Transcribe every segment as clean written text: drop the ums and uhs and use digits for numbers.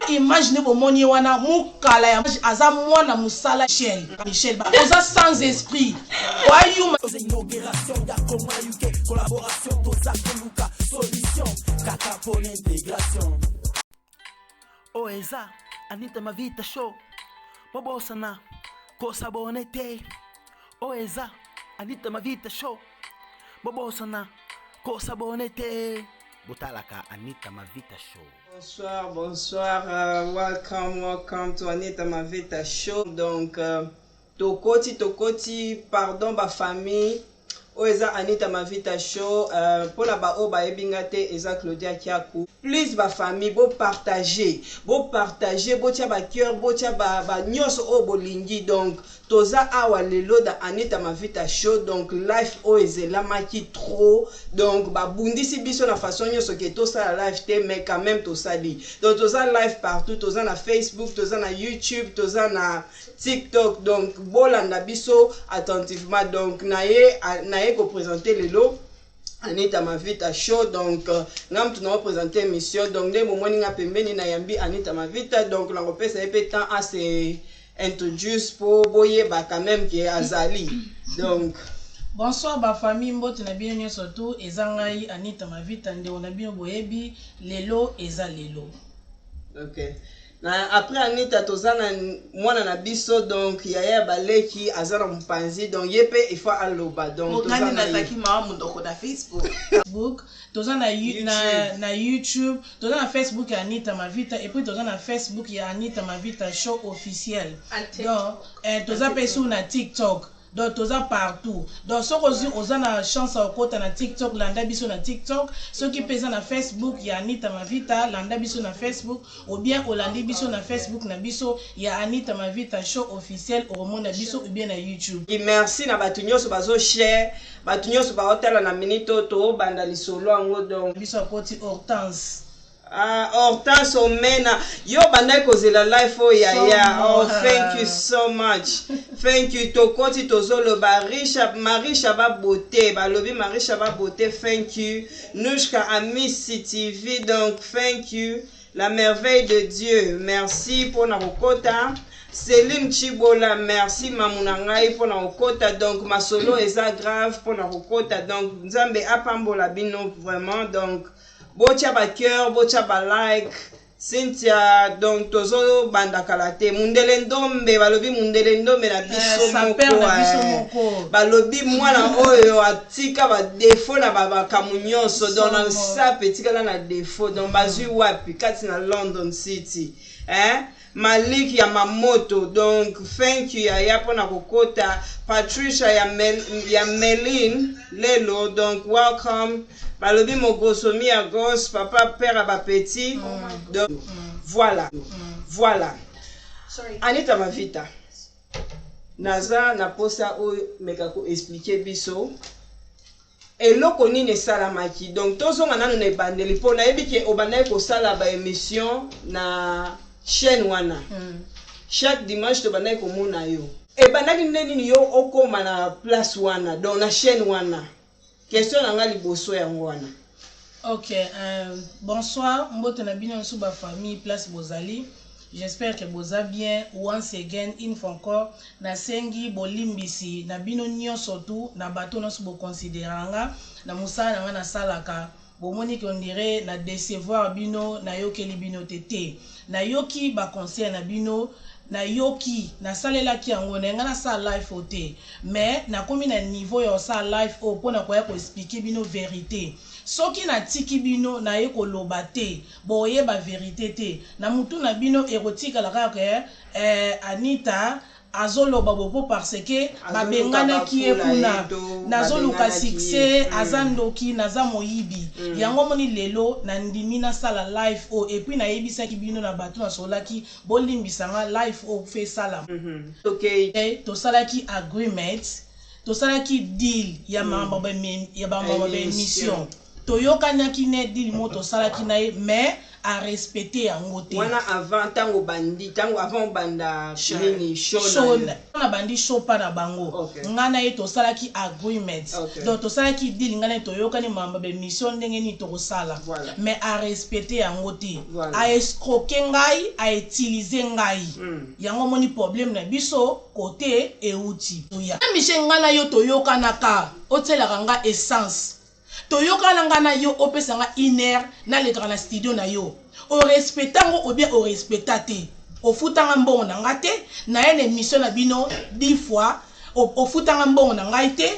Image nde bomoni ye wana mukala ya aza mwana musala Michel Michel oza sans esprit oayuma. Inauguration ya Coma UK collaboration toza koluka solution kaka pona integration. Oyo eza Anita Mavita Show. Bobosana kosabone te. Oyo eza Anita Mavita Show. Bobosana kosabone te. Botalaka Anita Mavita Show. Bonsoir, bonsoir, welcome, welcome to Anita Mavita Show. Donc, tokoti, tokoti, pardon ba famille. Oyo eza Anita Mavita Show. Mpona ba oyo bayebi nga te, eza Claudia Kiaku. Please ba famille, bo partager, bo partager, botia ba cœur, botia ba nyonso oyo bolingi. Donc, toza awa lelo da Anita Mavita Show. Donc, life oyo ezelamaki trop. Donc, babundisi biso na façon nyonso ke tosala live te, mais quand même tosali. Donc, toza live partout, toza na Facebook, toza na YouTube, toza na TikTok. Donc, bolanda biso attentivement. Donc, naye ko présenter lelo Anita Mavita Show. Donc, nga mutu na présenter émission. Donc, nde bomoni nga pembeni na yambi Anita Mavita. Donc, na kopesa ye pe temps à se introduce po boyeba quand même ke azali. Donc, Bonsoir ba famille, mbote na bino nyonso tu, eza ngai Anita Mavita, ndeko na bino boyebi, lelo eza lelo. Ok. Na après Anita toza na mwana na biso, donc yaya baleki aza na mopanzi, donc ye pe il faut aloba. Donc toza Ngani na ye. Nazalaki mama mondoko na Facebook. Facebook, toza na YouTube. Na YouTube, toza na Facebook ya Anita Mavita et puis toza na Facebook ya Anita Mavita Show officiel. And TikTok. Donc, toza pe sur na TikTok. Donc toza partout. Donc soki ozwi oza na chance ya kokota na TikTok, landa biso na TikTok. Soki mpe eza na Facebook ya Anita Mavita, landa biso na Facebook, ou bien olandi biso na Facebook na biso ya Anita Mavita Show officiel, okomona biso, ou bien na YouTube. Et merci na bato nyonso bazo share, bato nyonso baotala na minute oyo tobanda lisolo yango. Donc biso akoti Hortense. Ah, Hortense Omena, yo bandaki kozela life oyo yaya. Somo. Oh, thank you so much. Thank you. Tokoti tozoloba Risha, Marisha ba beauté, balobi Marisha ba beauté, thank you. Nushka Amisi TV, donc thank you. La merveille de Dieu, merci pour na kokota. Céline Chibola, merci mamu na ngai pour na kokota. Donc masolo eza grave pour na kokota. Donc Nzambe apambola bino vraiment. Donc botia ba cœur, botia ba like. Cynthia, donc tozo banda kala te. Mundele Ndombe, balobi Mundele Ndombe na biso Saper moko, na biso moko. Balobi mwana oyo atika ba défaut na ba makambo nyonso. Donc na Somo. sape etikala na défaut. Donc bazwi wapi kati na London City. Hein? Malik ya Mamoto, donc thank you yaya mpona kokota. Patricia ya Meline Lelo, donc welcome. Balobi Mogoso Mia Gos, papa père ya ba petit. Donc voilà. Voilà. Sorry. Anita Mavita. Naza na posa oyo meka ko expliquer biso eloko nini esalamaki. Donc tozonga nanu na ebandeli mpo nayebi ke obandaki kosala ba émission na chaîne wana. Chaque dimanche tobandaki komona yo. Ebandaki nde nini yo okóma na place wana, donc na chaîne wana? Question na nga liboso yango wana. Ok, bonsoir, mbote na bino nyonso ba famille place bozali. J'espère que boza bien. Once again, une fois encore, nasengi bolimbisi na bino nyonso tu, na bato nyonso boconsidéranga na mosala na nga nasalaka. Bomoni ke on dirait na décevoir bino, nayokeli bino te te. Nayoki ba conseil na bino, nayoki, nasalelaki yango, na nga nasala live oyo te. Mais nakomi na niveau ya kosala live oyo mpona koya koexpliquer bino vérité. Soki natiki bino naye koloba te, boyeba vérité te. Na mutu na bino ekotikala kaka ke Anita azoloba bopo parce que Azoluka babenganaki ye bafula kuna, ye to nazoluka babenganaki ye. succès, aza ndoki, naza moyibi. Yango moni lelo nandimi nasala live oyo. Et puis nayebisaki bino na bato nasololaki, bolimbisanga, live oyo fe esalama. Tosalaki agreement, tosalaki deal ya makambo ya bamakambo ya Émission. baémission. Toyokanaki ne deal moko tosalaki na ye, mais Arespecte yango te. Wana avant ntango obandi, ntango avant obanda nini, show na show yo. Na bandi show pa na bango. Ngai na ye tosalaki agreement. Donc tosalaki deal, ngai na ye toyokani mamba baémission ndenge nini tokosala. Mais arespecte yango te. Aescroke ngai, autilize ngai. Yango omoni problème na biso kote euti. Toya Michel, ngai na yo toyokanaka, otielaka nga essence. Toyokana ngai na yo, opesa nga une heure, nalekaka na studio na yo. Orespecta yango ou bien orespecta te, ofutanga mbongo na nga te. Naye na émission na bino 10 fois, ofutanga mbongo na ngai te.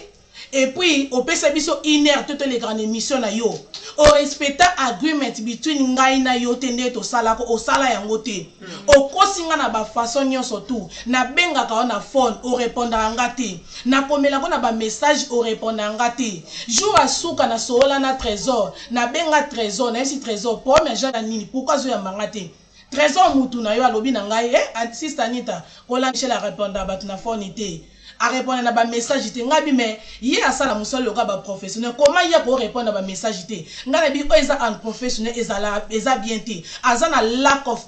Et puis opesa biso une heure to tolekaka na émission na yo. Orespecta agreement between ngai na yo te. Nde tosalaka, osala yango te. Okosi nga na bafaçon nyonso tu. Nabengaka yo na phone, orépondaka nga te. Nakomelako na bamessage, orépondaka nga te. Jour asuka nasolola na Trésor, nabenga Trésor, nayebisi Trésor problème ya na nini, pourquoi azoyamba nga te. Trésor mutu na yo alobi na ngai: "Eh, sister Anita, kola Michel arépondaka bato na phone te, arépondre na bamessage te." Ngai bi me ye asala mosala lokola baprofessionnel, comment ye korépondre na bamessage te? Ngai na bi oyo eza unprofessionnel, ezala eza bien te. Aza na lack of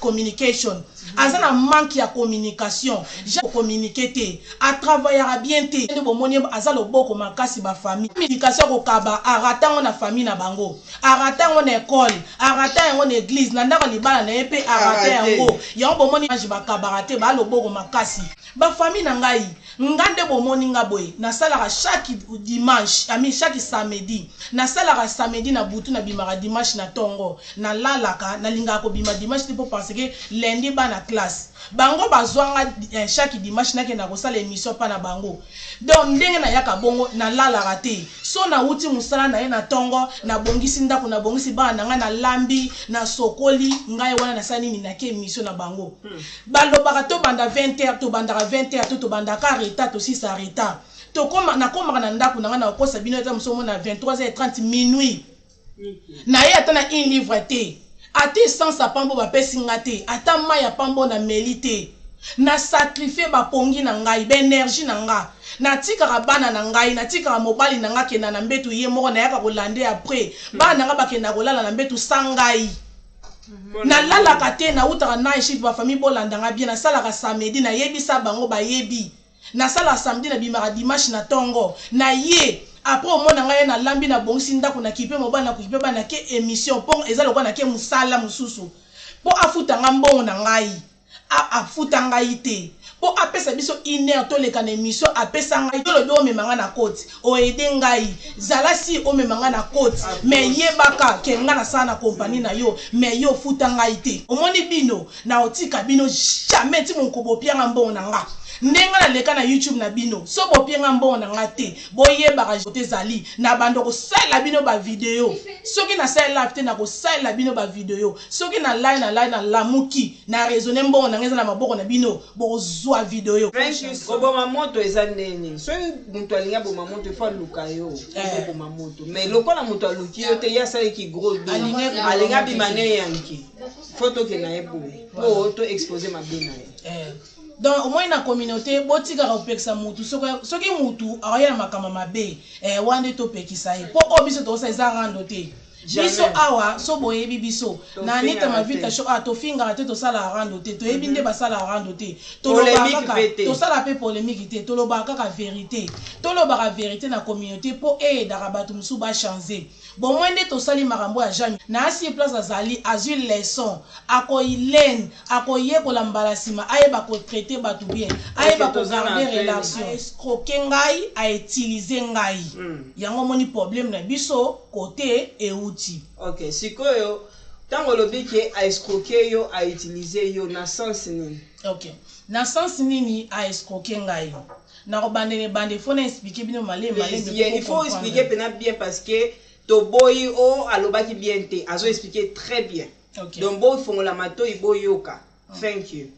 communication, aza na manque ya communication, communique te, atravaillaka bien te. Nde bomoni aza loboko makasi. Bafamille, communication kokaba, arata yango na famille na bango, arata yango na ekole, arata yango na église, na ndako ya libala na ye mpe arata yango. Yango bomoni bakabaka te, baloboko makasi. Bafamille na ngai, nga nde bomoni nga boye, nasalaka chaque dimanche, ami chaque samedi. Nasalaka samedi na butu, nabimaka dimanche na ntongo. Nalalaka, nalingaka kobima dimanche te mpo parce que lundi bana classe. Bango bazwanga chaque dimanche, nakenda kosala émission mpa na bango. Donc ndenge nayaka bongo, nalalaka te. So nawuti mosala na ye na ntongo, nabongisi ndako, nabongisi bana na ngai, nalambi, nasokoli ngai wana, nasala nini, nake émission na bango. Balobaka tobanda 20 heures, tobandaka 20 heures to tobandaka retard, tosisa retard. Nakomaka na ndako na ngai, na kokosa bino ata moso omona 23 h 30, minuit. Na ye ata na une livre te, ata essence ya pambo bapesi nga te, ata mai ya pambo na meli te. Nasacrifie bapongi na ngai, baénergie na nga. Natikaka bana na ngai, natikaka mobali na nga akenda na mbetu ye moko, nayaka kolande après. Bana na nga bakenda kolala na mbetu sa ngai, nalalaka te. Nautaka na shift. Bafamille, bolandanga bien. Nasalaka samedi, nayebisa bango, bayebi. Nasalaka samedi, nabimaka dimanche na ntongo. Na ye après omona ngai ye, nalambi, nabongisi ndako, nakipe mobali, nakokipe bana, nake émission mpo eza lokola nake mosala mosusu mpo afutanga mbongo na ngai. Afuta ngai te mpo apesa biso une heure toleka na émission. Apesa ngai, tolobi omema ngai na koti, oede ngai, zala si omema ngai na koti, mais yebaka ke ngai nasala na kompani na yo, mais yo ofuta ngai te. Omoni bino, na otika bino jamais ti mokolo bopianga mbongo na nga. Ndenge naleka na YouTube na bino, so bopianga mbongo na nga te, boyebaka te ezali na bando kosalela bino bavideo. Soki nasali live te, nakosalela bino bavideo. Soki nalai, nalai, nalamuki na raisonne, mbongo na nga eza na maboko na bino, bokozwa video. Koboma moto eza ndeni? Soki moto alingi aboma moto, ifo aluka yo oboma moto. Mais lokola moto aluki yo te, ye asalaki gros dos, alingi abima ne yanki, fo tokenda ye boye mpo to expose mabe na ye. Donc omoi na communauté, botikaka kopekisa mutu. Soki mutu akoya na makambo mabe, wana nde topekisa ye, mpo oyo biso tokosala eza rando te. Biso awa, so boyebi biso na Anita Mavita Show awa, tofingaka te, tosalaka rando te. Toyebi nde basalaka rando te. Tosala mpe polémique te, tolobaka kaka vérité. Tolobaka vérité na communauté mpo eyedaka bato mosusu bachange. Bomoi nde tosali makambo ya Jean na asi place, azali azwi leçon, akoilene, akoyekola mbala nsima, ayeba kotraite bato bien, ayeba kogarde relation. Escroke ngai, autilize ngai. Yango omoni problème na biso kote euti. Ok, sikoyo ntango olobi ke aescroke yo, autilize yo, na sens nini? Ok, na sens nini aescroke ngai? Nakobandela ebande, fo na explike bino malembe. Il faut expliquer mpena bien, parce que toboyi o alobaki bien te, azo expliquer très bien. Donc bofongola matoi, boyoka. Thank you.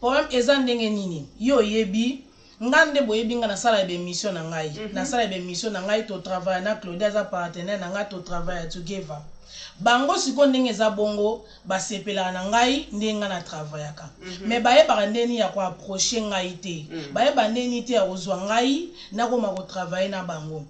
Problème eza ndenge nini? Yo oyebi nga nde boyebi nga, nasala baémission na ngai. Nasala baémission na ngai, totravaille na Claudie, aza partenaire na ngai, totravaille together. Bango sikoyo ndenge eza bongo, basepelaka na ngai ndenge ngai na travaillaka, mais bayebaka ndeni ya koapproche ngai te. Bayeba ndeni te ya kozwa ngai nakoma kotravaille na bango.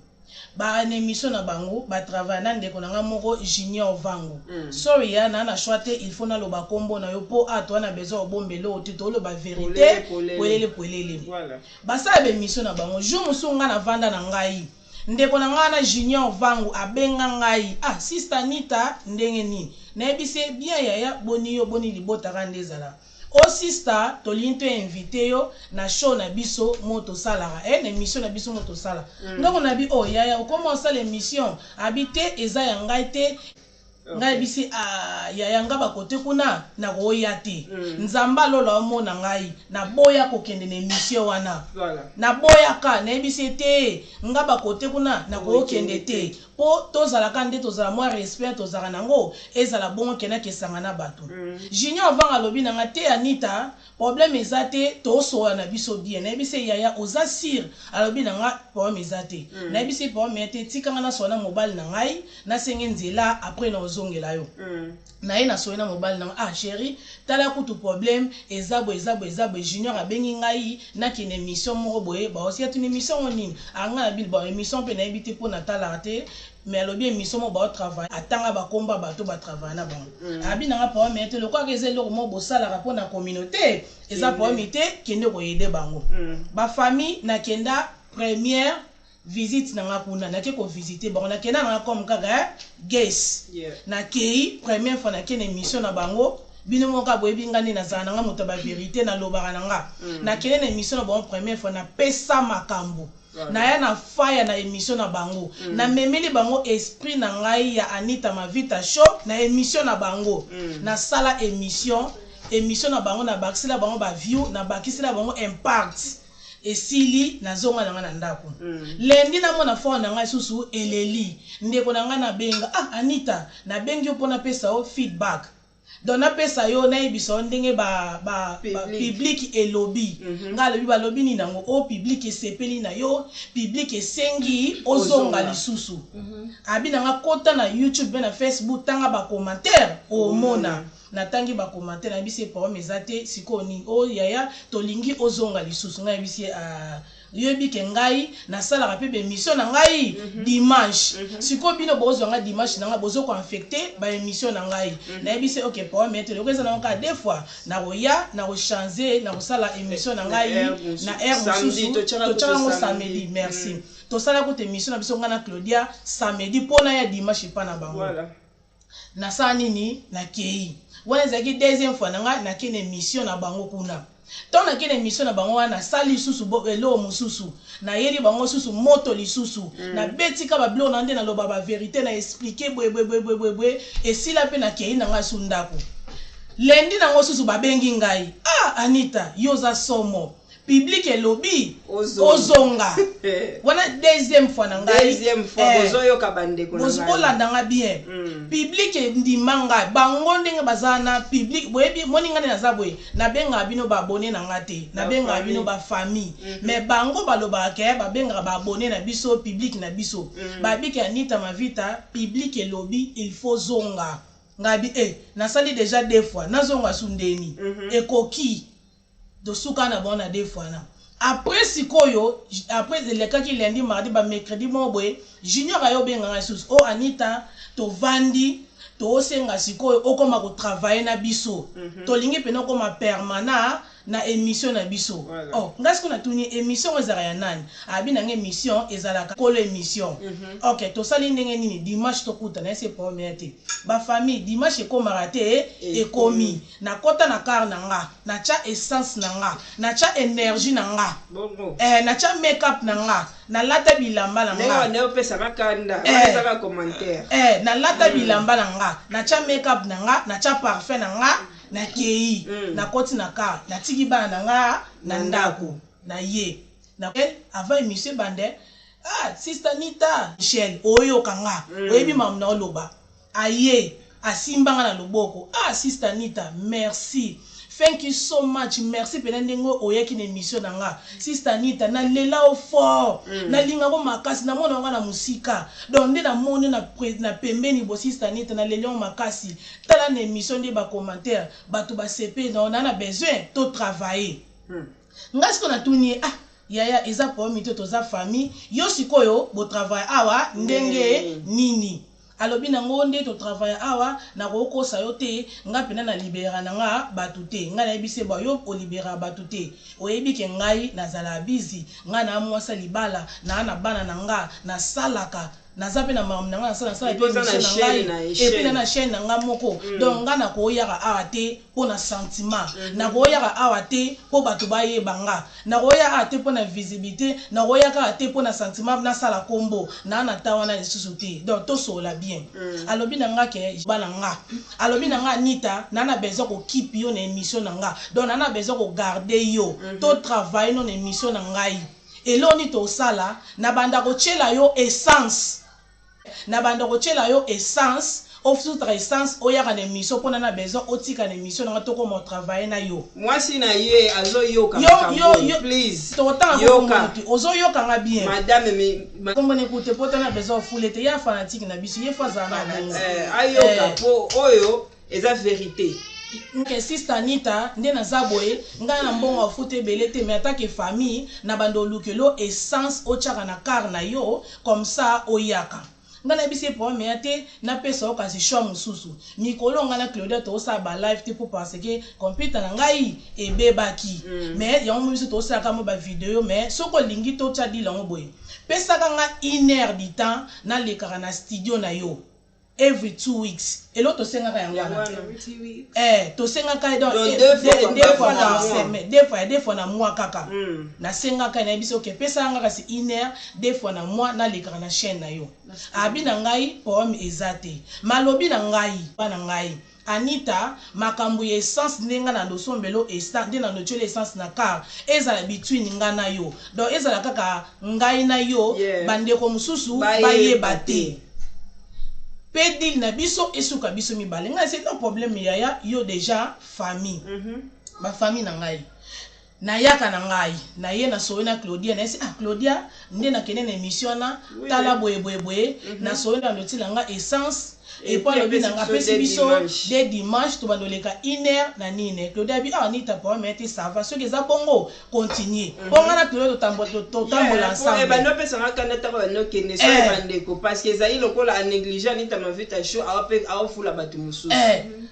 Ba na emission na bango ba travailla na ndeko na nga moko Junior Vangu. Sorry ya na na choix te il faut naloba kombo na yo po awa toza na besoin ya kobomba eloko te toloba verite Polele polele. polele polele. Voilà. Basala ba emission na bango jour mosusu nga na vanda na ngai ndeko na nga wana Junior Vangu abenga ngai ah sister Anita ndenge nini nayebisi ye bien yaya boni yo boni libota kaka nde ezalaka. Oh sister tolingi to invite yo na show na biso mo tosalaka eh na emission na biso mo tosala nga kuna bi oh yaya okoma osala emission abi te eza ya ngai te ngai yebisi ah yaya nga ba kote kuna nakoya te nzambe alola omona ngai naboya kokende na emission wana Voilà. naboyaka nayebisi ye te nga ba kote kuna nakokende te Po tozala ka nde tozala mwa respect tozalaka nango ezala bongo ke nakesanga na batu. Junior vanga alobi na nga te Anita problème eza te tosolola na biso bien nayebisi ye yaya oza sur alobi na nga problème eza te nayebisi ye problème eza te tika nga nasolola na mobali na ngai nasenge nzela après nakozongela yo. Naye nasoli na mobali na nga ah cherie tala kutu problème eza boye eza boye eza boye junior abengi ngai nakende emission moko boye baosi atuni emission yango nini ah ngai nabi bon emission pe nayebi te po natalaka te mais alobi emission moko bao travaille atanga ba kombo ya bato ba travaille na bango abi na nga problème eza te lokola kaka eza eloko moko bosalaka po na communauté eza problème te kende ko aider bango ba famille nakenda première Visite na nga kuna nake ko visite bango nakenda na nga comme kaka guest nakeyi première fois nake na emission na bango bino moko kaka boyebi nga nde nazala na nga moto ya ba verite nalobaka na nga nakende na emission na bango première fois napesa makambu naya na fire na emission na bango namemeli bango esprit na ngai ya Anita Mavita show na emission na bango nasala emission emission na bango nabakisela bango ba view nabakisela bango impact Esili nazonga na nga na ndaku lundi namona phone na nga lisusu eleli ndeko na nga nabenga ah Anita nabengi yo po napesa yo feedback donc napesa yo nayebisa yo ndenge ba ba public elobi nga alobi balobi nini yango oh public esepeli na yo public esengi ozonga lisusu abi na nga kota na YouTube pe na Facebook tanga ba commentaire omona Natangi ba commentaire nayebisi ye problème eza te sikoyo nini oh yaya tolingi ozonga lisusu ngai nayebisi ye ah yoyebi ke ngai nasalaka pe ba emission na ngai dimanche sikoyo bino bozwa ngai dimanche na ngai bozo ko infecte ba emission na ngai nayebisi ye ok problème ete lokola eza nango kaka deux fois nakoya nako change nakosala emission na ngai na heure mosusu totyaka yango samedi merci tosala kutu emission na biso ngai na Claudia samedi po naya dimanche epa na bango. Nasala nini? Nakeyi. Wana ezalaki deuxième fois na nga nake na emission na bango kuna. Tango nake na emission na bango wana nasali lisusu eloko mosusu. Nayeli bango lisusu moto lisusu. Nabeti kaka ba biloko na nga nde naloba ba verite na expliquer boye boye boye boye boye esila pe nakeyi na nga lisusu ndaku. Lundi nango lisusu babengi ngai. Ah Anita yo oza somo. Public elobi ozonga. Wana deuxième fois na ngai. Deuxième fois eh, bozoyoka bandeko na ngai. Bolanda nga bien. Public endima nga bango ndenge baza na public boyebi moni nga nde naza boye nabengaka bino ba abonne na nga te nabengaka bino ba famille mais bango balobaka ke babengaka ba abonne na biso public na biso babi ke Anita Mavita public elobi il faut zonga nga bi eh nasali dejà deux fois nazonga su ndeni ekoki Tosuka na bango na deux fois wana. Après sikoyo, après elekaki lundi, mardi, ba mercredi moko boye, Junior aye obenga nga lisusu, oh Anita, tovandi, tosenga sikoyo okoma ko travailler na biso. Tolingi pena okoma permanent na emission na biso. Oh, nga sikoyo natuni ye, emission yango ezalaka ya nani? Alobi na nga emission ezalaka kolo emission. Ok, tosali ndenge nini? Dimanche tokutana, nayebisi ye problème eza te. Ba famille, dimanche ekomaka te, ekomi. Nakota na car na nga, natia essence na nga, natia energie na nga, Bongo. eh, natia make up na nga, nalata bilamba na Ndenge nga. banda opesaka kanda, wana Eh. eza kaka commentaire. Eh, nalata bilamba na nga, natia make up na nga, natia parfum na nga, nakeyi. Nakoti na car, natiki bana na nga na ndako, naye. Na avant emission ebanda, ah, sister Nita, Michel, oyoka nga, oyebi makambo naoloba. Aye asimba nga na loboko ah sister Anita merci thank you so much merci pena ndenge oyaki na emission na nga sister Anita na lela yo fort na linga ko makasi na mona nga na musika donc nde na moni na na pembeni bo sister Anita na leli yo makasi tala na emission nde ba commentaire batu ba sepeli na yo na na besoin to travailler nga siko na tuni ye ah. Yaya eza problème te, toza famille. Yo sikoyo botravaille awa ndenge nini? Alobi na ngo nde totravaille awa, nakokosa yo te, nga mpena na libera na nga bato te. Ngai nayebi se ba yo olibera bato te, oyebi ke ngai nazala busy, ngai na mwasi ya libala, naa na bana na nga, nasalaka, naza mpe na makambo na ngai, nasala, nasala mpe Epo oza na émission na chaîne ngai na ye, et puis chaîne. na chaîne na nga moko. Donc nga nakoyaka awa te mpo na sentiment, nakoyaka awa te mpo bato bayeba nga, nakoya awa te mpo na visibilité, nakoyaka awa te mpo na sentiment, nasala kombo naa na ta wana lisusu te. Donc tosola bien. Alobi na nga ke bana nga, alobi na nga: "Anita, naa na besoin kokipi yo na émission na nga, donc naa na besoin kogarde yo, totravaille no na émission na ngai. Eloni tosala, na banda kotiela yo essence, na banda kotiela yo essence, ofutaka essence, oyaka na émission, mpona na besoin otika na émission nanga, tokoma otravaille na yo." Mwasi na ye azoyoka Yo, yo, makambo. yo. Please. Totanga. Yoka. Ozoyokanga bien. Madame Kombona ekute po tana besoin ofule te, ya fanatique na biso, ye fo azala na bongo. Ayoka. Eh. Po oyo eza vérité. Ke sister Anita, nde naza boye, ngai na mbongo afuta ebele te, mais atake famille na bando olukelo essence otiaka na car na yo, comme ça oyaka. Ngai nayebisi ye problème ya te, napesa yo kasi choix mosusu. Mikolo ngai na Claudia tozosala balive te mpo parce que computer na ngai ebebaki. Mais yango mo biso tozosalaka mo bavideo. Mais soki olingi totya deal yango boye, pesaka nga une heure du temps, nalekaka na studio na yo every 2 weeks. Eloko tosengaka yango wana. Every 2 weeks. Tosengaka ye donc Donc, deux fois deux deux fois fois na na mois. semaine, deux fois, deux fois na mois kaka. Nasengaka, nayebi soki epesaka nga kasi une heure deux fois na mois, nalekaka na chaîne na yo. Abi na ngai problème eza te. Malobi na ngai ba na ngai: "Anita, makambo ya essence, nde nga na losombelo essence, nde na notiela essence na car, ezala between nga na yo, donc ezala kaka ngai na yo. Bandeko mosusu Bayeba bayeba te. te, mpe deal na biso esuka biso mibale." Ngai c'est no problème yaya, yo déjà famille. Bafamille na ngai, nayaka na ngai naye nasoyi na Claudia, nayesi: "Ah Claudia, nde nakende na émission wana." Tala boye boye boye, nasoyi na lotila nga essence. Et epo puis alobi apesi na nga biso apesi deux biso dimanche. De dimanche tobanda oleka une heure na nini. Claudia abi: "Ah Anita, problème te, ça va, soki eza bongo continue." Mpo nga na Claudia totambola ensemble. Ebandi opesanga kanda ntango bandi okende so. Ebandeko, parce que ezali lokola anéglige Anita Mavita Show, awa aofula bato mosusu.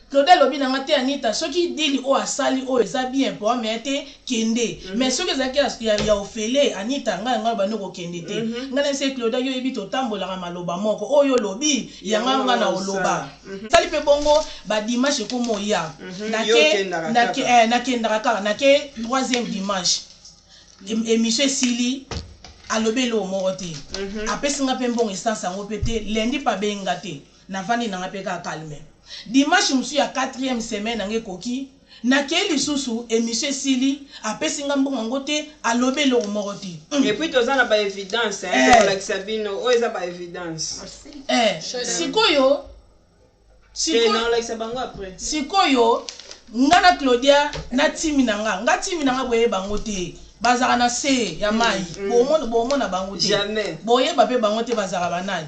Claude alobi na nga te: "Anita, soki deal oyo asali oyo eza bien, problème te, kende. Mais soki ezalaki ya ofele, Anita, ngai yango bandi kokende te." Ngai na ese: "Claude, yo oyebi totambolaka maloba moko, oyo olobi yango Yango nga na osala. oloba." Sali mpe bongo, badimanche ekoma oya. Yo okendaka kaka. Nakendaka kaka, nake troisième dimanche, émission esili, alobi eloko moko te. Apesi nga mpe mbongo essence yango mpe te. Lundi mpe abengi nga te, navandi nanga mpe kaka calme. Dimanche mosusu ya quatrième semaine nanga ekoki, nakei lisusu, émission esili, apesi nga mbongo yango te, alobi eloko moko te. Et puis toza na baévidence. Tokolakisa bino oyo eza baévidence. Sikoyo te. Sikoyo Naolakisa bango après. Sikoyo nga na Claudia na timi na nga, nga timi na nga boyeba bango te, bazalaka na se ya mai. Bomona bango te. Jamais. Boyeba mpe bango te, bazalaka banani.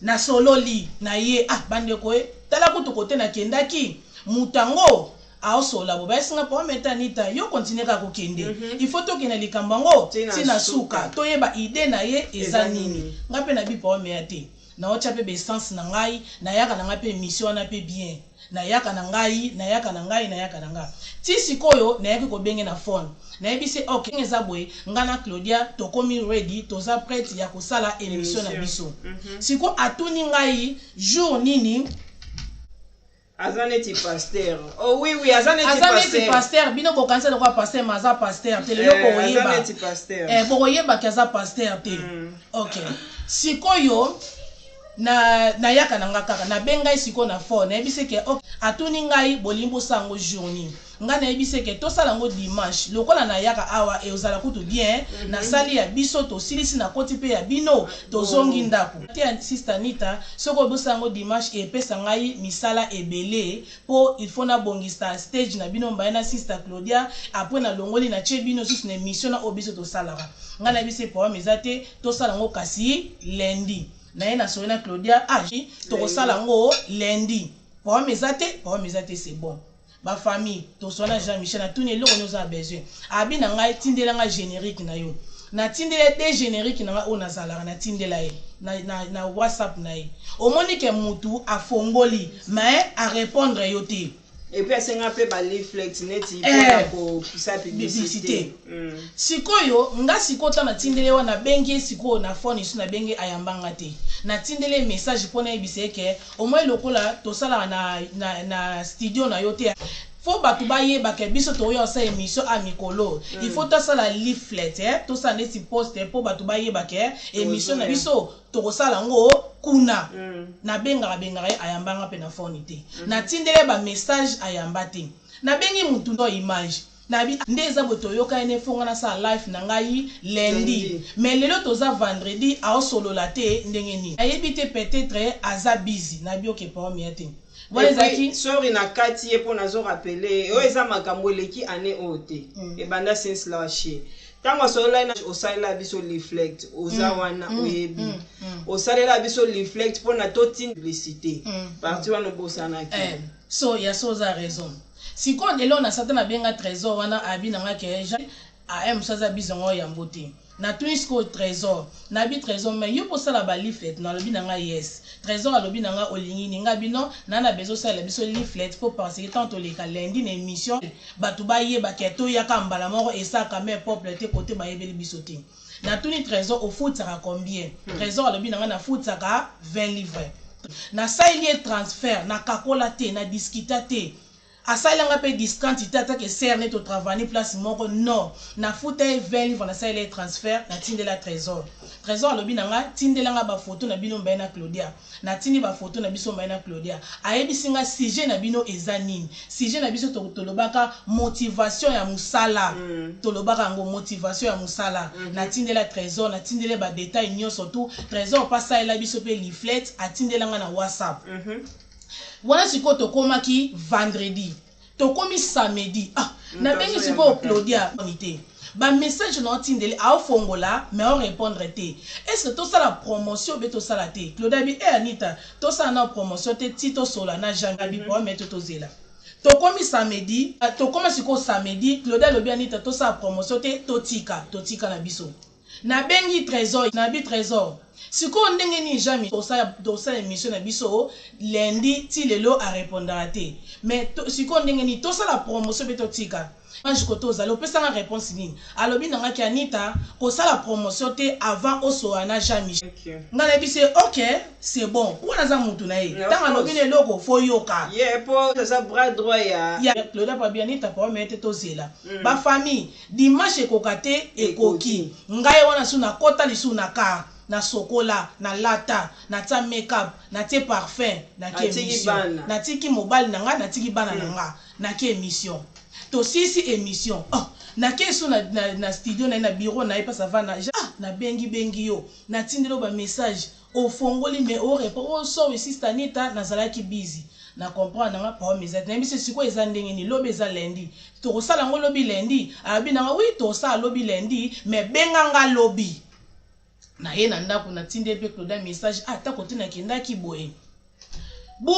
Nasololi na ye: "Ah bandeko, e tala kutu kote nakendaki, moto yango aosola bo bayesinga po ameta. Anita, yo continue kaka kokende. Il faut tokende likambo yango Tina ntina suka. suka, toyeba idée na ye eza Eza nini." nini. Nga mpe nabi paomeya te, naotya mpe baessence na ngai, nayaka na ngai mpe émission wana mpe bien, nayaka na ngai, nayaka na ngai, nayaka na ngai ti sikoyo nayaki kobenge na phone, nayebi se: "Ok, eza boye, ngai na Claudia tokomi ready, toza prête ya kosala émission na Émission. biso." Siko atuni ngai jour nini. Aza neti pasteur. Oh oui, aza neti Aza neti pasteur. pasteur. Bino bokanisa lokola pasteur, ma aza pasteur te lelo. Aza Bokoyeba. neti pasteur. Bokoyebaki aza pasteur te. Ok, sikoyo na nayaka na nga kaka, nabengai sikoyo na phone, nayebisi ke ok. Atuni ngai: "Bolingi bosala yango jour nini?" Ngai nayebisi ke tosala yango dimanche, lokola nayaka awa ezala kutu bien. Nasali ya biso, tosilisi, nakoti mpe ya bino, tozongi ndako te. Ya sister Anita, soki obosala yango dimanche, epesa ngai misala ebele, mpo il faut nabongisa stage na bino mbaye na sister Claudia. Après nalongoli, natie bino susu na émission na oyo biso tosalaka. Ngai nayebisi problème eza te, tosala yango kasi lundi. Naye nasoli na Claudia: "Ah, tokosala yango lundi, problème eza te, problème eza te, c'est bon." Bafamille, toswana. Jean Michel, natuni eloko nyonso na besoin. Abi na ngai: "Tindela ngai générique na yo." Natindela ye de generique na nga oyo nazalaka, natindela ye na, na, na WhatsApp na ye. Omoni ke mutu afongoli mais a repondre yo te. Et puis asenga pe ba leaflets neti pona kopesa publicite. Sikoyo nga sikoyo tango natindeli ye wana nabengi ye sikoyo na phone lisusu nabengi ye ayamba nga te. Natindeli ye message po nayebisa ye ke omoni lokola tosalaka na, na, na studio na yo te, faut batu bayeba ke biso tokoya kosala emission awa mikolo oyo il faut tosala leaflet eh, tosala neti poste po batu bayeba ke emission na biso tokosala yango kuna. Nabengaka bengaka ye ayamba nga pe na phone te. Natindeli ye ba message ayamba te. Nabengi mutu no image nabi nde eza boye toyokani ne faut nga nasala live na ngai lundi mais lelo toza vendredi aosolola te ndenge nini nayebi te peut etre aza busy nabi ok problème ya te. Wana Et puis, ezalaki. sorry na kati ye po nazo rappeler ye, oyo eza makambo eleki annee oyo te, ebanda since last year. Tango asololaki na osalela biso leaflet, oza wana oyebi. Osalela biso leaflet pona totinda publicite. Partie wana obosanaki. Eh, so ya so oza raison. Sikoyo lelo na satan abenga Tresor wana abi na nga ke Jean AM so aza busy ngo yambo te. Natuni sikoyo Tresor, nabi Tresor mais yo pe osala ba leaflet no alobi na nga yes. Tresor alobi na nga olingi nini nga bi non na na besoin osalela biso leaflet po parce que tango toleka lundi na emission batu bayeba ke toya kaka mbala moko esaka meme peuple te cote bayebeli biso te. Natuni Tresor ofutisaka combien? Tresor alobi na nga nafutisaka 20 livres. Nasaleli ye transfert nakakola te na discuta te. Asalela nga pe discount te ata ke sœur ne to travani place moko non na futa ye 20 livres na salela ye transfert na tindela tresor tresor alobi na nga tindela nga ba photo na bino mbaye na claudia na tindi ba photo na biso mbaye na claudia ayebisi nga sujet na bino eza nini sujet na biso tolobaka motivation ya musala tolobaka yango motivation ya musala na tindela tresor na tindela ye ba detail nioso tout tresor pe asalela biso pe leaflet atindela nga na whatsapp. Wana sikoyo tokomaki vendredi tokomi samedi ah nabengi sikoyo Claudia te ba message na otindeli aofongola mais ao repondre te est ce que tosala promotion be tosala te Claudia abi eh Anita tosala nao promotion te ti tosola na Jean abi problème te tozela tokomi samedi tokoma sikoyo samedi Claudia alobi Anita tosala promotion te totika totika na biso Na bengi tresor na bi tresor sikoyo ndenge nini jean tosala emission na biso lundi ti lelo a repondaka te mais sikoyo ndenge nini tosala promotion pe totika ange kote ozali opesa nga reponse nini alobi na nga ke anita kosala promotion te avant osolola na jean michel nga nayebisi ye ok c'est bon po naza mutu na ye tango alobi na eloko faut yoka ye po aza bras droit ya ya Claudia Pabi Anita problème te tozela ba famille Dimanche ekoka te ekoki ngai wana lisusu na kota lisusu na car na sokola na lata na tia make up na tie parfum na ke emission na tiki mobali na nga na tiki bana na nga na ke emission tosilisi emission oh na ke lisusu na, na, na studio na ye na bureau na ye place avanda ah na bengi bengi yo na tindeli yo ba message Ofongoli mais o repondre oh sorry sister Anita nazalaki busy na comprendre na nga problème eza te nayebisi ye sikoyo eza ndenge nini lobi eza lundi tokosala yango lobi lundi alobi na nga oui tokosala lobi lundi mais benga nga lobi naye na ndaku natindeli pe Claudia message ah ata kote nakendaki boye bu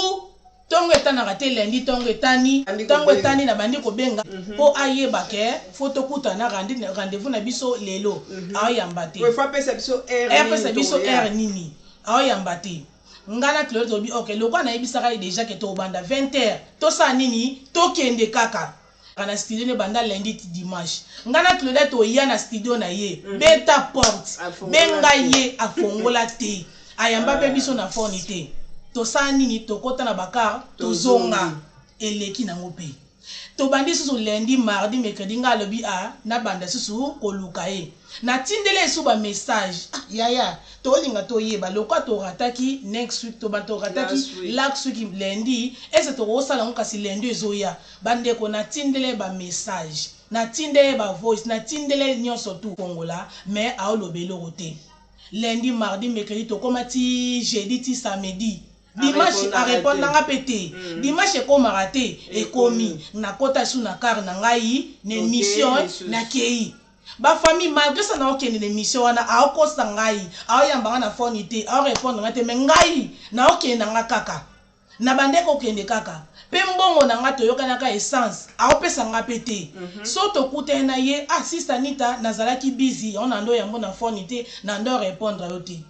Tongo etanaka te lundi tongo etani tongo etani na bandi kobenga po ayeba ke faut tokutana rendez-vous na biso lelo aoyamba te apesa biso heure nini aoyamba te nga na Claude tolobi ok lokola nayebisaka ye dejà ke tokobanda 20 heures tosala nini tokende kaka na studio ne banda lundi ti dimanche nga na Claudia toya na studio na ye beta porte benga ye afongola te ayamba pe biso na phone te tosala nini tokota na ba car tozonga eleki nango pe tobandi susu lundi mardi mercredi nga alobi a nabanda susu koluka ye natindeli ye susu ba message ah yaya Tolinga toyeba lokola to rataki next week to to rataki last week lundi est ce tokosala yango kasi lundi ezoya ba ndeko na tindela ye ba message na tindela ye ba voice na tindela ye nionso tout fongola mais aoloba eloko te lundi mardi mercredi tokoma ti jeudi ti samedi dimanche a repondre nga pe te dimanche ekomaka te ekomi nakota lisusu na car na ngai na emission nakeyi Ba famille malgre ça nao kende na emission wana ao kosa ngai ao yamba nga na phone te ao repondre nga te mais ngai nao kende na nga kaka na bandaki ko kende kaka. Mpe mbongo na nga toyokanaka essence aopesa nga mpe te. So tokutani na ye, ah sister Anita, nazalaki busy yango na ndo yambo na phone te, na ndo répondre yo te.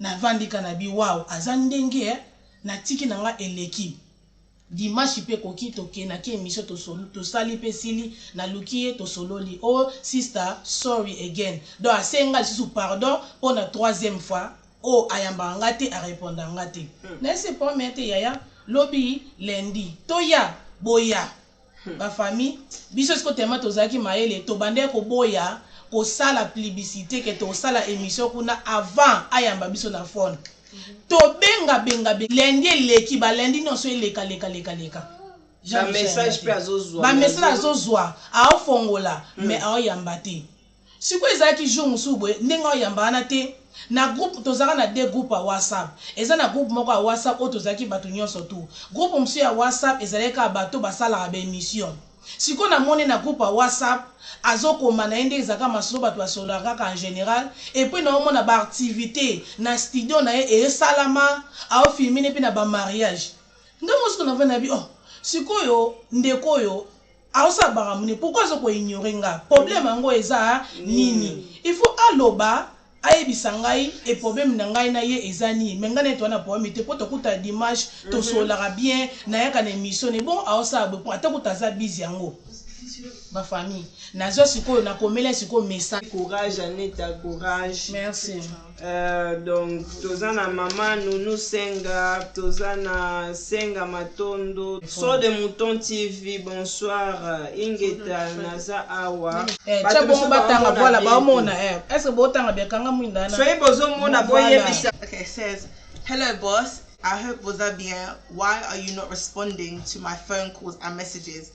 Navandi ka na bi wow, aza ndenge eh, natiki na nga eleki. Dimanche mpe ekoki, tokendaki émission, tosali mpe esili, naluki ye, tosololi, oh sister, sorry again. Donc asengi nga lisusu pardon mpo na troisième fois oyo ayambaka nga te, arépondaka nga te. Nayesi problème te yaya, lobi lundi toya boya. Bafamille biso siko tema tozalaki mayele, tobandaki koboya kosala publicité ke tosala émission kuna avant ayamba biso na phone. Tobenga benga be lundi eleki, balundi nyonso eleka leka leka leka. Bamessage mpe azozwa. Bamessage azozwa, aofongola mais aoyamba te. Sikoyo ezalaki jour mosusu boye, ndenge aoyamba wana te, na groupe tozalaka na deux groupe ya WhatsApp. Eza na groupe moko ya WhatsApp oyo tozalaki bato nyonso tu. Groupe mosusu ya WhatsApp ezalaki kaka bato basalaka baémission. Sikoyo namoni na groupe ya WhatsApp azokoma na ye nde ezalaka masolo bato basololaka kaka en général. Et puis naomona baactivité na studio na ye esalama, aofilme ne mpe na bamariage. Nde mosuku navandi na bi, oh, sikoyo ndeko oyo aosala makambo nini? Pourquoi aza koignore nga? Problème yango eza nini? Il faut aloba, ayebisa ngai e problème na ngai na ye eza nini. Mais ngai na ye toza na problème te, mpo tokuta dimanche, tosololaka bien, nayaka na émission ne. Bon, aosala boye po ata kuta aza busy. Yango bafamille, nazwa sikoyo, nakomela sikoyo message. Courage Anita, courage. Merci. Donc toza na mama Nunu Senga, toza na Senga Matondo, So de Mouton TV, bonsoir Ingeta, naza awa. Eh, Bato tia bongo mosusu batanga. baomona Voilà. bien Baomona te. eh. Est ce que botanga bien? Kanga mwinda wana. Soki bozomona, Voilà. boyebisa. Okay, it says, "Hello, boss. I hope boza bien. Why are you not responding to my phone calls and messages?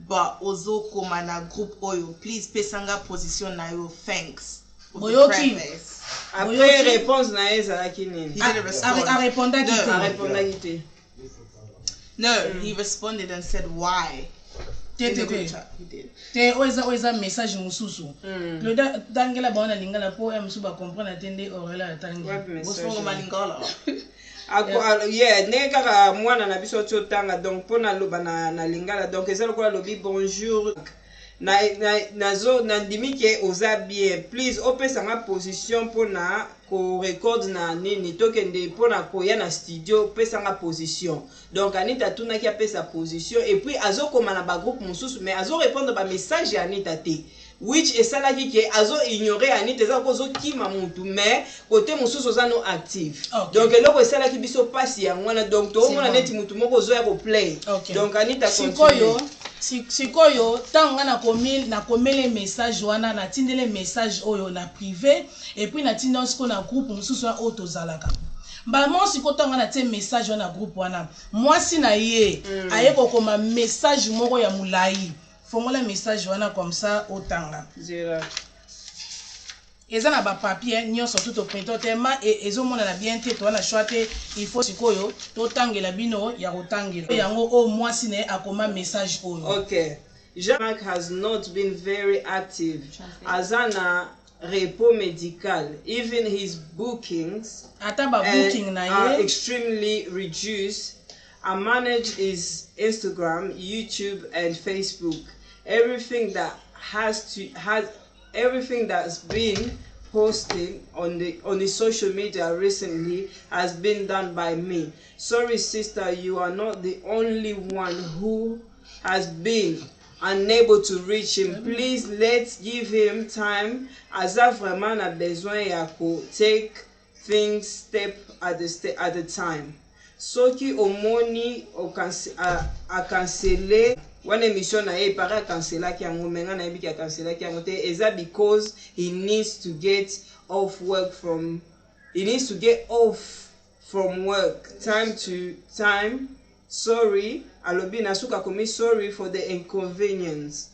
But ozo koma na group oyo. Please pesanga position na yo. Thanks." With the Boyoki. prayer face. Après, Boyoki. réponse na ye ezalaki nini? He didn't respond. Arépondaki No. te. Arépondaki te. No, he responded and said why. Te In te the group te. chat. He did. Te, oyo eza message mosusu. Claudia, tangela bango na lingala mpo ya mosusu bacomprendre te nde Orela atangi. Wapi What's message? wrong with my Lingala? Yeah, ndenge kaka mwana na biso ti otanga, donc mpo naloba na lingala, donc eza lokola alobi bonjour na, nazo nandimi ke oza bien, please opesanga position mpona korecord na nini, tokende mpona koya na studio, opesanga position. Donc Anita atunaki apesa position, et puis azokoma na bagroupe mosusu mais azorépondre bamessage ya Anita te, which esalaki ke azo-ignore Anita. Eza ko ozokima mutu, mais kote mosusu oza no active. Donc eloko esalaki biso mpasi yango wana. Donc toomona bon. Neti mutu moko ozoya koplay. Donc Anita, Sikoyo continue. Sikoyo ntango nga nakomi, nakomeli message wana, natindeli message oyo na privé, et puis natindi yango sikoyo na groupe mosusu wana oyo tozalaka. Mbala moko sikoyo ntango nga natie message wana na groupe wana, mwasi na ye aye kokoma message moko ya molai. Fongola message wana comme ça otanga. Zela. Eza na bapapier nyonso tu, toprinte te ma ezomonana bien te. Toza na choix te, il faut sikoyo totangela bino ya kotangela yango oyo mwasi na ye akoma message oyo. Ok. Jean-Marc has not been very active. Aza na repos médical. Even his bookings ata babooking na are ye extremely reduced. I manage his Instagram, YouTube, and Facebook. Everything that has to has everything that's been posted on the social media recently has been done by me. Sorry, sister, you are not the only one who has been unable to reach him. Please, let's give him time. Aza vraiment na besoin ya ko take things step at a time. Soki omoni acancele wana émission na ye, epare acancelaki yango, me nga nayebiki acancelaki yango te, eza because he needs to get off from work time to time. Sorry, alobi na suka akomi sorry for the inconvenience.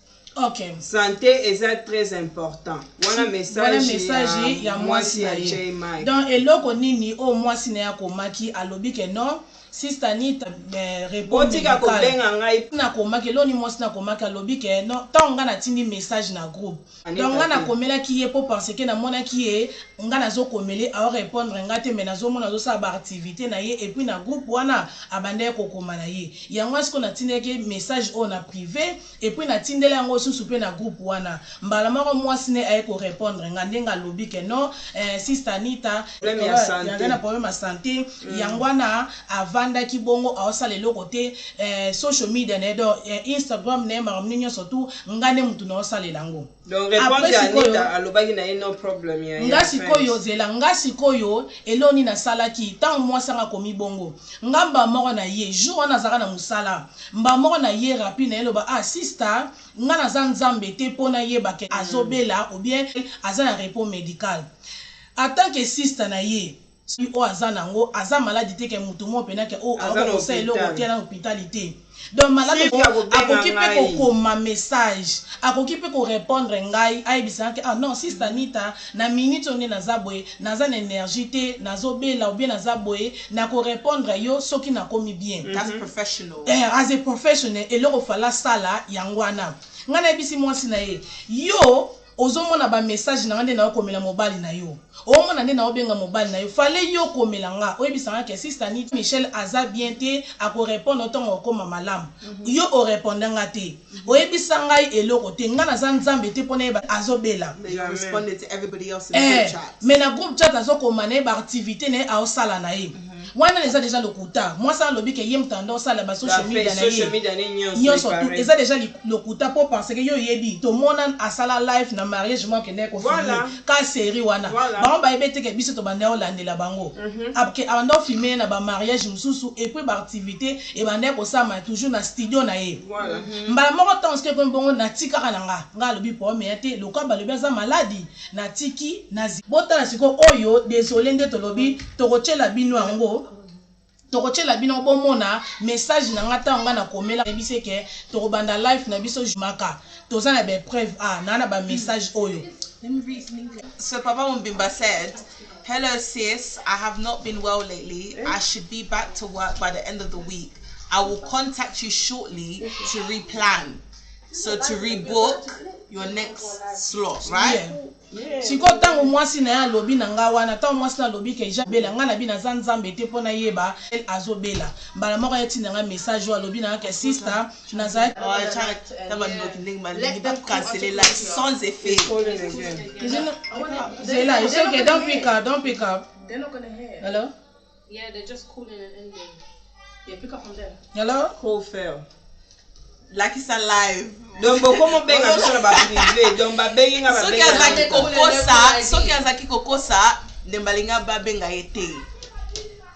Santé eza très important. Wana message. Wana message ya mwasi na ya ye. J Mike. Donc eloko nini oyo mwasi na ye akomaki? Alobi ke non, Sister Anita eh, repos Botika medical. kobenga ngai. Nakomaki eloni mwasi nakomaki alobi ke non, ntango nga natindi message na groupe, Anita donc nga te. Nakomelaki ye mpo parce que namonaki ye nga nazokomele aorépondre nga te, mais nazomona azosala baactivité na ye, et puis na groupe wana abandaki kokoma na ye. Yango wana sikoyo natindaki ye message oyo na privé, et puis natindela yango susu mpe na groupe wana. Mbala moko mwasi ne aye korépondre nga ndenge alobi ke non, eh, Sister Anita Problème ya santé. Aza na problème ya santé. Yango wana avandaki bongo, aosala eloko te, eh, social media na ye, donc eh, Instagram na ye, makambo nini nyonso tu, nga nde mutu naosalela yango. Donc réponse Après, ya sikoyo- Anita, alobaki na ye no problème ya Nga ya sikoyo friends. Zela, nga sikoyo eloni nasalaki ntango mwasi anga akomi bongo, nga mba moko na ye jour wana azalaka na mosala, mba moko na ye rapide na ye loba: "Ah sister, nga naza Nzambe te mpo nayeba ke azobela ou bien aza na repos médical. En tant que sister na ye, soki oyo aza nango aza maladi te, ke motu moko mpena ke oyo Aza na akokosala eloko hôpital. te na hôpital te, donc malade Sylvia akobenga akoki mpe ngai. Kokoma message, akoki mpe korépondre ngai, ayebisanga ke ah non, Sister Anita, na minute oyo nde naza boye, naza na énergie te, nazobela ou bien naza boye, nakorépondre yo soki nakomi bien." That's professional. Eh, as a professional, eloko fala sala yango wana. Ngai nayebisi mwasi na ye: "Yo ozomona bamessage na nga nde naokomela mobali na yo, omona nde naobenga mobali na yo, fale yo komela nga, oyebisanga ke Sister Nit Michel aza bien te, akorépondre ntongo okóma malamu. Yo orépondre nga te, oyebisa ngai eloko te. Nga naza Nzambe te mpo nayeba azobela." But you responded to everybody else in the Eh, group chat. Mais na groupe chat azokoma na ye baactivité na ye aosala na ye wana eza déjà lokuta. Mwasi alobi ke ye moto anda osala basocial media na ye social media ne nyonso. Nyonso tu epare. Eza déjà lokuta mpo parce que yo oyebi, tomona asala live na mariage moko akende kofilme ka série wana. Bango bayebi te ke biso tobanda olandela bango. Abanda ofilme ye na bamariage mosusu, et puis baactivité ebandaki kosalama toujours na studio na ye. Mbala moko ntango soki ekomi bongo, natikaka na nga, nga alobi problème ya te, lokwa balobi aza maladi, natiki nazi. Botala sikoyo oyo, désolé, nde tolobi tokotiela bino yango, tokotiela bino bomona message na nga ntango nga nakomela, yebisi ke tokobanda live na biso maka, toza na bapreuve a naa na bamessage oyo. Let me read in English. So Papa Mumbimba said, "Hello sis, I have not been well lately. I should be back to work by the end of the week. I will contact you shortly to replan. So to rebook your next slot, right?" Yeah. Sikoyo ntango mwasi na ye alobi na nga wana, ntango mwasi na alobi ke ja bela, nga na bi naza Nzambe te mpo nayeba azobela. Mbala moko ye tinda nga message oyo, alobi na nga ke sister, nazalaki Oh, I'm trying to Let them call canceler like sans effet. Calling again. Zela, it's okay, don't pick up, don't pick up. They're not gonna hear. Hello? Yeah, they're just calling and ending. Yeah, pick up from there. Hello? Call fail. Like it's alive. Donc bokomobenga biso na baprivé, donc babengi nga, Soki babengi azalaki kokosa, soki azalaki kokosa nde balinga babenga ye te.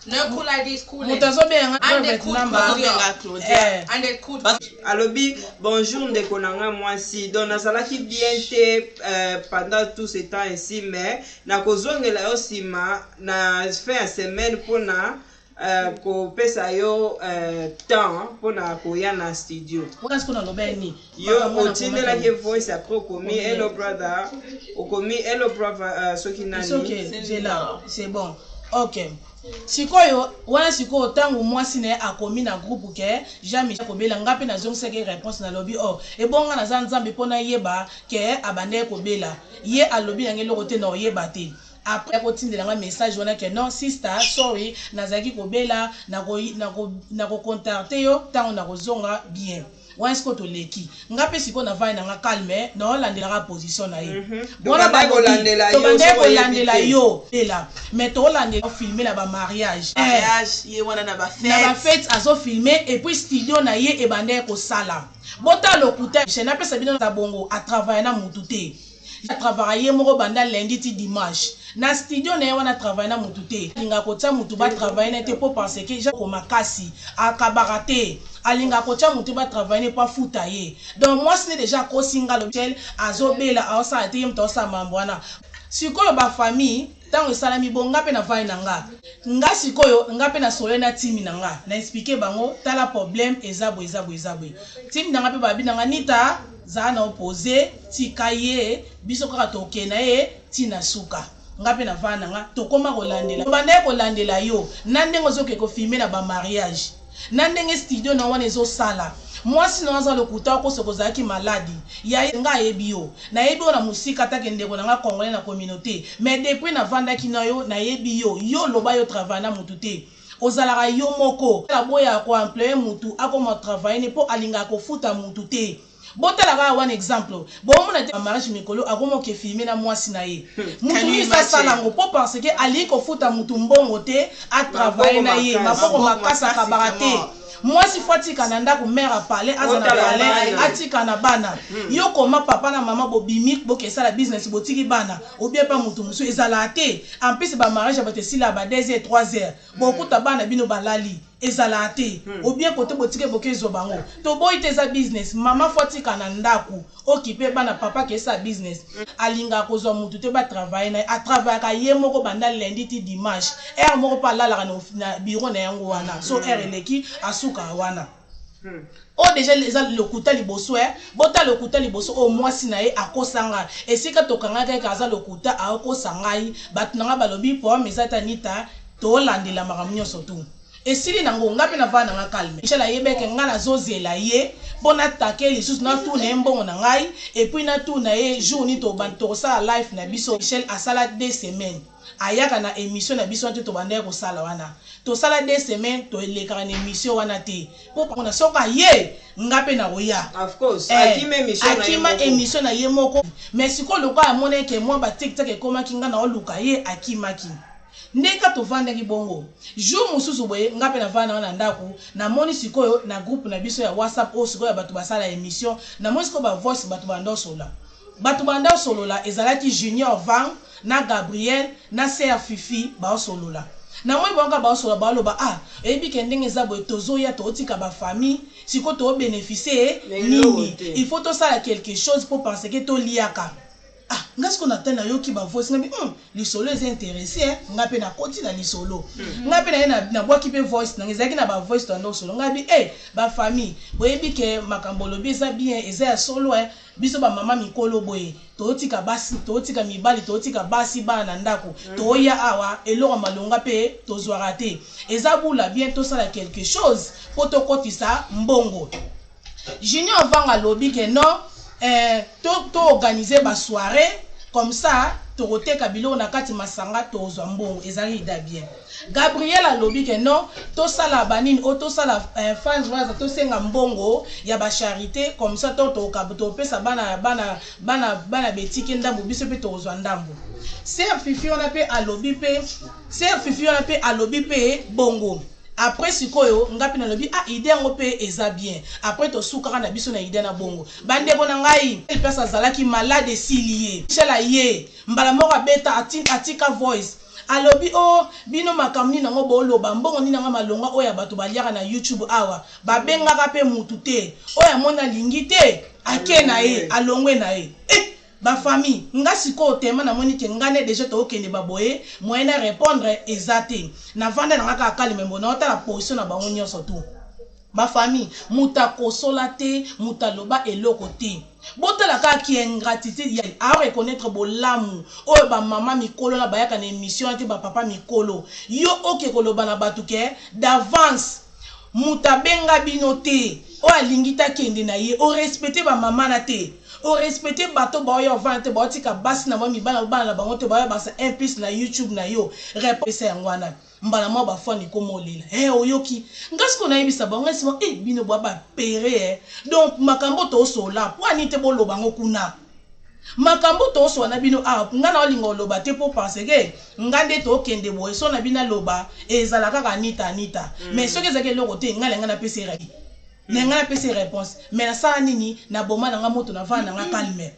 No call ID is calling. Moto azobenga nga And they private called number. Claudia. Bazobenga Claudia. Eh. And they called. Alobi: "Bonjour ndeko na nga mwasi, donc nazalaki bien te pendant tout ce temps ainsi, mais nakozongela yo nsima na fin ya semaine mpona kopesa yo temps mpona koya na studio." Wana sikoyo naloba ye nini? Yo Makambo wana otindelaki voice, après okomi "Hello brother", okomi "Hello brother", soki It's nani. Okay, c'est là, c'est bon. Ok. Sikoyo wana, sikoyo ntango mwasi na ye akomi na groupe ke Jean Michel kobela, nga mpe nazongisaki réponse, nalobi: "O ebonga naza Nzambe mpo nayeba ke abandaki kobela? Ye alobi nange eloko te, na oyeba te." Après akotindela nga message wana ke non sister, sorry, nazalaki kobela, nakocontacte yo ntango nakozonga bien. Wana sikoyo toleki, nga mpe sikoyo navandi na nga calme, naolandelaka position na ye. Wana Tobandaki kolandela yo, tobandaki soki oyebi kolandela te. Yo ela, mais tolandela filme na bamariage. Mariage ye wana na Na bafete. Bafete azofilme, et puis studio na ye ebandaki kosala. Botala lokuta chaîne apesa bino na bongo, atravaille na mutu te, atravaille ye moko banda lundi ti dimanche na studio na ye wana, atravaille na mutu te, alingaka kotia mutu batravaille na ye te mpo parce que ja makasi akabaka te, alingaka kotia mutu batravaille ne mpo afuta ye. Donc mwasi ne déjà akosi nga, alobi Michel azobela, aosala te, ye moto aosala mambo wana. Sikoyo bafamille, ntango esalami bo, nga mpe navandi na nga, nga sikoyo nga mpe nasolo na timi na nga, na expliquer bango: "Tala, problème eza boye, eza boye, eza boye." Timi na nga mpe babi na nga: "Nita, zala na opose, tika ye, biso kaka tokende na ye ntina suka." Nga mpe navanda na nga, tokoma kolandela, tobandaki kolandela yo na ndenge ozoke kofilme na bamariage, na ndenge studio na wana ezosala. Mwasi na yo aza lokuta, okosoka ozalaki maladi ya ye. Nga ayebi yo, nayebi yo na mosika, atake ndeko na nga congolais na communauté, mais depuis navandaki na yo, nayebi yo. Yo loba yo travaille na mutu te, ozalaka yo moko. Aboyaka koemploye mutu akoma travaille ne mpo alingaka kofuta mutu te. Botala kaka wana exemple, bomona te mariage mikolo akoma oke filme na mwasi na ye, mutu Can you nyonso asala imagine? yango mpo parce que alingi kofuta mutu mbongo te, atravaille na ye. Maboko Maboko makasi. makasi, akabaka te. Vraiment. Mwasi fo atika na ndako, mare apale aza na Otala palais, bana. atika na bana. Yo koma papa na mama, bobimi bokesala business, botiki bana obie pa mutu mosusu, ezalaka te. En plus bamariage ya bato esila ba 2 heures, 3 heures, bokuta bana bino balali, ezalaka te. Obie kote botike bokezwa bango, toboyi te, eza business. Mama fo atika na ndako, okipe bana, papa akesala business. Alingaka kozwa mutu te batravaille na ye, atravaillaka ye moko banda lundi ti dimanche. Heure moko mpe alalaka na bureau na yango wana, so heure eleki asukaka wana. Oyo deja eza lokuta liboso e bota lokuta liboso oyo mwasi na ye akosa ngai. Esika tokangaki eke aza lokuta, akosa ngai. Bato na ngai balobi problème eza te, Anita, tolandela makambo nyonso tu esili nango. Ngai mpe navanda na nga calme. Michel ayebeke ngai nazozela ye mpo natake lisusu, natuna ye mbongo na ngai, et puis natuna ye jour nini tokosala live na biso. Michel asala 2 semaines ayaka na émission na biso wana te. Tobandaki kosala wana, tosala 2 semaines, tolekaka na émission wana te, mpo mpona soki aye, nga mpe nakoya. Of course. Eh, Akima émission na ye akima moko. Émission na ye moko. Mais sikoyo lokola amoni eke mwa batiktok ekomaki, nga na oluka ye, akimaki. Ndenge tovandaki bongo, jour mosusu boye, nga mpe navanda nanga na ndako, namoni sikoyo na groupe na biso ya WhatsApp oyo sikoyo ya bato basala émission, namoni sikoyo bavoice, bato banda osolola. Bato banda osolola ezalaki Junior Vang na Gabriel na ser Fifi baosolola. Namoni bango kaka baosolola, baoloba: "Ah, oyebi ke ndenge eza boye, tozoya, tootika bafamille, sikoyo toobénéficie Eloko nini? te. Il faut tosala quelque chose mpo parce que toliaka." Ah, nga sikoyo na tali, nayoki bavoice, nga mpe lisolo eza intéressé, eh. Nga mpe nakoti na lisolo, nga mpe naye nabwaki mpe voice nanga, ezalaki na bavoice toanda osolo. Nga bi e bafamille, boyebi ke makambo olobi eza bien, eza ya solo, eh. Biso bamama mikolo boye, totika basi, totika mibali, totika basi, bana na ndako, toya awa, eloko ya malonga mpe tozwaka te. Eza bula bien tosala quelque chose mpo tokotisa mbongo. Junior Vanga alobi ke non, to organise basoirée comme ça, tokoteka biloko na kati, masanga, tozwa mbongo. Ezalaki idée bien. Gabriel alobi ke non, tosala banini oyo, tosala fundraiser, tosenga mbongo ya bacharité, comme ça to topesa bana bana bana bana betike ndambo, biso mpe tokozwa ndambo. Ser Fifi wana mpe alobi mpe, ser Fifi wana mpe alobi mpe bongo. Après sikoyo nga mpe nalobi: "Ah, idée yango mpe eza bien." Après tosukaka na biso na idée na bongo. Bandeko na ngai, place azalaki malade esili ye. Michel aye mbala moko, abeta, atika voice, alobi: "O oh, bino makambo nini yango booloba? Mbongo nini yango malonga oyo ya bato baliaka na YouTube awa? Babengaka mpe mutu te. Oyo amoni alingi te, ake na ye, alongwe na ye." Eh, bafamille, nga sikoyo tema namoni ke nga nde deja tookende baboye, moyen na répondre eza te. Navanda na nga kaka calme, mbo naotala position na bango nyonso tu. Bafamille, moto akosola te, moto aloba eloko te. Botala kaka ki ingratitude ya areconnaître bolamu oyo bamama mikolo na bayaka na émission wana te. Bapapa mikolo, yo oke koloba na bato ke d'avance moto abenga bino te, oyo alingi te akende na ye. Orespecte bamama na te, orespecte bato baoyo ovanda te, baotika basi na bango, mibali na bana na bango te, baoyo basa un plus na YouTube na yo. Réponse yango wana, mbala moko bafani koma olela. Hey, oyoki nga sikoyo nayebisa bango ngai nsima e bino bwa bapere eh. Donc makambo tosola po ani te, boloba yango kuna. Makambo tosola na bino awa, nga na olinga oloba te mpo parce que nga nde tokende boye so na bino aloba ezala kaka Anita, Anita. Mais soki ezalaki eloko te, ngai na ngai napesi na ngai napesi réponse. Mais nasala nini? Naboma na nga moto, navanda na nga calme.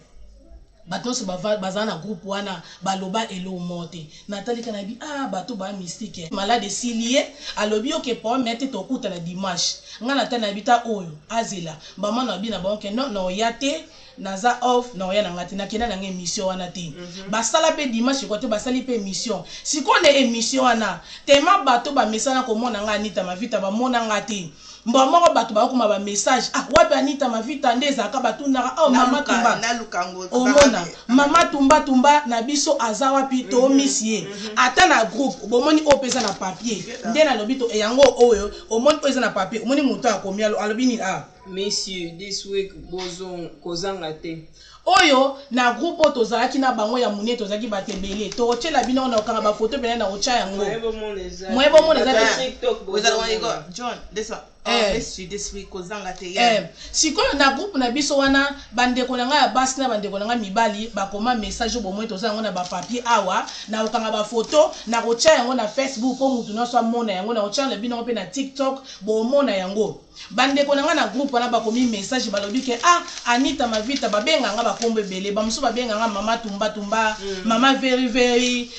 Bato nyonso baza na groupe wana baloba eloko moko te. Natalika na bi: "Ah, bato baa mystique." Malade esili ye, alobi: "Oke, problème te, tokutana dimanche." Ngai natali na bi ta oyo azela bama na bi na bango ke non, na oya te, naza off, na oya na nga te, nakenda na nga émission wana te. Basala mpe dimanche ekwa te, basali mpe émission. Sikoyo na émission wana, tema bato bamesana komona nga Anita Mavita, bamona nga te. Mbala moko bato bakokoma ba message, ah wapi Anita Mavita nde ezalaka batunaka, oh mama Tumba. Naluka yango. Omona mama Tumba Tumba na biso aza wapi, tomisi ye. Ata na groupe bomoni oyo mpe eza na papier nde nalobi to yango oyo omoni oyo eza na papier, omoni moto akomi alobi nini ah. Miss you this week bozo kozanga te. Oyo na groupe oyo tozalaki na bango ya monene, tozalaki bato ebele, tokotiela bino na kokanga bafoto pene na kotya yango. Moyen bomona eza Moyen bomona eza te. TikTok Was that the one you bozomona. got? John, this one. Oh, Eh. miss you this week. Kozanga te. Yeah. Sikoyo na groupe na biso wana, bandeko na ngai ya basi na bandeko na ngai mibali bakoma message oyo bomoi toza yango na bapapier awa, na kokanga bafoto, na kotya yango na Facebook mpo mutu nyonso amona yango, na kotya na bino yango mpe na TikTok bomona yango. Bandeko na ngai na groupe wana bakomi message, balobi ke ah Anita Mavita, babenga nga bakombo ebele, bamosusu babenga nga mama Tumba Tumba, mama Very Very,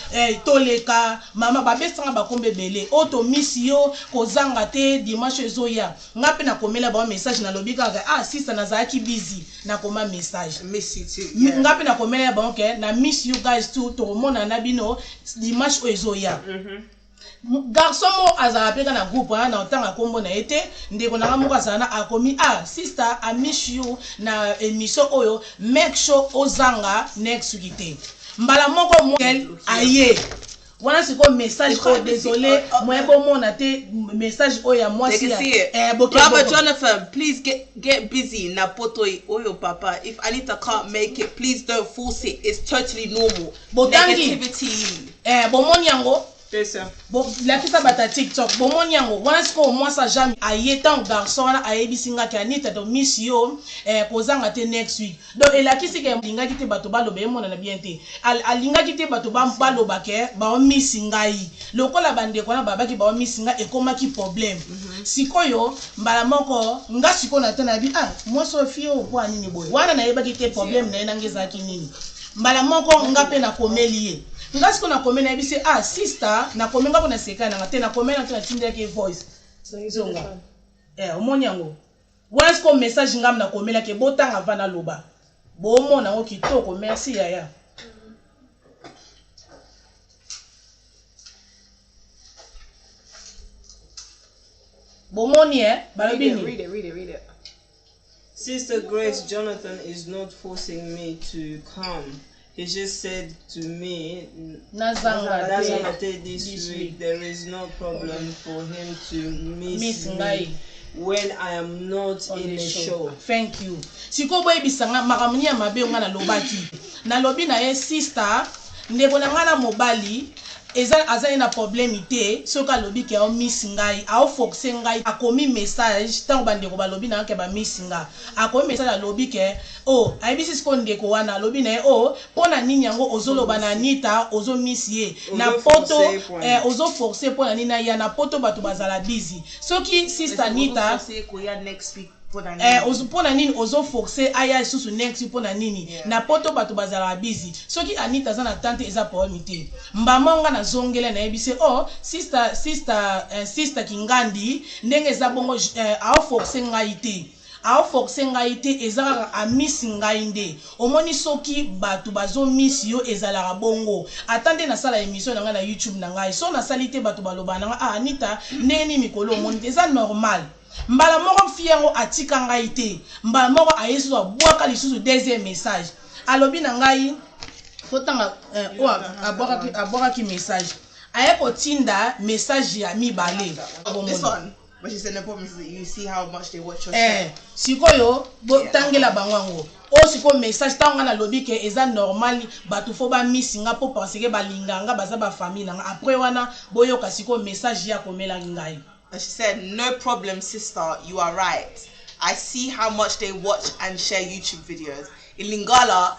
toleka mama, babesanga bakombo ebele oyo tomisi yo kozanga te dimanche ezoya. Nga mpe nakomela bango message, nalobi kaka ah sister nazalaki busy, nakoma message. Miss you too. Yeah. Nga mpe nakomela ya bango ke na miss you guys too, tokomona na bino dimanche oyo ezoya. Garçon moko azala mpe kaka na groupe wana, na otanga nkombo na ye te, ndeko na nga moko azala na akomi ah sister I miss you na émission oyo, make sure ozanga next week te. Mbala moko mokel aye wana sikoyo message oyo, désolé moye bomona te message oyo ya They mwasi can ya see it. Brother Jonathan, please get busy. Na poto oyo papa. If Anita can't make it, please don't force it. It's totally normal. Botangi. Negativity. Bomoni yango. Pesa. Lakisa bato ya TikTok bomoni yango wana sikoyo mwasi ajami aye ntango garçon wana ayebisi nga ke Anita to miss yo, kozanga te next week. Donc elakisi ke alingaki te bato baloba, emonana bien te. Alingaki te bato baloba ke baomisi ngai, lokola bandeko wana babaki baomisi ngai, ekomaki problème. Sikoyo mbala moko nga sikoyo na te nayebi ah mwasi oyo fille oyo mpo nini boye wana, nayebaki te problème na ye nanga ezalaki nini. Mbala moko nga mpe nakomeli ye, nga sikoyo nakomeli, nayebisi ah sister, nakomi nga mpo naseka nanga te, nakomeli na te, natindelaki ye voice zonga. Omoni yango wana sikoyo message ngam nakomelaki, botanga va naloba, bomona yango kitoko. Merci yaya. Bomoni balobi Read it, nini? read it, read it, read it. Sister Grace, Jonathan is not forcing me to come. He just said to me, nazanga Nazanga te te this this week. week. There is no problem for him to miss, Miss me ngai. when I am not on in the the show. show. Thank you. Sikoyo boyebisanga makambo nini ya mabe oyo nga nalobaki. Nalobi na ye sister, ndeko na ngai na mobali eza aza ye na problème te soki alobi ke aomisi ngai, aoforce ngai. Akomi message ntango bandeko balobi na nga ke bamisi nga, akomi message alobi ke o ayebisi sikoyo ndeko wana, alobi na ye o mpo na nini yango ozoloba na Anita ozomisi ye na Ozoforce poto, mpo na ozoforce mpo na nini aya na poto, bato bazala busy. Soki sister Anita Ozoforce koya next week mpo na nini? Mpo na nini ozoforce aya lisusu next week, mpo na nini? Na poto bato bazalaka busy, soki Anita aza na tante eza problème te. Mbama nga nazongela, nayebisi ye oh sister Kingandi, ndenge eza bongo, aoforce ngai te, aoforce ngai te, eza kaka amisi ngai nde. Omoni soki bato bazomisi yo ezalaka bongo. Ata nde nasala émission na ngai na YouTube na ngai, so nasali te bato balobaka na ngai ah Anita ndenge nini mikolo omoni te, eza normal. Mbala moko fille yango atika ngai te, mbala moko aye lisusu abwaka lisusu deuxième message, alobi na ngai fotanga oyo abwakaki message, aye kotinda message ya mibale. Oh, this one. But she said no problem. You see how much they watch your show. Sikoyo botangela bango yango oyo sikoyo message ntango nga nalobi ke eza normal bato fo bamisi nga mpo parce que balinga nga, baza bafamille na nga. Après wana boyoka sikoyo message ye akomelaki ngai. And she said, no problem, sister, you are right. I see how much they watch and share YouTube videos. In Lingala,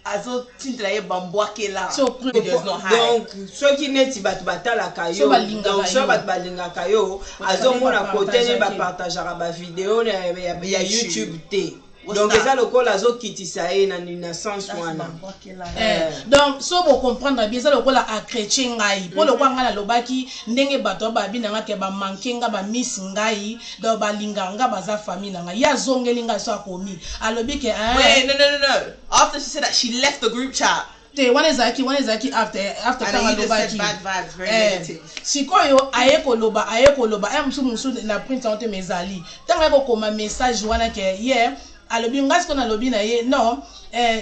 azotindela ye bambwakela. So, Videos not high. Donc soki neti bato batalaka So yo, balingaka donc so yo. bato balingaka yo, azomona kote nini bapartageaki. Bapartageaka bavideo ya YouTube. YouTube te. What's Donc that? eza lokola azokitisa ye na sens That's wana. bambwakela. Donc so bocomprendre bien, eza lokola achrétien ngai mpo lokola ngai nalobaki ndenge bato oyo babi na nga ke bamanke nga, bamisi ngai, donc balingaka nga, baza famille na ngai. Ye azongeli ngai so akomi alobi ke Wait, no, no, no, no. After she said that, she left the group chat. Te, wana ezalaki after And ntango you just said alobaki. Bad vibes, very Eh, negative. Sikoyo aye koloba aye mosusu na print yango te, ma ezali ntango aye kokoma message wana ke ye alobi ngai sikoyo nalobi na ye non,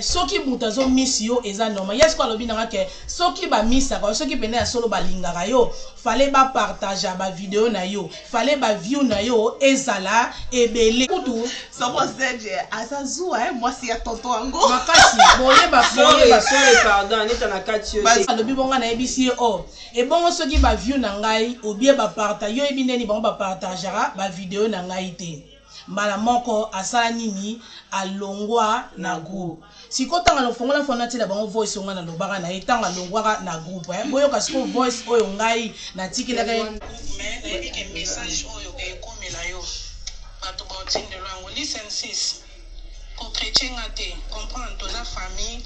soki moto azomisi yo, eza normal. Ye sikoyo alobi nanga ke soki bamisaka yo, soki pene ya solo balingaka yo, fallait bapartage bavideo na yo, fallait baview na yo ezala ebele kutu. Someone said, yeah, aza zuwa, eh, mwasi ya tonton yango. Makasi boyeba. Sorry. Boyeba. Sorry, pardon, Anita, na kati yo te. Alobi bongo, nayebisi ye o ebongo soki baview na ngai obie bapartage yo, oyebi ndeni bango bapartageaka bavideo na ngai te. Mbala moko asala nini? Alongwa na groupe. Sikoyo ntango alofongola fona, natiela bango voice oyo ngai nalobaka na ye ntango alongwaka na groupe. Boyoka sikoyo voice oyo ngai natikelaka ye. Mais nayebi ke message oyo ekomela yo, bato baotindelo yango. Listen sis, kochrétien nga te, comprendre, toza famille,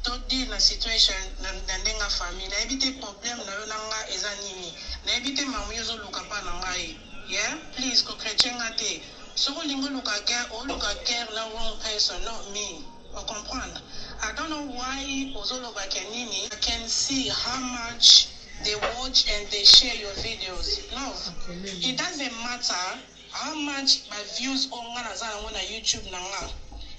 todeal na situation na ndenge ya famille. Nayebi te problème na yo na nga eza nini, nayebi te mamu yo ozoluka mpa na ngai. Yeah, please, kochrétien nga te. Soki olingi oluka guerre, oluka guerre na wrong person, not me. Ocomprendre? I don't know why ozolobaka nini. I can see how much they watch and they share your videos. Love, it doesn't matter how much baviews oyo nga naza yango na YouTube na nga.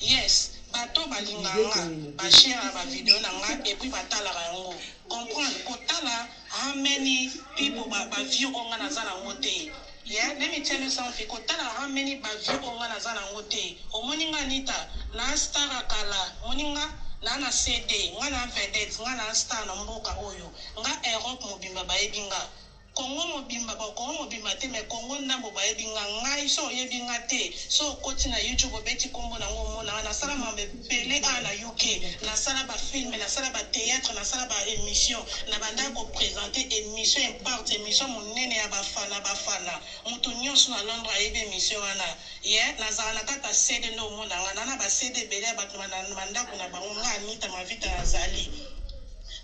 Yes, bato balingaka nga, bashare bavideo na nga et puis batalaka yango. Comprendre, kotala how many people baview oyo nga naza nango te. Yeah, let me tell you something. Kotala how many baview oyo nga naza nango te. Omoni nga Anita na star ya kala, omoni nga na CD, nga na vedette, nga na star na mboka oyo. Nga Europe mobimba bayebi nga, Kongo mobimba, bakongo mobimba te, mais Kongo ndambo bayebi nga. Ngai so oyebi nga te, so okoti na YouTube, obeti nkombo nango, omonanga. Nasala mambo ebele awa na UK, nasala bafilme, nasala bathéâtre, nasala baémission, na bandaka koprésente émission Impart, émission monene ya bafana bafana. Moto nyonso na Londres ayebi émission wana. Ye nazala na kati ya CD nde omonanga na baCD ebele ya bato na bandako na bango. Nga Anita Mavita nazali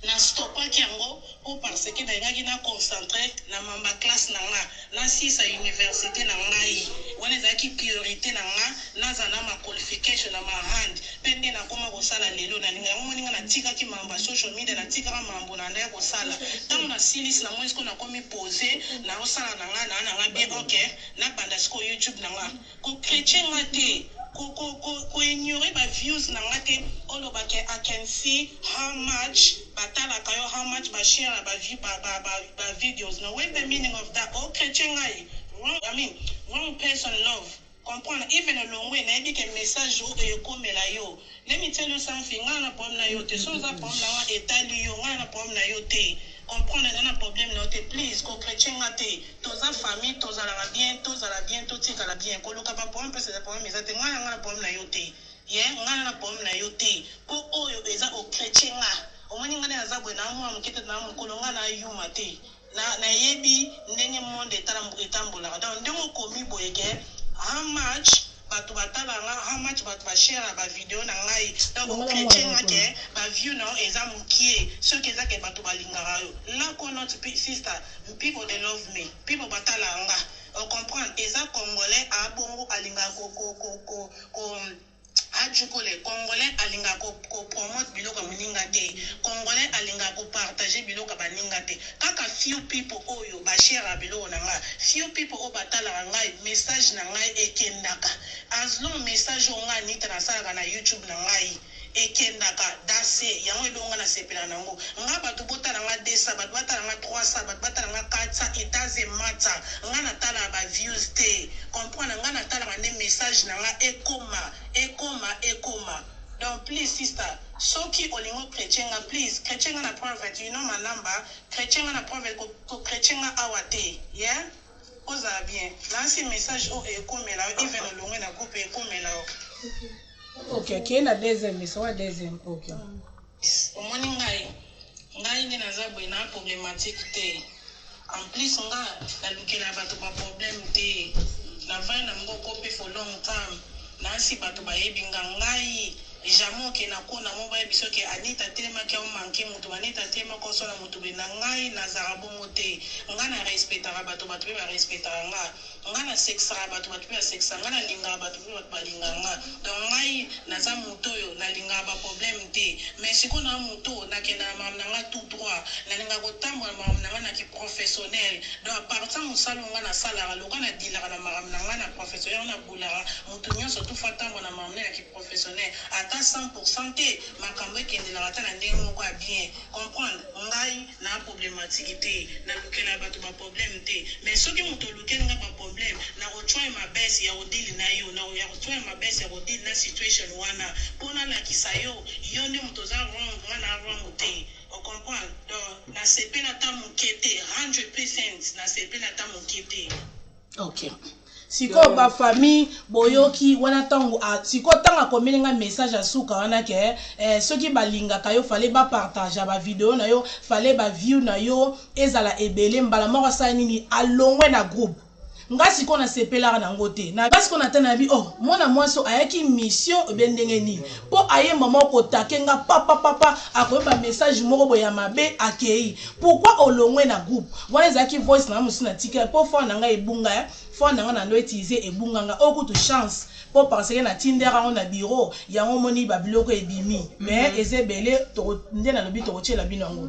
na stopaki yango mpo parce que nalingaki na concentre na mamba classe na nga, nasisa université na ngai. Wana ezalaki priorité na nga, naza na ma qualification na ma hand mpe nde nakoma kosala lelo. Nalinga yango moninga, natikaki mambo ya social media, natikaka mambo na ndaya kosala. Ntango nasilisi, namoni sikoyo nakomi pose, naosala na nga na nga bien. Ok, nabanda sikoyo YouTube na nga. Kochrétien nga te, koignore baviews na nga te. Olobake I can see how much batalaka yo, how much bashare bavideos. No, what's the meaning of that? O chrétien ngai wrong, I mean, wrong person, love. Comprendre, even olongwe, nayebi ke message oyo ekomela yo. Let me tell you something, ngai na problème na yo te. So oza problème na nga, etali yo. Ngai na problème na yo te. Comprendre, na problème na yo te. Please, kochrétien nga te. Toza famille, tozalaka bien, tozala bien, totikala bien. Koluka baproblème mpesa eza problème eza te. Ngai na ngai na problème na yo te. Ye ngai na problème na yo te, mpo oyo eza ochrétien nga. Omoni ngai naza boye na mwana moke te, na mokolo ngai na yuma te. Nayebi ndenge monde etambolaka. Donc ndenge okomi boye ke how much bato batala nga, how much bato bashare bavideo na ngai, donc ochrétien nga ke baview na yo eza mokie. Soki eza ke bato balingaka yo, like or not, sister, people they love me, people batalaka nga. Ocomprendre? Eza Congolais abongo alingaka ko ajukole. Congolais alingaka kopromote biloko ya moninga te, Congolais alingaka kopartage biloko ya baninga te. Kaka few people oyo bashare biloko na ngai, few people oyo batalaka ngai, message na ngai ekendaka. As long message oyo ngai Anita nasalaka na YouTube na ngai ekendaka, dase yango elongo nga nasepelaka nango. Nga bato botala nga 200, bato batala nga 300, bato batala nga 400, it doesn't matter. Nga natalaka baviews te. Comprendre, nga natalaka nde message na nga ekoma, ekoma, ekoma. Donc please sister, soki olingi chrétien nga, please chrétien nga na private. You know my number. Chrétien nga na private, ko chrétien nga awa te. Yeah, ozala bien. Nasi message oyo ekomela yo, even olongwe na groupe, ekomela yo. Ok, kei na deuxième message wa deuxième. Ok, omoni ngai, ngai nde naza boye na problématique te. En plus nga nalukela bato baproblème te. Navandi na mboka mpe for long time, nasi bato bayebi nga. Ngai Jamais oke na kona mo bayebisa yo ke Anita atelemaki ao manque mutu, Anita atelemaki oswana mutu boye. Na ngai nazalaka bongo te. Nga na respectaka batu, batu pe ba respectaka nga. Nga na sekisaka batu, batu pe ba sekisaka nga. Nalingaka batu pe batu balingaka nga. Donc ngai naza mutu oyo nalingaka ba problème te. Mais sikoyo naza mutu oyo nakendaka na makambo na nga tout droit. Nalingaka kotambola na makambo na nga na ki professionnel. Donc à partir ya mosala oyo nga nasalaka, lokola na dealaka na makambo na nga na professionnel, yango na boulaka mutu nionso tout faut atambola na makambo naye na ki professionnel. Ata 100% te, makambo ekendelaka ata na ndenge moko ya bien. Comprendre? Ngai na problematique te, nalukelaka batu ba problème te. Mais soki mutu olukeli nga ba problème, nako try my best ya ko deal na yo, nako ya ko try my best ya ko deal na situation wana po nalakisa yo, yo nde mutu oza wrong, nga na wrong te. O comprendre? Donc nasepeli ata muke te, 100% nasepeli ata muke te. Ok. Sikoyo ba famille boyoki wana tango sikoyo tango akomeli nga message ya suka wana ke eh, soki balingaka yo fallait ba partager ba video na yo, fallait ba view na yo ezala ebele, mbala moko asala nini alongwe na groupe. Nga sikoyo nasepelaka na ngo te. Na nga sikoyo na tala na bi oh mwana mwasi oyo ayaki mission ou bien ndenge nini po aye mama oko take nga papapapa akomi ba message moko boye ya mabe akeyi pourquoi olongwe na groupe wana ezalaki voice na nga mosusu na tikela po phone na nga ebunga eh phone na nga na ndo utiliser ebunga nga oyo kutu chance po parce que na tindaka yango na bureau yango omoni ba biloko ebimi mais eza ebele toko nde nalobi tokotiela bino yango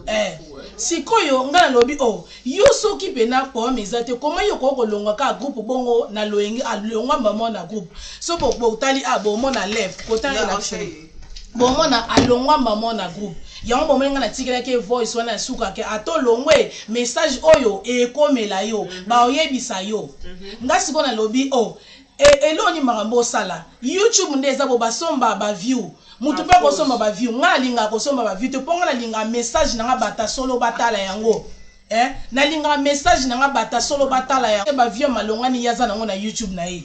eh sikoyo nga nalobi oh yo soki pena problème eza te comment yo okoki kolongwa kaka groupe bongo na loyenge alongwa maman na groupe so botali ah bomona lève kotala elakisa bomona alongwa maman na groupe yango bomoni nga natikelaki ye voice wana ya suka ke ata olongwe message oyo ekomela yo baoyebisa yo nga sikoyo nalobi oh eloko nini makambo osala youtube nde eza bo basomba ba view mutu pe akosomba ba view nga nalingaka kosomba ba view te po nga nalingaka message na nga bata solo batala yango eh nalingaka message na nga bata solo batala yango ba view ya malonga nini ye aza nango na youtube na ye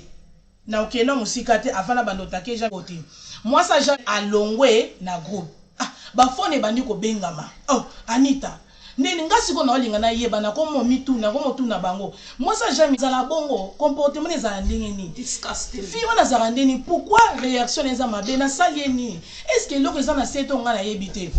na okenda mosika te avant na banda otake jean kote mwasi ya jean alongwe na groupe ah ba phone ebandi kobengama oh Anita Nini nga sikoyo naolinga nayeba nakomo mituna nakomo tuna bango mwasi ya jean ezala bongo comportement ezala ndenge nini Disgusting. fille wana azalaka ndenge nini pourquoi reaction na eza mabe nasali ye nini est ce que eloko eza na se to nga nayebi te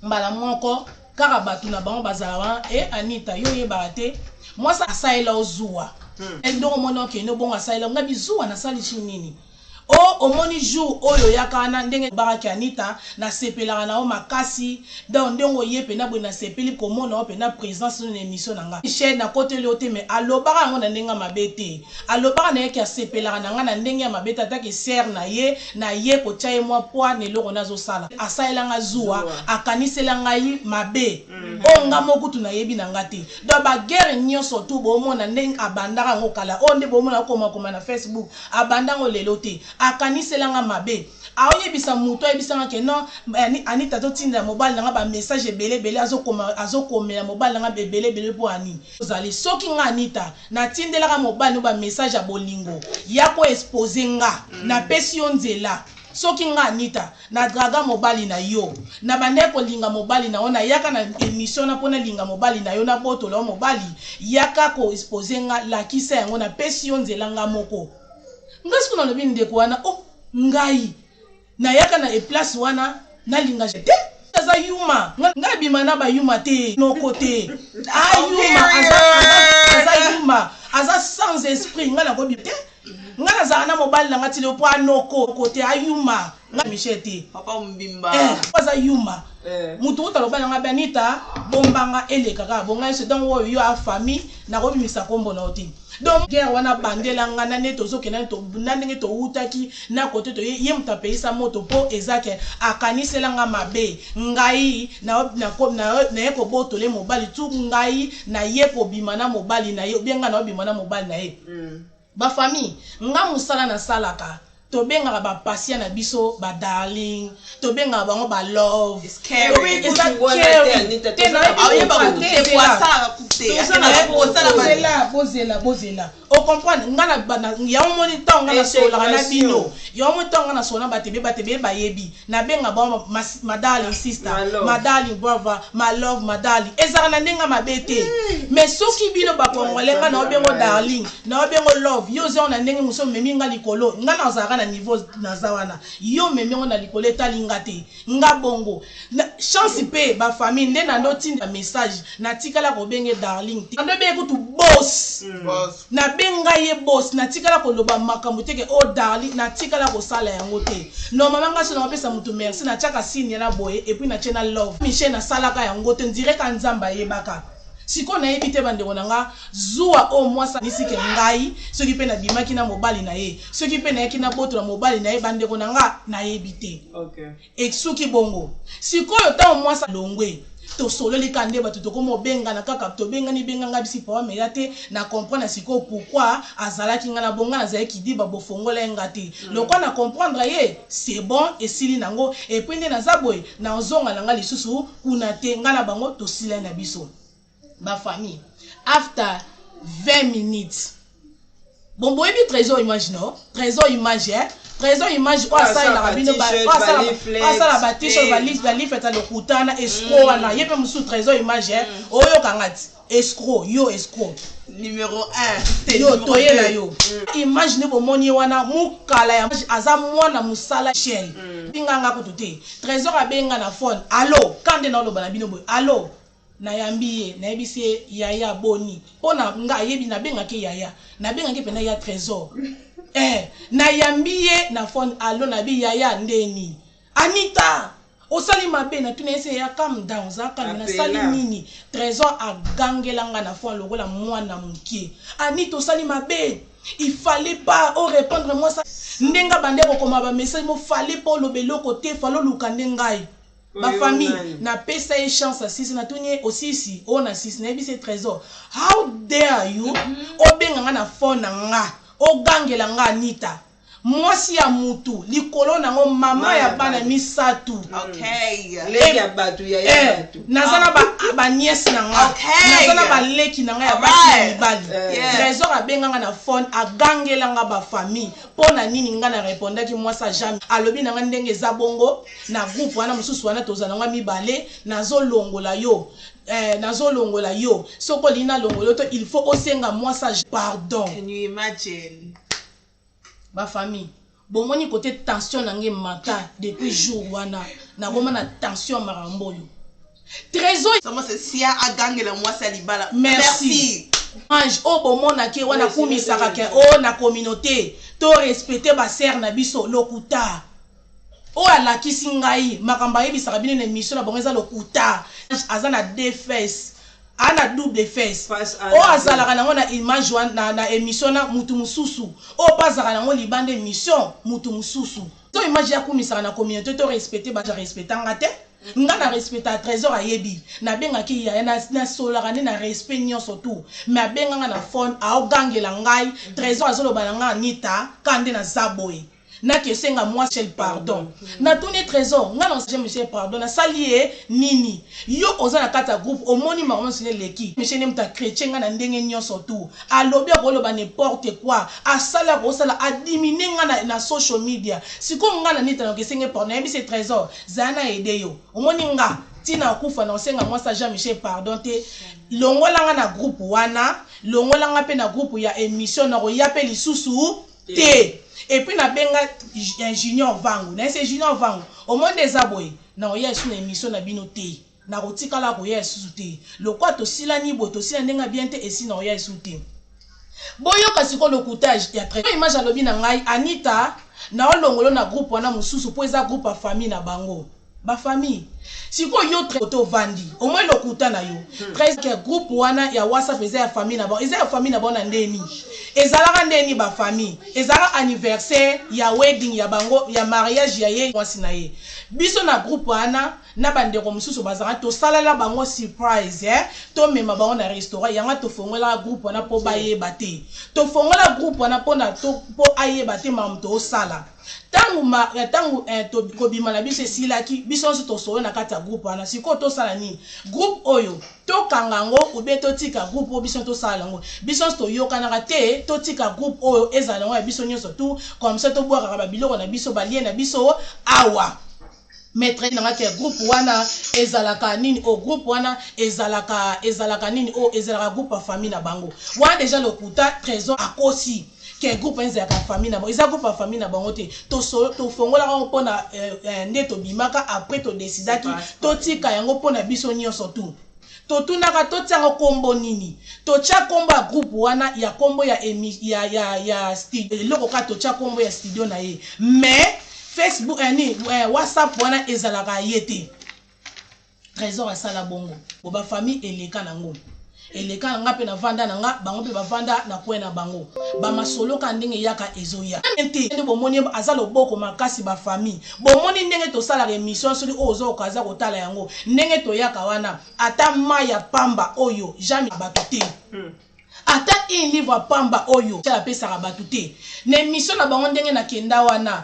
mbala moko kaka bato na bango bazala wana e Anita yo oyebaka te mwasi asalela yo zuwa ndenge omoni okende bongo asalela nga bizuwa nasali su nini Oh omoni jour oyo oyaka wana ndenge bakaki Anita nasepelaka na yo makasi donc ndenge oye pena boye nasepeli komona yo pena presence no na emission na nga Michel nakoteli yo te mais alobaka yango na ndenge ya mabe te alobaka na ye ke asepelaka na nga na ndenge ya mabe te ata ke sœur na ye na ye kotia ye mwa poids na eloko nazo sala asalela nga zuwa akanisela ngai mabe oyo nga moko kutu nayebi na nga te donc ba guerre nioso tout bomona ndenge abandaka yango kala oyo nde bomona akoma koma na Facebook Abanda ngo lelo te. Akanisela nga mabe. Aoyebisa mutu ayebisa nga ke non Anita azo tindela mobali na nga ba message ebele ebele azo koma azo komela mobali na nga ebele ebele po ya nini? Ozali soki nga Anita na tindelaka mobali no ba message ya bolingo ya ko expose nga na pesi yo nzela soki nga Anita na draga mobali na yo na bandaki kolinga mobali na yo na yaka na emission wana po na linga mobali na yo na botola yo mobali yaka ko expose nga lakisa yango na pesi yo nzela nga moko nga siko na lobi ndeko wana oh ngai na yaka na place wana na linga te aza yuma nga bima na ba yuma te noko te ah yuma aza, aza, aza yuma aza sans esprit nga nakobi te Nga nazalaka na mobali na nga ti lelo po anoko ko te ayuma nga Michel te. Papa mbimba. Eh aza yuma. Eh. Mutu kutu aloba na nga Benita bomba nga eleka kaka bonga yesu donc oyo yo a famille nakobimisa kombo na yo te. Donc guerre wana bandela nga na ndenge tozokenda na ndenge towutaki na kote to ye mutu apelisa moto po eza ke akanisela nga mabe ngai na na naye kobotole mobali tu ngai naye kobima na mobali na ye ou bien ngai naobima na mobali na ye. Ba famille nga musala na salaka tobengaka ba patient na biso ba darling tobengaka bango ba love It's caring. eza caring te nayebi Aoyeba te kutu te po zela asalaka kutu. te. Toza na Akendaka kosala ba bozela bozela bozela ocomprendre nga na bana yango moni ntango nga nasololaka na bino yango moni ntango nga nasolola na bato ebele bato ebele bayebi nabenga bango ma darling sister, My love. ma darling brother, my love, ma darling. Ezalaka na ndenge ya mabe te, mais soki bino bacongolais, nga naobengo darling, naobengo love, yo oza na ndenge mosusu, omemi nga likolo. Nga nazalaka na niveau naza wana, yo omemi yango na likolo, etali nga te. Nga bongo na chance mpe bafamille nde nando tinda message, natikala kobenge darling te, nando ebenge kutu boss. Boss. Nabenga ye boss, natikala koloba makambo te ke o oh, darling, natikala kosala yango te. Normalement nga so napesa motu merci, natiaka signe na boye et puis natie na love. Michel, nasalaka yango te ndireka. Nzambe ayebaka. Sikoyo nayebi te, bandeko na nga, zuwa oyo mwasi anisike ngai, soki mpe nabimaki na mobali na ye, soki mpe nayaki na botola mobali na ye, bandeko na nga, nayebi te. Esuki bongo. Sikoyo ntango mwasi alongwe, tosololi kaka nde bato tokoma obengana kaka, tobengani benganga bisi problème eya te. Na comprendre sikoyo pourquoi azalaki nga na bonga, nazalaki kidiba, bofongola ye nga te. Lokwa na comprendre ye, c'est bon, esili nango. Et puis nde naza boye, nazonga na nga lisusu kuna te. Nga na bango tosilai na biso bafamille. After 20 minutes, bon, boyebi Trésor Image, no? Trésor Image, eh? Trésor Image oyo asalelaka bino, asala ba t-shirt, baliflet ya lokuta na escroc wana. Ye mpe mosusu Trésor Image, eh? Oyokanga ti escroc, yo escroc. Numéro 1. Yo toyela yo image nde bomoni ye wana, mokala ya aza mwana mosala Shell. Binganga kutu te. Trésor abenga na phone: "Allo?" Ka nde naoloba na bino boye: "Allo?" Nayambi ye, nayebisi ye: "Yaya, boni?" Mpo na nga ayebi nabengaki yaya, nabengaki mpena ya Trésor, eh, nayambi ye na phone: "Allo?" Nabi: "Yaya, ndeni?" "Anita, osali mabe." Natuna ye se: "Ya, calm down, oza calme, nasali nini?" Trésor agangelanga na phone lokola mwana moke: "Anita, osali mabe, il fallait pas orépondre moi ça ndenge abandi kokoma bamessage mo, fallait pas oloba eloko te, fallait oluka nde ngai." Bafamille, napesa ye chance asisi. Natuni ye osisi oyo na sisi, nayebisi ye: "Trésor, how dare you obenga nga na phone na nga, ogangela nga Anita, mwasi ya mutu, likolo nango mama ya bana misato?" Leki ya bato, ya ya bato. Naza na banièces na nga, naza na baleki na nga ya basi na mibali. Trésor abenganga na phone, agangelanga bafamille mpo na nini nga na répondaki mwasi ajame. Alobi na nga ndenge eza bongo na groupe wana mosusu wana tozala ngo mibale, nazolongola yo, nazolongola yo. Soki olingi nalongola yo to, il faut osenga mwasi pardon. Can you imagine? Bafamille, bomoni kote tension na ngai mata depuis jour wana, nakoma na tension ya makambo oyo Trésor. Somo c'est sia agangela mwasi ya libala. Merci. Ange oyo bomonaki wana akumisaka ke oyo na communauté to respecte basœurs na biso, lokuta. Oyo alakisi ngai makambo ayebisaka bino na émission na bango eza lokuta. Aza na deux faces, aa na double face. Face A Oyo na B. Azalaka nango na image wana na émission na mutu mosusu, oyo mpe azalaka nango libanda émission mutu mosusu. To image akumisaka na communauté to respecte, baja respectanga te. Nga na respecta Trésor, ayebi nabengaki yaya, nasololaka nde na respect nyonso tu, mais abenganga na phone, aogangela ngai. Trésor azoloba na ngai: "Anita, ka nde naza boye, naki esenga mwa Michel pardon." Natuni Trésor: "Nga na Michel pardon, nasali ye nini? Yo oza na kati ya groupe, omoni makambo nyonso eleki. Michel nde moto achrétien nga na ndenge nyonso tu, alobi akoloba n'importe quoi, asali akosala, adiminuer nga na social media. Sikoyo nga na nini tanaka esenge pardon?" Nayebisi Trésor: "Zala na aide yo, omoni nga ntina akufa na osenga mwasi Jean Michel pardon te. Longolanga na groupe wana, longolanga mpe na groupe ya émission, na koya mpe lisusu te." Et puis nabenga Junior Vangu, nayese: "Junior Vangu, omoni nde eza boye, na koya lisusu na émission na bino te, nakotikala koya lisusu te. Lokwa tosilani boye, tosila ndenge bien te, esi na koya lisusu te." Boyoka sikoyo lokuta ya Trésor Image. Alobi na ngai: "Anita, naolongolo na groupe wana mosusu mpo eza groupe ya famille na bango." Bafamille, sikoyo yo te ovandi omoi lokuta na yo presque. Groupe wana ya WhatsApp eza ya famille na bango, eza ya famille na bango na ndeni ezalaka ndeni? Bafamille, ezalaka anniversaire ya wedding ya bango, ya mariage ya ye mwasi na ye. Biso na groupe wana na bandeko mosusu bazalaka, tosalela bango surprise, eh? Tomema bango na restaurant. Yango tofongolaka groupe wana mpo bayeba te. Tofongola groupe wana mpona mpo ayeba te makambo toosala. Ntango ma, eh, ntango eh, to, kobima na biso esilaki, biso nyonso tosolo na kati ya groupe wana. Sikoyo tosala nini? Groupe oyo tokanga yango ou bien totika groupe oyo biso tosala yango? Biso nyonso toyokanaka te, totika groupe oyo ezala yango ya biso nyonso tout, comme ça tobwakaka ba biloko na biso, ba lien na biso awa. Maître na nga ke groupe wana ezalaka nini o groupe wana ezalaka ezalaka nini o ezalaka groupe ya famille na bango wana deja lokuta. Trésor akosi ke groupe wana ezalaka famille na bango, eza groupe ya famille na bango te. Tofongolaka yango mpona nde tobimaka, après todesidaki totika yango mpona biso nyonso tu. Totunaka totia yango nkombo nini? Totia nkombo ya groupe wana ya nkombo ya, emi, ya, ya, ya studio, eloko kaka totia nkombo ya studio na ye, mais Facebook ni WhatsApp wana ezalaka ye te. Trésor asala bongo bo bafamille eleka nango, eleka na nga mpe navanda na nga, bango mpe bavanda na kwe na bango, bamasolo kaka ndenge eyaka ezoya te. Nde bomoni aza loboko makasi. Bafamille, bomoni ndenge tosalaka émission, soki oyo ozokoka aza kotala yango, ndenge toyaka wana, ata mai ya pamba oyo jamais bato te, ata un livre ya pamba oyo apesaka bato te. Na émission na bango, ndenge nakenda wana,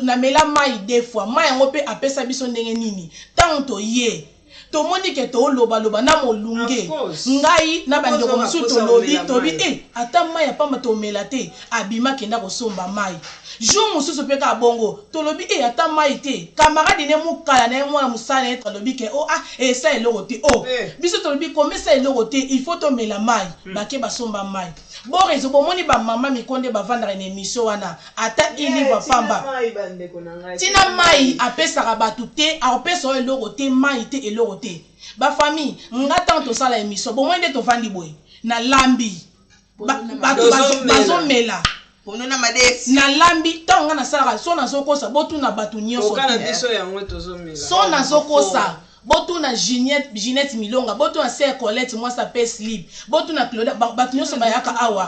namela mai deux fois. Mai yango mpe apesa biso ndenge nini? Ntango toye, tomoni ke tolobaloba na molunge, ngai na bandeko mosusu, tolobi, tobi e ata mai ya pamba tomela te. Abima, akenda kosomba mai. Jour mosusu mpe kaka bongo, tolobi e ata mai te. Camarade ne mokala na ye, mwana mosala na ye, alobi ke o ah, esa eloko te o. Biso tolobi komesa eloko te, il faut tomela mai. Bake basomba mai. Borezo, bomoni bamama mikonde bavandaka na émission wana, ata un livre pamba, ntina mai apesaka bato te, akopesa oyo eloko te, mai te, eloko te. Bafamille, nga ntango tosala émission, bomoi nde tovandi boye, nalambi, bato bazomela, nalambi. Ntango nga nasalaka so, nazokosa, botuna bato nyonso. So nazokosa, botuna Ginette Milonga, botuna Sœur Colette, mwasi ape slip, botuna Claude, bato nyonso bayaka awa.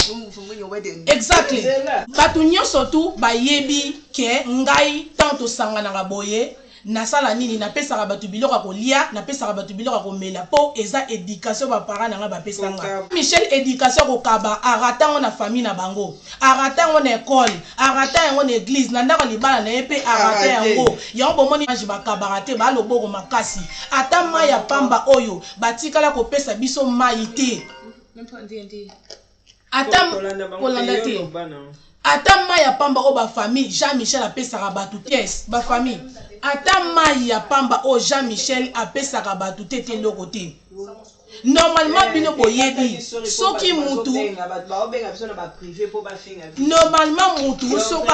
Exactly, bato nyonso tu bayebi ke ngai ntango tosanganaka boye, nasala nini? Napesaka bato biloko ya kolia, napesaka bato biloko ya komela, mpo eza éducation baparent na ngai bapesanga. Michel, éducation kokaba, arata yango na famille na bango, arata yango na ekole, arata yango na église, na ndako ya libala na ye mpe arata yango. Yango bomoni bakabaka te, baloboko makasi. Ata mai ya pamba oyo batikala kopesa biso mai te, ata kolanda te, ata mai ya pamba oyo bafamille Jean Michel apesaka bato te. Bafamille, ata mai ya pamba oyo Jean Michel apesaka bato te, te, eloko te. Normalement bino boyebi soki mutu, normalement mutu soki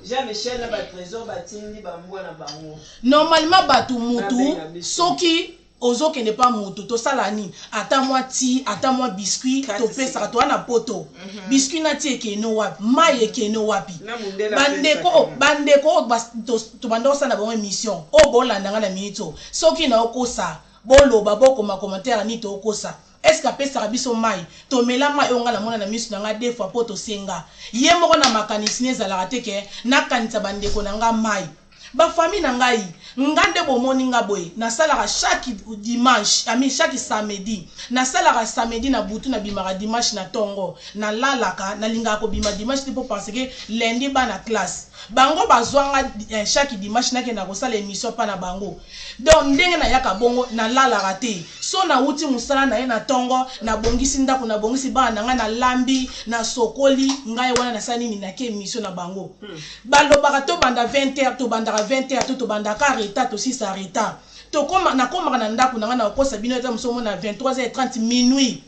Jean Michel na batrésor batindi bambwa na bango. Normalement bato, mutu soki ozokende pa mutu, tosala nini? Ata mwa ti, ata mwa biscuit topesaka. Toza na poto, biscuit na ti ekende wapi? Mai ekende wapi? Bandeko, bandeko oyo tobanda kosala na bango émission oyo, bolandanga na minute oyo, soki naokosa, boloba, bokoma commentaire nini tokosa. Est-ce apesaka biso mai tomela? Mai oyo ngai namona na miso na ngai deux fois, mpo tosenga ye moko na makanisi ne ezalaka te ke nakanisa bandeko na ngai mai, bafamille na ngai. Nga nde bomoni nga boye, nasalaka chaque dimanche, ami chaque samedi, nasalaka samedi na butu, nabimaka dimanche na ntongo, nalalaka. Nalingaka kobima dimanche te mpo parce que lundi bana classe. Bango bazwanga chaque dimanche, nakenda kosala émission mpa na bango. Donc ndenge nayaka bongo, nalalaka te. So nawuti mosala na ye na ntongo, nabongisi ndako, nabongisi bana na ngai, nalambi, nasokoli ngai wana, nasala nini, nake émission na bango. Balobaka tobanda 20 heures, tobandaka 20 heures to tobandaka retard, tosisa retard. Tokoma, nakomaka na ndako na ngai, na kokosa bino ata mosu omona 23 h 30, minuit.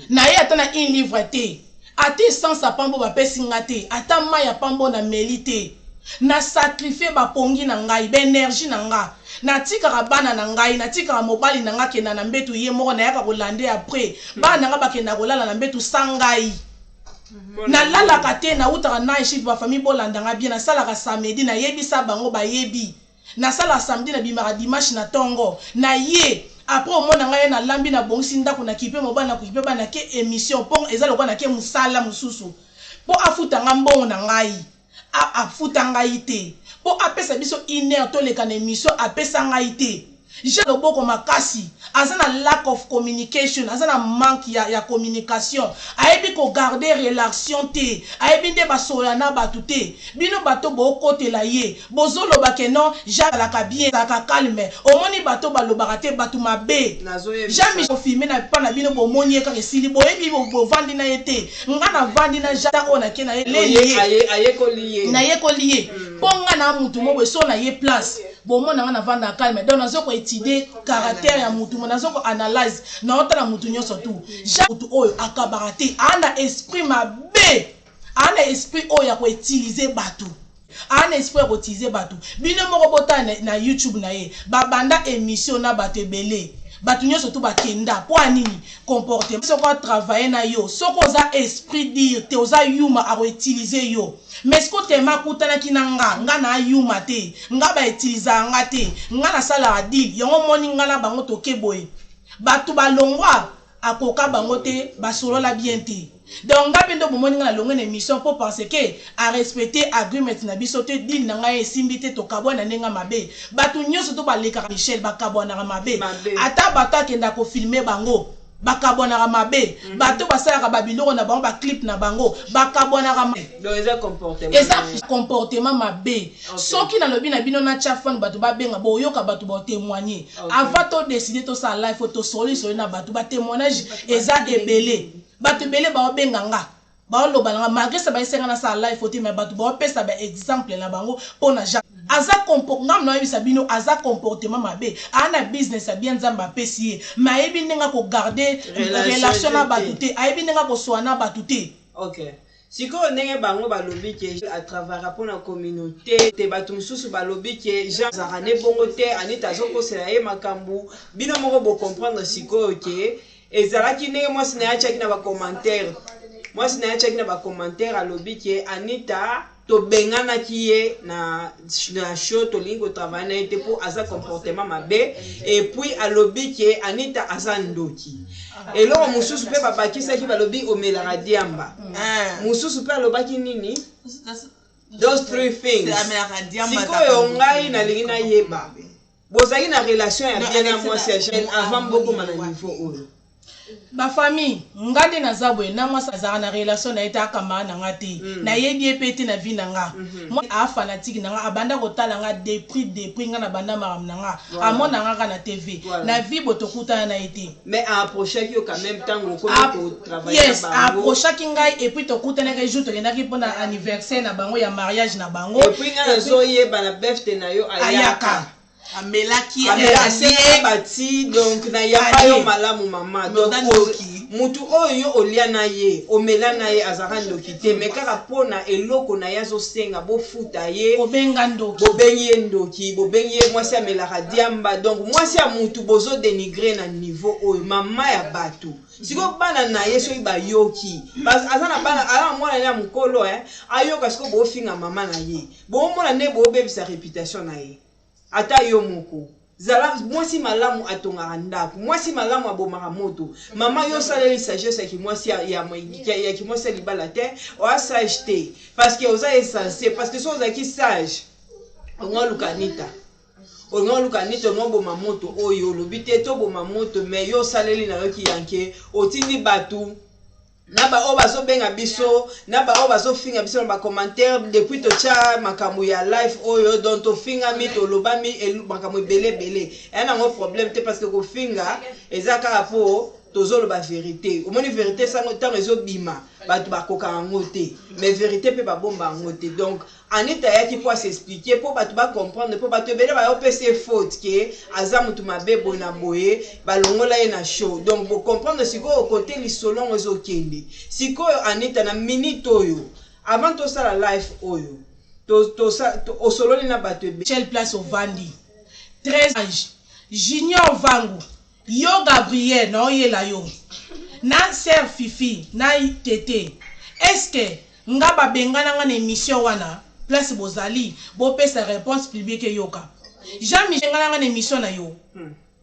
Na ye ata na un livre te, ata essence ya pambo bapesi nga te, ata mai ya pambo nameli te. Nasacrifie bapongi na ngai, baénergie na nga, natikaka bana na ngai, natikaka mobali na nga akenda na mbetu ye moko, nayaka kolande après. Bana na nga bakenda kolala na mbetu sa ngai, nalalaka te, nautaka na chiffre. Bafamille, bolandanga bien, nasalaka samedi, nayebisa bango, bayebi, nasalaka samedi, nabimaka dimanche na ntongo na ye. Après omona ngai ye, nalambi, nabongisi ndako, nakipe mobali, nakokipe bana, nake émission, mpo eza lokola nake mosala mosusu mpo afuta nga mbongo na ngai. Afuta ngai te mpo apesa biso une heure toleka na émission, apesa ngai te. Jean loboko makasi aza na lack of communication aza na manque ya, ya communication ayebi ko garder relation te ayebi nde basolola na batu te bino bato bokotela ye bozoloba ke non Jean azalaka bien azalaka calme omoni bato balobaka te bato mabe Jean Michel filme na pa na bino bomoni ye kaka esili boyebi bovandi na ye te nga navandi na Jean oyo nake na ye leli ye nayekoli ye mpo nga na mutu moko so na ye place Bomona nga navandaka calme donc nazo ko etudier caractère ya mutu nazo ko analyse naotala mutu nyonso tout Jean mutu oyo akabaka te aa na esprit mabe aa na esprit oyo ya ko utiliser batu aa na esprit ya ko utiliser batu bino moko botala na, na YouTube na ye babanda emission na batu ebele batu nyonso tout bakenda mpo ya nini comportement soki atravaille na yo soki oza esprit dire te oza yuma ako utiliser yo Mais siko tellement akutanaki na nga, nga na yuma te, nga ba utilisaka nga te, nga nasalaka deal, yango omoni nga na bango toke boye. Batu balongwa akoka bango te, basolola bien te. Donc nga pe nde bomoni nga nalongwe na emission po parce que a respecter agreement na biso te, deal na nga ye esimbi te, tokabwani na ndenge ya mabe. Batu nionso to balekaka Michel bakabwanaka mabe. Ata batu akendaka ko filmer bango. Bakabwanaka mabe. Bato basalaka ba biloko na bango ba clip na bango bakabwanaka mabe. Donc eza comportement. Eza comportement mabe. Soki nalobi na bino natia phone bato babenga boyoka bato ba temoigner. Avant to decider tosala live faut tosololi sololi na bato ba temoignage eza ebele. Bato ebele baobenga nga Baoloba na nga malgre ça bayebisaki nga nasala live te mais batu baopesa ba exemple na bango pona Jacques aza compo nga naoyebisa bino aza comportement mabe aa na business ya bien nzambe apesi ye mais ayebi ndenge ako garder relation na batu te ayebi ndenge akoswana na batu te. Ok sikoyo ndenge bango balobi ke a travaillaka pona communaute te batu mususu balobi ke Jean azalaka ne bongo te Anita azokosela ye makambu bino moko bo comprendre sikoyo ke Ezalaki ndenge mwasi na ye atiaki na ba commentaire mwasi na ye atiaki na ba commentaire alobi ke Anita tobenganaki ye na, na show tolingi kotravaille na ye te mpo aza comportement mabe et puis alobi ke Anita aza ndoki eloko mosusu mpe babakisaki balobi omelaka diamba ah. mosusu mpe alobaki nini those three things sikoyo ngai nalingi nayeba Bozalaki na relation ya bien na mwasi ya jeune avant bokoma na niveau oyo? Ba famille nga nde naza boye na mwasi azalaka na relation na ye te akamara na nga te mm. nayebi ye pe te na vie na nga mm -hmm. a fanatique na nga abanda kotala nga depuis depuis nga na banda makambo na nga voilà. amona nga kaka na TV voilà. na vie bo tokutana na ye te mais a approchaki yo quand même tango okomi ko travailler yes, a approchaki ngai et puis tokutanaki jour tokendaki mpona anniversaire na bango ya mariage na bango et puis nga nazoyeba na befte na yo ayaka amelaki asenga bati donc nayamba yo malamu mama donc mutu oyo yo olia na ye omela na ye azalaka ndoki te mais kaka mpona eloko na ye azosenga bofuta ye kobenga ndoki bobengi ye ndoki bobengi ye mwasi amelaka diamba donc mwasi ya mutu bozo denigre na niveau oyo mama ya bato sikoyo bana na ye soki bayoki aza na bana aza na mwana ya mokolo eh, ayoka sikoyo bofinga mama na ye bomona nde bobebisa reputation na ye ata yo moko zala mwasi malamu atongaka ndako mwasi malamu abomaka moto mama yo osaleli sagesse ya kimwasi ya, ya, ya, ya kimwasi ya libala te oa sage te parce que oza esense parce que soki ozalaki sage onga oluka anita olingi oluka nini olingi oboma moto oyo olobi te toboma moto mais yo osaleli na yo kiyanke otindi bato na baoyo bazobenga biso na baoyo bazofinga biso na bacommentaire depuis totya makambo ya life oyo donc tofingami tolobami makambo ebele ebele eya nango problème te parce que kofinga eza kaka mpo tozoloba verite omoni verite sango ntango ezobima bato bakoka yango te mais verite mpe babomba yango te donc Anita ayaki po a s'expliquer po batu ba comprendre po batu ebele bayo pesa ye faute ke aza mutu mabe boye na boye balongola ye na show donc bo comprendre sikoyo cote lisolo yango ezo kende sikoyo Anita na minute oyo avant tosala life oyo to, to, to, osololi na batu ebele Quelle place ovandi? 13 age Junior Vangu Yo Gabriel naoyela yo na sœur Fifi na Tete est ce que nga ba bengana nga na emission wana place bozali bopesa reponse publique eyoka Jean Michel bengana nga na emission na yo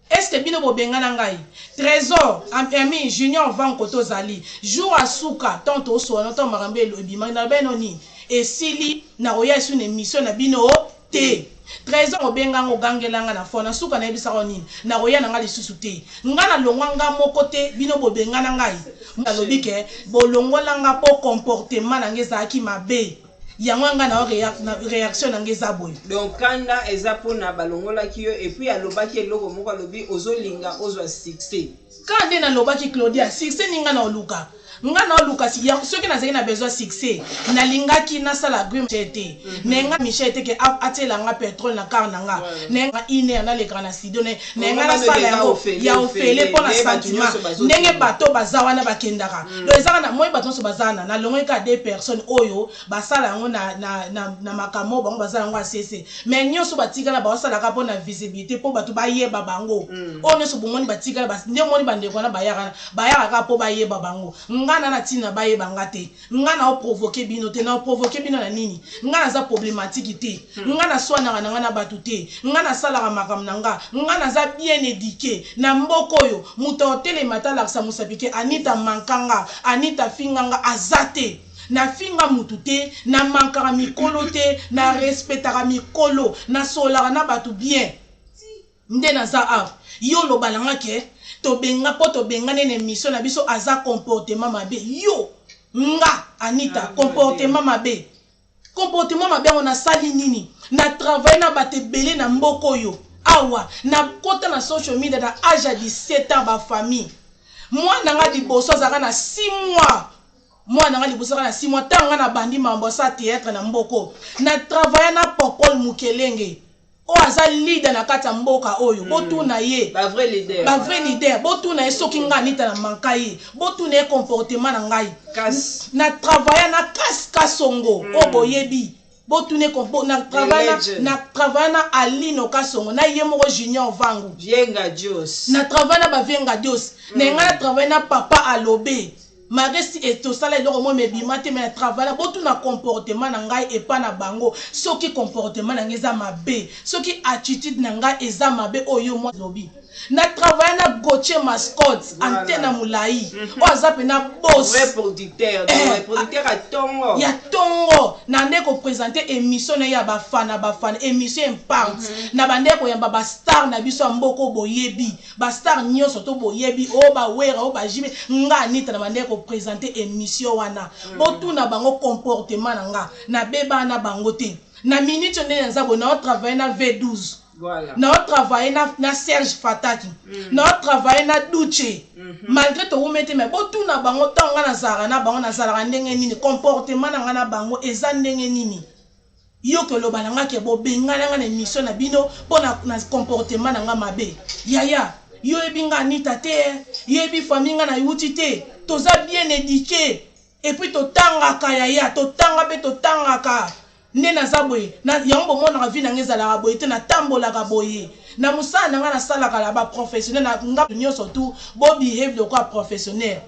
est ce que bino bobengana ngai Tresor ami Junior Van kote ozali jour asuka tant tosoana tant makambo ebimaki nalobaki no nini esili nakoya esu na emission na bino te. Trésor obenga nga ogangela nga na phone na suka nayebisaka yo nini? Nakoya na nga lisusu te. Nga na longwa nga moko te bino bobengana ngai. Alobi ke bolongola nga po comportement na nga ezalaki mabe. Yango nga na reaction na nga eza boye. Donc kanda eza pona balongolaki yo et puis alobaki eloko moko alobi ozolinga ozwa succès. Kaka nde nalobaki Claudia succès nini nga naoluka? Nga naoluka soki nazalaki na besoin succès nalingaki nasala agree Michel te mais nga Michel te ke atiela nga petrole na car na nga na nga une heure nalekaka na studio na na nga nasala yango ya ofele mpo na sentiment ndenge bato baza wana bakendaka donc ezaka na moi bato nyonso baza wana nalongoli kaka deux personnes oyo basala yango na, na, na, na makambo bango baza yango asese mais nyonso batikala baosalaka mpo na visibilité mpo bato bayeba bango oyo nyonso bomoni batikala nde omoni bandeko wana bayaka bayaka kaka mpo bayeba bango. Nga na na tina bayeba nga te. Nga nao provoquer bino te. Nao provoquer bino na nini? Nga naza problematique te. Nga na swanaka na nga na batu te. Nga nasalaka makambo na nga. Nga naza bien eduque. Na mboka oyo, moto akotelema ata alakisa mosapi ke Anita a manqua nga, Anita afinga nga, aza te. Nafinga mutu te, na manquaka mikolo te, na respectaka mikolo, nasololaka na batu bien. Nde naza awa yo oloba na nga ke tobenga po tobengani ye na emission na biso aza comportement mabe yo nga Anita comportement mabe comportement mabe yango nasali nini na travaille na bato ebele na mboka oyo awa na kota na social media na age ya 17 ans ba famille mwana nga liboso azalaka na 6 mois mwana nga liboso azalaka na 6 mois ntango nga nabandi mambo asa théâtre na mboko na travaille na Popol Mukelenge oyo aza leader na kati ya mboka oyo. Botuna ye. Ba vrai leader. Ba vrai leader. Botuna ye soki nga Anita na manka ye. Botuna ye comportement na ngai. Kas. Na travailla na Kas Kasongo oyo boyebi. Botuna ye na travailla na, na travailla na Alino Kasongo na ye moko Junior Vangu. Vienga Dios. Na travailla na ba Vienga Dios. Na ngai na travailla na Papa Alobe. Malgre si et tosala eloko moko mais ebima te mais na travailla botuna comportement na ngai epa na bango soki comportement na ngai eza mabe soki attitude na ngai eza mabe oyo yo mwa lobi na travailla na Gauthier Mascotte antenne mulayi oyo aza pena boss vrai producteur eh, producteur ya tongo ya tongo na nde ko presenter émission na ya bafana bafana émission impact mm -hmm. na bande koyamba ba star na biso ya mboko boyebi Ba star nioso to boyebi oh ba werra oh ba JB nga Anita na bandaki ko presenter emission wana botuna bango comportement na nga na bebana na bango te na minute oyo nde naza boye nao travailler na V12 nao travailler na, na Serge Fataki nao travailler na Duce malgre towumeli te mais botuna bango tango nga nazalaka na bango nazalaka ndenge nini comportement na nga na bango eza ndenge nini. Yo koloba na nga ke bobengana nga na emission na bino po na na comportement na nga mabe yaya yo oyebi nga Anita te eh yo oyebi famille nga na wuti te toza bien eduque et puis totangaka yaya totanga pe totangaka nde naza boye na yango bomonaka vie na nga ezalaka boye te natambolaka boye na mosala na nga nasalaka la ba professionnel na nga nioso tout bo behave lokola professionnel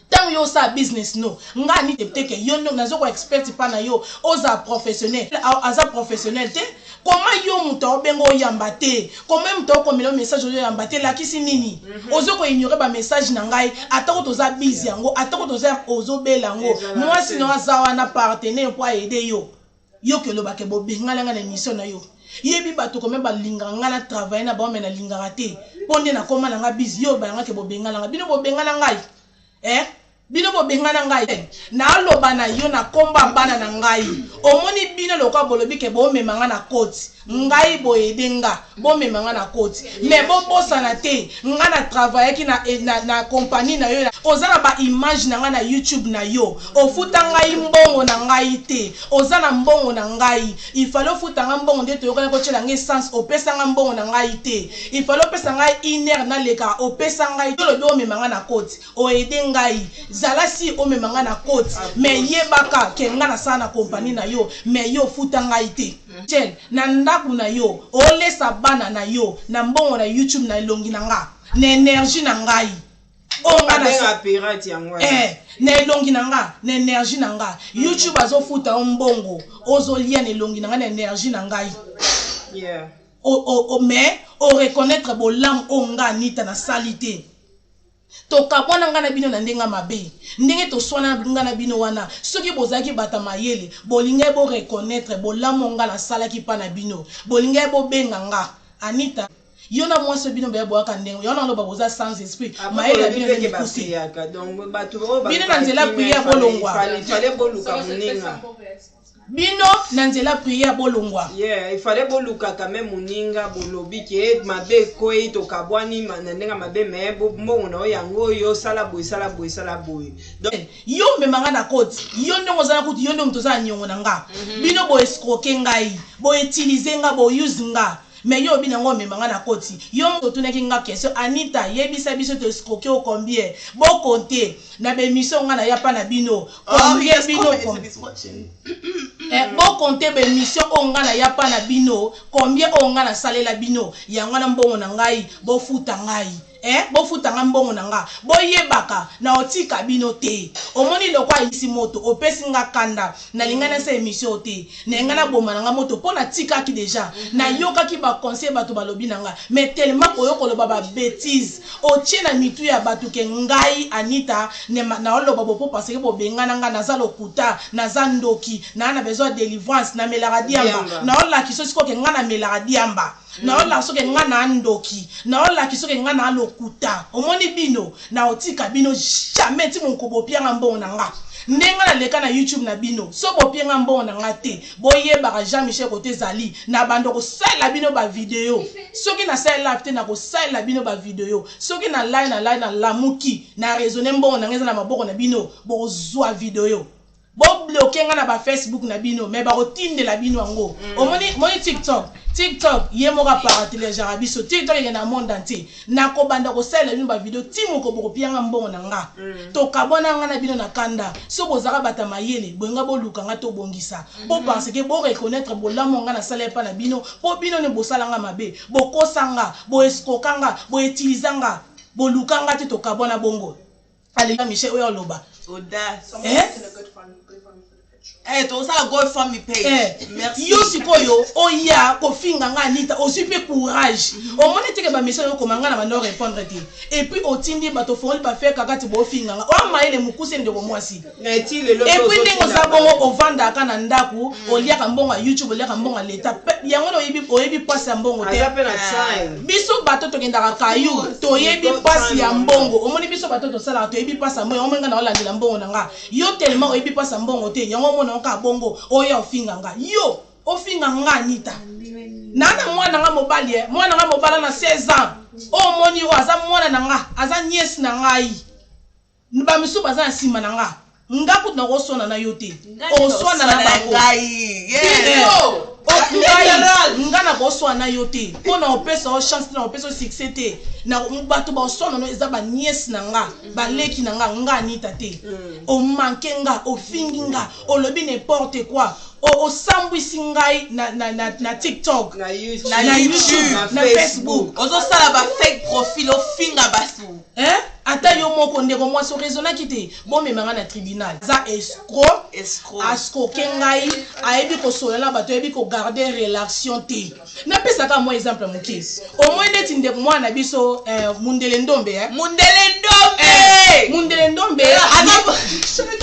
Tango yo osala business no nga anita te ke yo nazo ko expect pa na yo ozala professionnel aza professionnel te comment yo mutu aobenga oyamba te comment mutu aokomela yo message ozoyamba te elakisi nini ozo ko ignore ba message na ngai ata ko toza busy yango ata ko toza ozobela yango mwasi na yo aza wana partenaire mpo aide yo Yo ke loba ke bo bengana nga na emission na yo. Yebi batu combien ba lingaka nga na travailler na bango mais na lingaka te. Po nde na koma na nga busy yo oloba na nga ke bo bengana nga. Bino bo bengana ngai? Eh? Bino bo bengana ngai? Na loba na yo na kombo ya bana na ngai. Omoni bino lokola bolobi ke bo mema nga na cote. Ngai bo aider nga bo mema nga na cote. Mais bo bosana te nga na travaillaki na na na compagnie na yo oza na ba image na nga na youtube na yo ofuta ngai mbongo na ngai te oza na mbongo na ngai il fallait ofuta nga mbongo nde toyokanaki otiela nga essence opesa nga mbongo na ngai te il fallait opesa ngai une heure naleka opesa ngai te olobi omema nga na cote o aider ngai zala si omema nga na cote mais yebaka ke nga nasala na compagnie na yo mais yo ofuta ngai te Michel na ndaku na yo olesa bana na yo na mbongo na youtube na elongi na nga na energie na ngai oyo nga na pirate yango eh na elongi na nga na energie na nga youtube azofuta yo mbongo ozolia na elongi na nga na energie na ngai yeah. o, o, o, mais o reconnaître bolamu oyo nga Anita nasali te. Tokabwana nga na bino na ndenge ya mabe. Ndenge toswana nga na bino wana, soki bozalaki bato ya mayele, bolingaki bo reconnaitre bolamu oyo nga nasalaki epa na bino. Bolingaki bobenga nga, Anita, yo na mwasi oyo bino mibale boyaka ndenge, yango naloba boza sans esprit, Après mayele ya bolobi bino pe nde ke ba mikuse. priaka donc batu oyo Bino na balukaka nzela kimia prière il fallait il bolongwa. fallait il fallait boluka muninga. Bino na nzela prière bolongwa. Yeah, il fallait boluka quand même muninga bolobi ke mabe ekweyi tokabwani na ndenge ya mabe mais mbongo na yo yango oyo sala boye sala boye sala boye donc Yo omema nga na cote yo ndenge oza na kutu yo nde mutu oza na niongo na nga bino bo escroquer ngai bo utiliser nga bo use nga mais yo olobi na nga omema nga na cote yo mutu otunaki nga question Anita yebisa biso to escroquer yo combien bo compter na ba emission nga naya pa na bino Oh, he combien just bino commented com said he's watching. Eh, bo compter ba emission oyo nga naya pa na bino combien oyo nga nasalela bino yango wana mbongo na ngai bofuta ngai eh, bofuta nga mbongo na nga boyebaka na otika bino te omoni lokwa ayisi moto opesi nga kanda nalingai nasala emission oyo te nalingai naboma na nga moto mpo natikaki deja nayokaki ba conseil bato balobi na nga mais tellement oyo koloba ba betise otie na mitu ya bato ke ngai Anita naoloba bo po parce que bobengana nga naza lokuta naza ndoki naa na besoin ya delivrance namelaka diamba naolakisa sikoyo ke nga namelaka diamba naolakisa ke nga naa ndoki naolakisa ke nga naa lokuta omoni bino naotika bino jamais ti mokolo bopianga mbongo na nga ndenge nga naleka na youtube na bino so bopie nga mbongo na nga te boyebaka Jean Michel kote ezali na bando kosalela bino ba video soki nasali live te nakosalela bino ba video soki na lai na lai nalamuki na raisonne mbongo na nga eza na maboko na bino bokozwa video bo bloquer nga na ba Facebook na bino mais bakotindela bino yango omoni moni TikTok TikTok ye moko aparatelejaka biso TikTok ekende na monde entier nakobanda kosalela bino ba video ti moko bokopia nga mbongo na nga tokabwana nga na bino na kanda so bozalaka bato ya mayele boyenga boluka nga tobongisa po parce que bo reconnaître bolamu nga nasala epa na bino po bino ne bosala nga mabe bokosa nga bo escroka nga bo utiliser nga boluka nga te tokabwana bongo Aleka Michel oyo aloba. Audace. Eh? Eh, tozosala GoFundMe page. Eh, Merci. yo sikoyo oya kofinga nga Anita ozwi mpe courage omoni teke bamessage okoma nga na bando répondre te et puis otindi bato ofongoli bafe kaka ti bofinga nga oya mayele mokuse ndeko mwasi na eti lelo et puis ndenge oza bongo ovandaka na ndako oliaka mbongo ya youtube oliaka mbongo ya leta yango wana oyebi oyebi mpasi ya mbongo te aza mpe na time biso bato tokendaka kayu toyebi mpasi ya mbongo omoni biso bato tosalaka toyebi mpasi ya mbongo yango omoni nga na olandela mbongo na nga yo tellement oyebi mpasi ya mbongo te yango omona ngo kaka bongo oya ofinga nga yo ofinga nga Anita na na mwana nga mobali eh mwana nga mobala na 16 ans oyo omoni oyo aza mwana na nga aza nièce na ngai ba misusu baza na nsima na nga nga kutu nakoswana na yo te oswana na bango ngai. Yeah. Bino, ngai nga nakoswana na yo te mpo na opesa yo chance te na opesa yo succès te na bato baoswana no eza baniese na nga baleki na nga nga Anita te omanke nga ofingi nga olobi n'importe quoi osambwisi ngai na TikTok na YouTube na YouTube na Facebook ozosala ba fake profil ofinga bato Hein? Ata yo moko ndeko mwasi oraisonnaki te bomema nga na tribunal aza escroc Escroc. ascroke ngai ayebi kosolola na bato ayebi kogarde relation te napesaka mwa exemple moke omoi neti ndeko mwana na biso eh, mundele ndombe eh? mundele ndombe mundele ndombe Aza-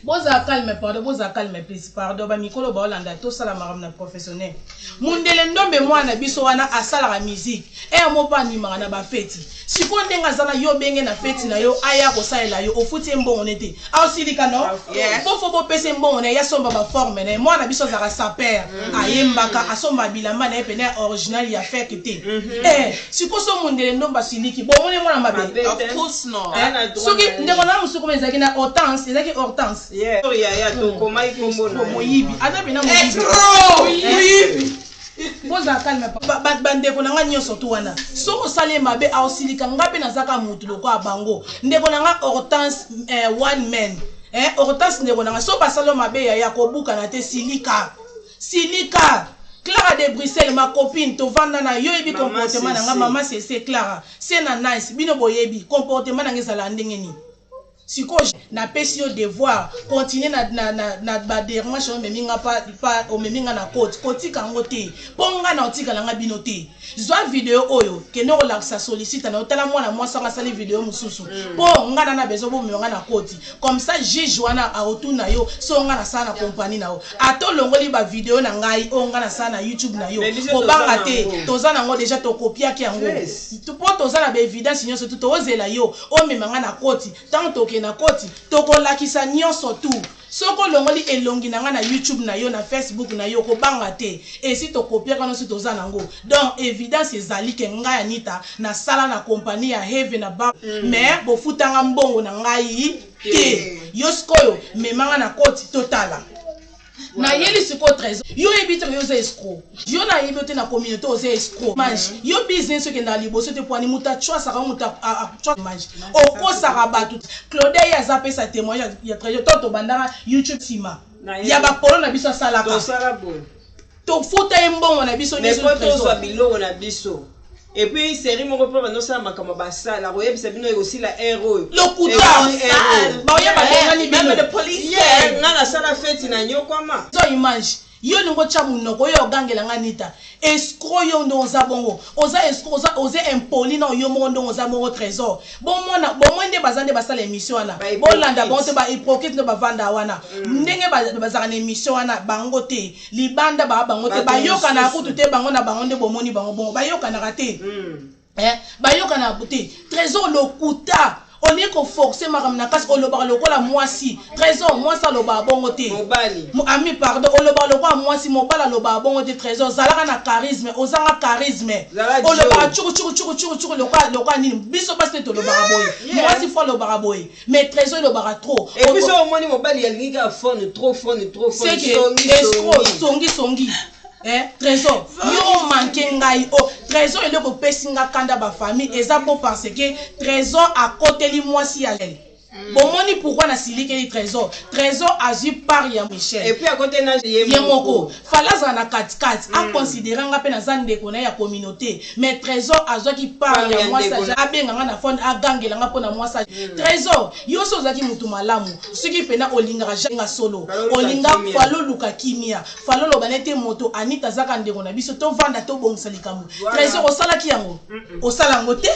bozala calme pardon bozala calme please pardon bamikolo baolanda tosala makambo na professionnel mundele ndombe mwana na biso wana asalaka musique ere moko mpe animaka na bafeti sikoyo ndenge aza na yo obenge na feti na yo aya kosalela yo ofuti ye mbongo ne te aosilika no Yes. po fo bopesa ye mbongo na ye asomba baforme na ye mwana biso azalaka saper ayembaka asomba bilamba na ye pene ya original ya feke te Eh, sikoyo so mundele ndombe asiliki bomoni mwana mabe Mabe. Of course not. Aza na droit soki na ye. ndeko na mosuku ma ezalaki na hortense ezalaki hortense Yeah. Sorry, yaya tokomaki kombo na ye. moyibi aza pena moyibi Escroc! Moyibi! bozala calme bandeko na nga nyonso tu wana soki osali ye mabe aosilika nga mpe nazaka motu lokola bango ndeko na nga hortense eh, one man eh, hortense ndeko na nga soki basali yo mabe yaya kobukana te silika silika clara de bruxelles ma copine tovanda na yo oyebi Mama comportement na nga Cece. mama cece clara se na nice bino boyebi comportement na nga ezala ndenge nini. Sikoyo napesi yo devoir continue na, na, na, na ba dermanche omemi nga pa, pa omemi nga na cote kotika yango te mpo nga na otikala nga bino te zwa video oyo kende kolakisa solicita na yo tala mwana mwasi yango asali video mosusu mpo mm. nga na na besoin bomema nga na koti comme ça juge wana akotuna yo so nga nasala na compagnie na yo ata olongoli ba video na ngai oyo nga nasala na youtube na yo kobanga te toza nango deja tokopiaki yango mpo toza na baevidence nyonso tu tozela yo omema nga na koti ntango tokende na koti tokolakisa nyonso tu soki olongoli elongi na nga na youtube na yo na facebook na yo kobanga te esi tokopiaka nyonso toza nango donc evidence ezali ke ngai anita nasala na compagnie ya heve na ba mais bofutanga mbongo na ngai te yo sikoyo memanga na koti totala nayeli sikoyo trésor yo oyebi te yo oza escroc yo nayebi yo te na communauté oza escroc mange yo business okendaka liboso te poani moto acwasaka moto acwa mange okosaka bato claude ye aza apesa témoignage ya trésor to tobandaka youtube nsima ya bapolo na biso asalaka tofuta ye mbongo na biso nyonso tozwa biloko na biso et puis série moko mpe bandosala makambo basala koyebisa bino ekosila heure oyo lokuta baoya babengani bino nga nasala feti na nyokwama zo image yo olingi otya monoko oyo ogangela nga nita escro yo ndenge oza bongo oza escro oza, oza impoli na yo moko ndenge oza moko trésor bomona bomoi nde baza nde basala émission wana bolanda bango te bahypocrite nde bavanda wana ndenge bazalaka na émission wana bango te libanda baa bango te bayokanaka kutu te bango na bango nde bomoni bango bongo bayokanaka te eh, bayokanaka te trésor lokuta olingi koforce makambo na kasi olobaka lokola mwasi trésor mwasi alobaka bongo te ami pardon olobaka lokola mwasi mobali alobaka bongo te trésor ozalaka na charisme ozanga charisme olobaka cuku cuku cuku cuku cuku lokola lokola nini biso basi te tolobaka boye mwasi fo alobaka boye mais trésor elobaka trop et puis so omoni mobali alingi kaka phone trop phone trop phone escroc songi songi eh, trésor yo omanke ngai o oh, trésor eloko opesi nga kanda bafamille eza mpo parce que trésor akoteli mwasi ya bomoni pourquoi nasilikeli trésor trésor azwi part ya michel et puis akoteli na ye moko fala azala na katikati mm. aconsidere nga mpe naza ndeko na ye ya communauté mais trésor azwaki part ya mwasi abenga nga na phone agangela nga mpo na mwasi mm. trésor yo so ozalaki motu malamu soki mpena olingaka nga solo olinga faloluka kimia Fally oloba nete moto Anita azaka ndeko na biso tovanda tobongisa likambo Tresor osalaki yango osala yango te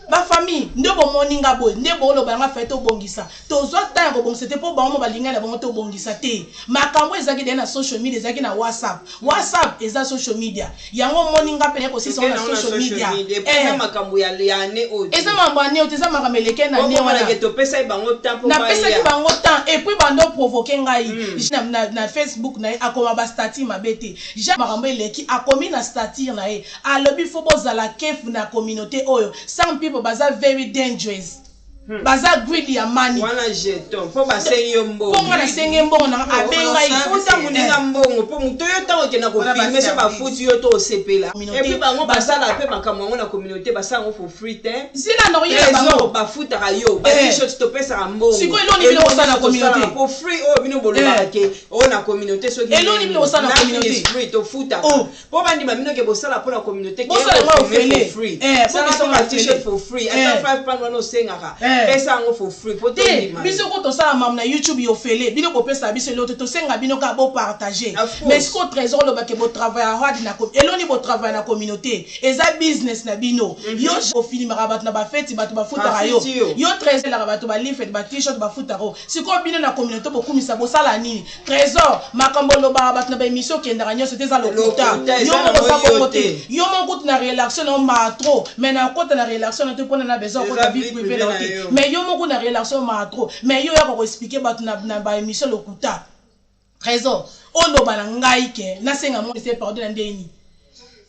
ba famille nde bomoni nga boye nde boloba yanga faye tobongisa tozwa temps ya kobongisa te mpo bango mo balingani na bango tobongisa te makambo ezalaki deya na social media ezalaki na whatsapp whatsapp eza social media yango omoni nga mpe naye kosisa na social media eza makambo ya ane oyo eza makambo ane oyo te eza makambo eleke na ane wana topesaki bango temps napesaki bango temps et puis bando provoke ngai mm. na, na, na facebook na ye akoma ba statut mabe te ja makambo eleki akomi na statut na ye alobi fo bozala kefu na communauté oyo some people baza very dangerous Hmm. Baza greedy ya mani. Wana jeton po basengi yo mbongo. Po nga nasengi ye mbongo na abengai. Futa moninga eh. mbongo po moto yo ntango okenda kofilme so bafuti yo to osepela. Et puis bango basala pe makambo yango na communauté basala yango for free te. Zila na oyela bango. Bafutaka yo. Ba eh. t-shirt topesaka mbongo. Sikoyo eloni bino kosala na communauté. For free oyo bino bolobaka eh. ke oyo na communauté soki. Eloni bino kosala na communauté. Free tofutaka. Oh. Po bandima bino ke bosala pona communauté ke bosala yango ofele for free. Eh, sala so ba t-shirt for free. Ata 5 pound wana osengaka. Pesa yango for free po tondima. Biso ko tosala mamu na YouTube ya ofele. Bino kopesa biso eloko te tosenga bino kaka bo partager. Mais siko trésor oloba ke bo travailler hard na eloni bo travailler na communauté. Eza business na bino. Yo ofilimaka bato na ba feti bato bafutaka yo. Yo trésor elaka bato ba leaflet ba t-shirt bafutaka yo. Sikoyo bino na communauté bokumisa bosala nini? Tresor makambo olobaka bato na ba emission okendaka nyonso te eza lokuta yo moko oza bongo te yo moko kutu na relaxation na yo maa trop mais na kota na relaxation na te mpona na besoin okota vie privée na yo te mais yo moko na relaxation maa trop mais yo oyaka koexplike bato na ba emission lokuta Tresor oloba na ngai ke nasenga mo se pardon na ndenge nini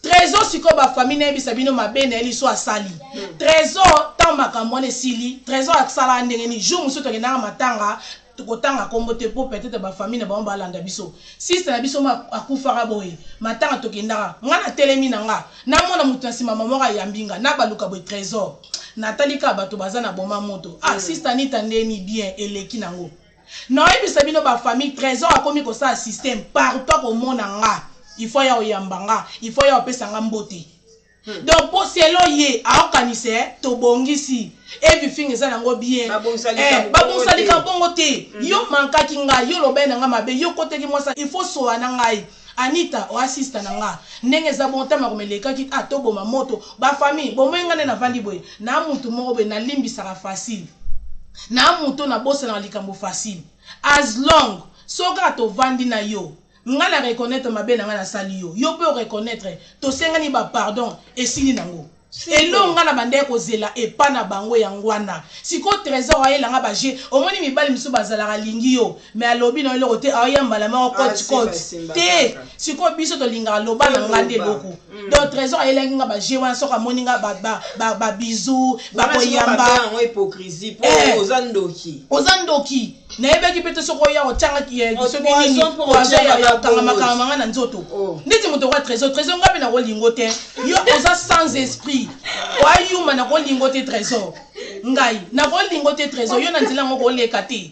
Tresor sikoyo ba famille nayebisa bino mabe na ye liso asali Tresor ntango makambo wana esili Tresor asalaka ndenge nini jour mosusu tokendaka matanga tokotanga kombo te po peut-être ba famille na bango balanda biso sister na biso moko akufaka boye matanga tokendaka nga natelemi na nga namona moto na nsima mama moko ayambi nga nabaluka boye Tresor natali kaka bato baza na boma moto ah sister Anita ndeni bien eleki nango Naoyebisa bino ba famille tresor akomi kosala système partout akomona nga il faut aya oyamba nga il faut aya opesa nga mbote. Donc po selon ye aokanisa eh, tobongisi everything eza nango bien. Babongisa Eh, likambo babongisa bongo te. likambo bongo te. Yo mankaki ngai, yo olobaki na ngai mabe, yo okotaki mwasi, il faut osola na ngai. Anita oasista na nga ndenge eza bongo ntango makambo elekaki, ah toboma moto ba famille bomoi nga nde navandi boye na mutu moko boye nalimbisaka facile na mutu nabosanaka likambo facile as long soki kaka tovandi na yo nga na reconnaitre mabe na nga nasali yo, yo pe o reconnaitre, tosengani ba pardon esili nango. Eloko nga na bandaki kozela epa na bango yango wana. Sikoyo Tresor ayela nga ba jeux, omoni mibali misusu bazalaka alingi yo mais alobi na yo eloko te aoya mbala moko Ah, cote simba cote simba te. kaka. Sikoyo biso tolingaka loba na nga nde Oloba. eloko. Donc Tresor ayelaki nga ba jeux wana soki amoni nga ba ba ba ba bisous, ba Wana sikoyo koyamba. babenga yango hypocrisie po Eh. oza ndoki. Oza ndoki. Nayebaki pe te soki oya kotia nga ki Oh, soki nini, poison po poison kotia ya nga kangama bongo. kangama nga na nzoto. Oh. Ndeti moto kwa Trésor, Trésor nga pe nakolingo te. Yo oza sans esprit. Oayuma nakolingo te Trésor. Ngai nakolingo te Trésor, yo na nzela yango koleka te.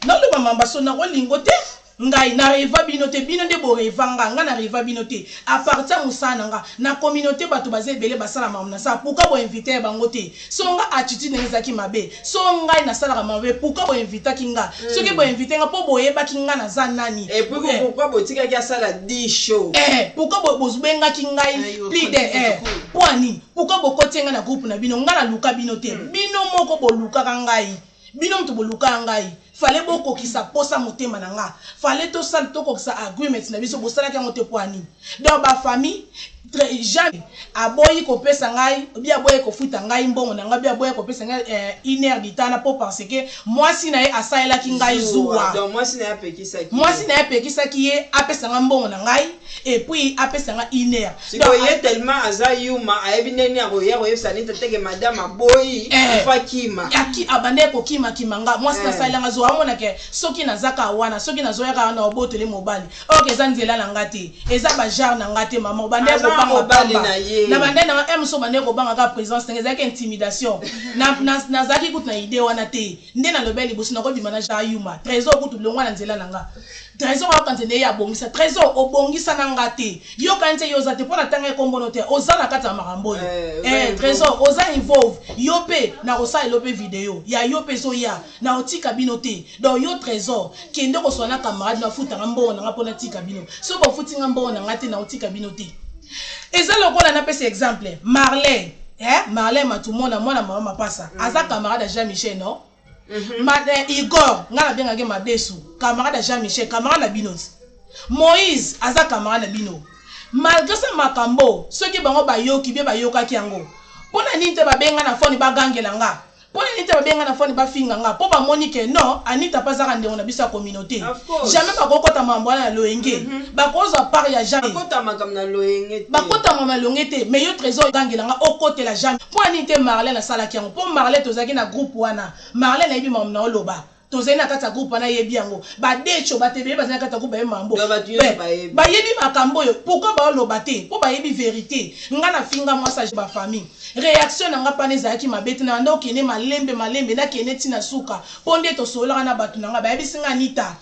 Naloba mamba so nakolingo te. Ngai na reva bino te, bino nde bo reva nga, nga na reva bino te. A partir ya mosala na nga, na communauté bato baza ebele basala makambo na sala, pourquoi bo inviter bango te? So nga attitude na nga ezalaki mabe, so ngai nasalaka mabe, pourquoi bo invitaki nga? Soki bo inviter nga po boyebaki nga naza nani? Et puis pourquoi botikaki asala 10 show? Eh, pourquoi bobengaki ngai Ayo, plus de, eh, po nini? Pourquoi bokotie nga na groupe na bino? Nga naluka bino te. Bino moko bolukaka ngai. Bino moto bolukaka ngai. Fallait bokokisa posa motema na nga. Fallait tosala tokokisa agreement na biso, bosalaki yango te po nini? Donc ba famille jamais aboyi kopesa ngai, bi aboyi kofuta ngai mbongo na ngai, bi aboyi kopesa ngai une heure du temps na po parce que mwasi na ye asalelaki ngai zuwa. Donc mwasi na ye apekisaki ye. Mwasi na ye apekisaki ye apesa ngai mbongo na ngai et puis apesa ngai une heure. Sikoyo Donc, ye tellement aza yuma, ayebi ndenge nini akoya koyebisa Anita te ke madame aboyi, Eh. il faut akima. Aki abandaki kokima kima nga, mwasi Eh. nasalelanga zuwa, amona ke soki naza kaka wana, soki nazoya kaka wana obotoli mobali. Ok, eza nzela na nga te, eza ba genre na nga te mama, obandaki Aza kobanga mobali pamba. na ye. Na bandaki na nga, eh, mosusu obandaki kobanga kaka présence na nga, ezalaki intimidation. Na, na, nazalaki kutu na idée wana te. Nde nalobaki liboso, nakobima na genre yuma. Trésor kutu longwa na nzela na nga. Trésor ayokanisa nde ye abongisa. Trésor, obongisa na nga te. Yoka nse yo oza te, mpo na tanga ye kombo no te. Oza na kati ya makambo oyo. Eh, oza Eh, involve. Trésor, oza involve. Yo pe, nakosalela yo pe video. Ya yo pe ezoya. Nakotika bino te. Donc yo Trésor, kende koswana na camarade na futa nga mbongo na nga mpo natika bino. Soki bofuti nga mbongo na nga te, nakotika bino te. Eza lokola napesa exemple, Marley, eh, Marley Matumona, mwana mama Mapasa, aza camarade ya Jean-Michel, non? Ma, eh, Igor, nga nabengaki Madesu, camarade ya Jean-Michel, camarade na bino. Moïse aza camarade na bino. Malgré ça makambo, soki bango bayoki bien bayokaki yango. Pona nini te babenga na phone bagangela nga? Pona nini te babenga na phone bafinga nga? Po bamoni ke non, Anita pa azaka ndeko na biso ya communauté. Of course. Jamais bakokota mambo wana na loyenge. Bakozwa part ya jamais. Bakota makambo na loyenge te. Bakota makambo na loyenge te, mais yo Trésor gangela nga okotela jamais. Pona nini te Marlène asalaki yango? Po Marlène tozalaki na groupe wana. Marlène ayebi makambo na oloba. Tozali na kati ya groupe wana yebi yango. Ba Decho, ba Tebele bazali na kati ya groupe bayebi mambo. Donc, bato nyonso Be, bayebi. bayebi makambo oyo. Pourquoi baoloba te? Po bayebi vérité. Nga na finga mwasi ya ba famille. Réaction na nga pana ezalaki mabe te. Na banda okende malembe malembe, nakende ti na suka. Po nde tosololaka na bato na nga. Bayebisi nga Anita,